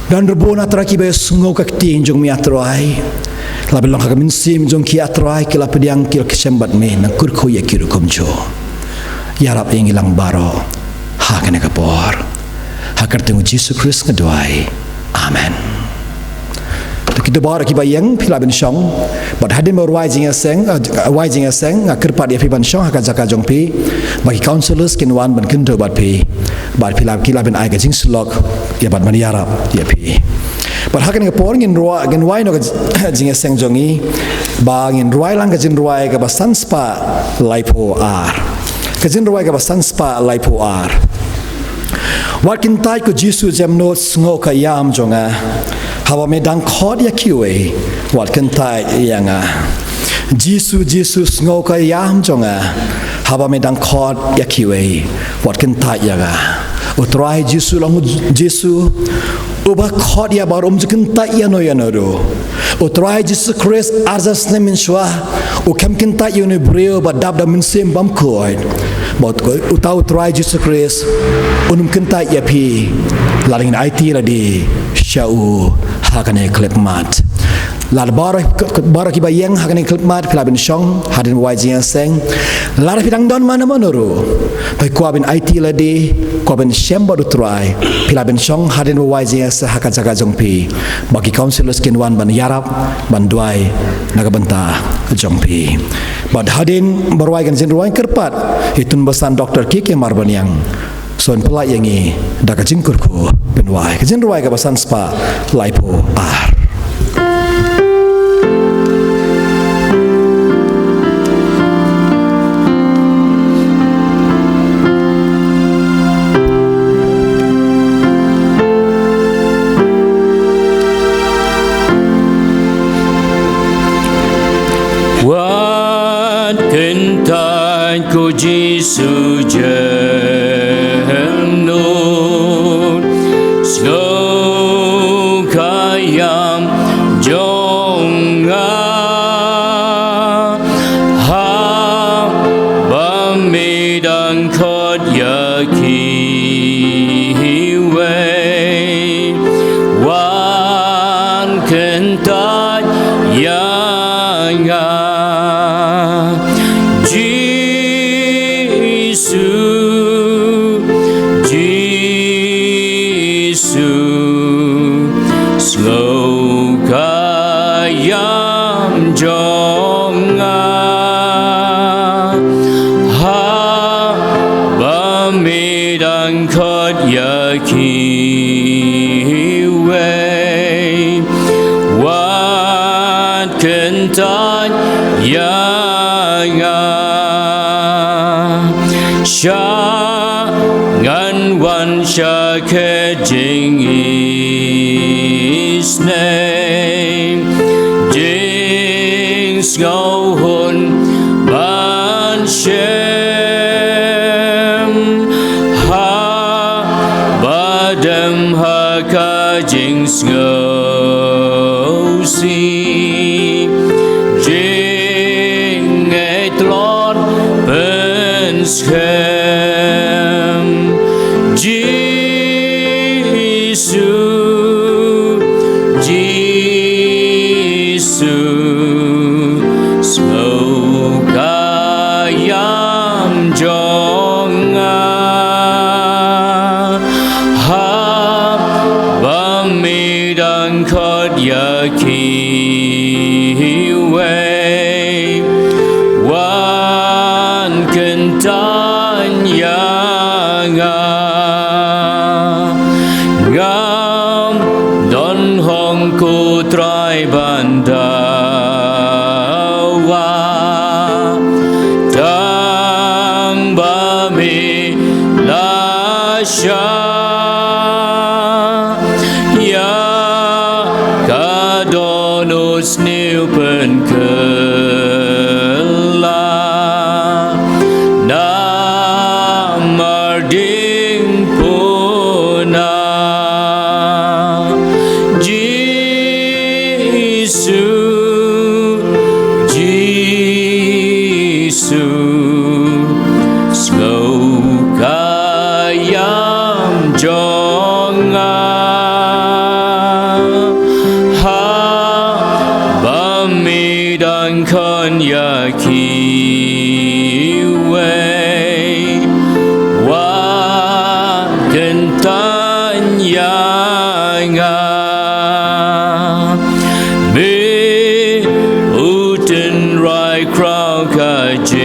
Don bun, a Trai, kiba ïohsngew ka ktien jong me, a Trai. La pynlong ha ka mynsiem jong ki, a Trai, ki la pdiang, ki la shem bad me, ngan kyrkhu ïa ki ruh kumjuh. Ïarap ïa ngi lang baroh ha kane ka por. Ha ka kyrteng U Jisu Khrist nga duwai. Amen. To kito baroh kiba ïeng, phi lah ban shong. Bad hadien ba rwai jingïaseng, eh, rwai jingïaseng, nga kyrpad ïa phi ban shong ha ka jaka jong phi. Ba ki counselors kin wan ban kynduh bad phi. Bad phi lah, ki lah ban ai ka jingsyllok ïa bad ban ïarap ïa phi. Bad ha kane ka por ngin rwai, ngin rwai noh ka jingïaseng jong ngi. Ba ngin rwai lang ka jingrwai kaba san spah laiphew ar. Ka jingrwai kaba san spah laiphew ar. Wat kyntait, ko Jisu, jemnud, sngew ka ïam jong nga. Haba me dang khot ïa kiwei, wat kyntait ïa nga. Jisu, Jisu, sngew ka ïam jong nga. Haba me dang khot ïa kiwei, wat kyntait ïa nga. U Trai Jisu long U Jisu uba khot ïa baroh, um ju kyntait ïano ïano ruh. U Trai Jisu Khrist ar hajar snem mynshuwa u khlem kyntait ïa une u briew ba dap da mynsiem bymkhuid. Bad uta U Trai Jisu Khrist un ym kyntait ïa phi lada ngin aiti lade sha u ha kane ka khyllipmat. Lada baroh, baroh kiba ïeng ha kane ka khyllipmat, phi lah ban shong hadien ba rwai jingïaseng. Lada phi dang don mano mano ruh ba phi kwah ban aiti lade, kwah ban shem bad U Trai, phi lah ban shong hadien ba rwai jingïaseng ha ka jaka jong phi. Ba ki counselors kin wan ban ïarap, ban duwai na ka bynta jong phi. Bad hadien ba rwai ka jingrwai, kyrpad ïa i Tnumbasan Doktor K K Marbaniang, sa un pyllait ïa ngi da ka jingkyrkhu pynrwai. Ka jingrwai kaba san spah laiphew ar. Wat kyntait, ko Jisu, jemnud, sngew ka ïam jong nga. Haba me dang khot ïa kiwei, wat kyntait ïa nga. Jisu, Jisu, sngew ka ïam jong nga. Haba me Kyntait ïa nga, sha ngan wan sha ka jingisynei, jingsngewhun ban shem, haba dem ha ka jingsngewsih, jingngeit tlot pynskhem. Jisu, Jisu, sngew ka ïam jong nga, haba me dang khot ïa kiwei, wan kyntait ïa nga. Ngam don hok, ko Trai, ban dawa, tang ba me la shah ïa ka dohnud sniew pynkylla, namar ding puna. Jisu, Jisu, sngew ka ïam jong nga, haba me dang khot ïa kiwei, wan kyntait ïa nga. Me u tynrai khraw ka jingim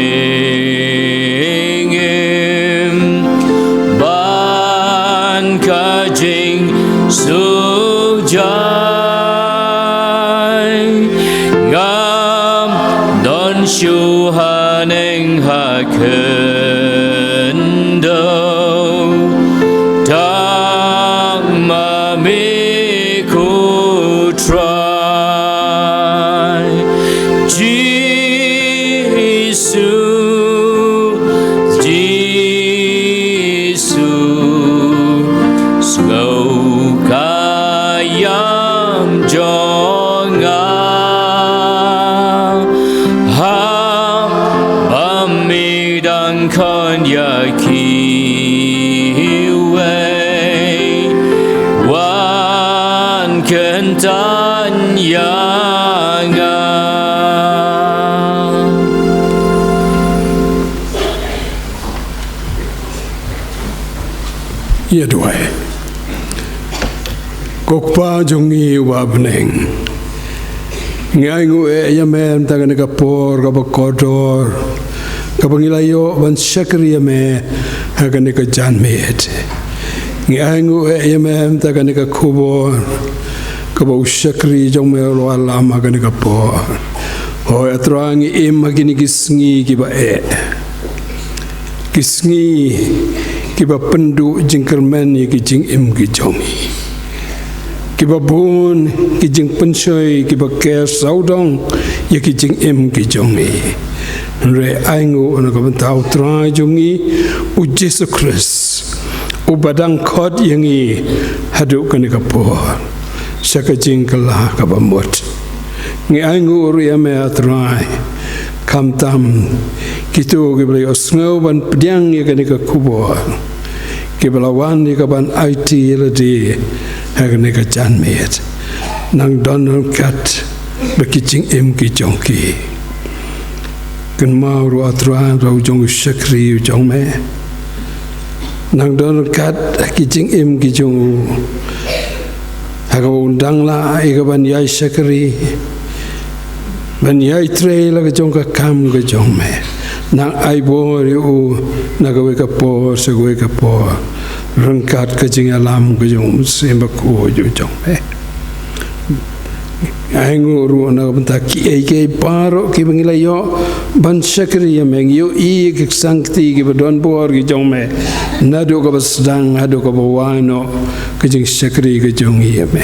bad ka jingsuhjai. Ngam don shuh haneng ha khyndew, tang ma me, ko Trai. Jisu, Jisu, sngew ka ïam jong nga, haba me dang khot ïa kiwei, wan kyntait ïa nga. Ïa duwai. Ko Kpa jong ngi uba ha bneng, ngi ainguh eh ïa me mynta kane ka por kaba kordor, kaba ngi la ïoh ban shakri ïa me ha kane ka janmiet. Ngi ainguh eh ïa me mynta kane ka khubor kaba u shakri jong me u la wallam ha kane ka por. Hooid, A Trai, ngi im ha kine ki sngi kiba eh, ki sngi kiba pynduh jingkyrmen ïa ki jingim ki jong ngi, kiba bun ki jingpynshoi kiba ker sawdong ïa ki jingim ki jong ngi. Hynrei ainguh na ka bynta U Trai jong ngi U Jisu Khrist, uba dang khot ïa ngi haduh kane ka por sha ka jingkylla kaba mut. Ngi ainguh ruh ïa me, A Trai, khamtam kito kiba la ïohsngew ban pdiang ïa kane ka khubor, kiba la wan ïa ka ban aiti ïa lade ha kane ka janmiet. Nang don ryngkat bad ki jingim ki jong ki. Kynmaw ruh, A Trai, ïa u jong u shakri u jong me. Nang don ryngkat ha ki jingim ki jong u, ha kaba un dang lah ïa ka ban ïai shakri, ban ïai trei la ka jong ka kam ka jong me. Nang ai bor ïa u na kawei ka por sha kawei ka por, ryngkat ka jingïalam ka jong U Mynsiem Bakhuid u jong me. Ai nguh ruh na ka bynta kiei kiei baroh kiba ngi la ïoh ban shakri ïa me. Ngi ïohi ïa ki ksangkti kiba don bor ki jong me, naduh kaba sdang haduh kaba wai noh ka jingshakri ka jong ngi ïa me.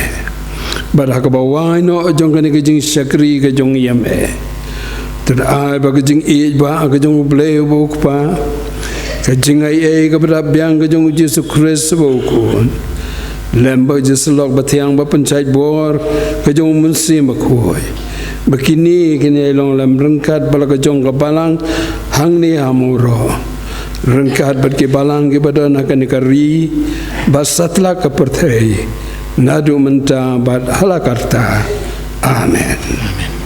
Bad ha kaba wai noh jong kane ka jingshakri ka jong ngi ïa me, to ai ba ka jingïeit ba ka jong U Blei uba U Kpa, ka jingaiei kaba dap biang ka jong U Jisu Khrist uba U Khun, lem bad ka jingsyllok bathiang ba pynshait bor ka jong U Mynsiem Bakhuid, ba kine kin ïai long lem ryngkat bad la ka jong ka balang hangne ha Mawroh, ryngkat bad ki balang kiba don ha kane ka ri bad satlak ka pyrthei, naduh mynta bad hala karta. Amen.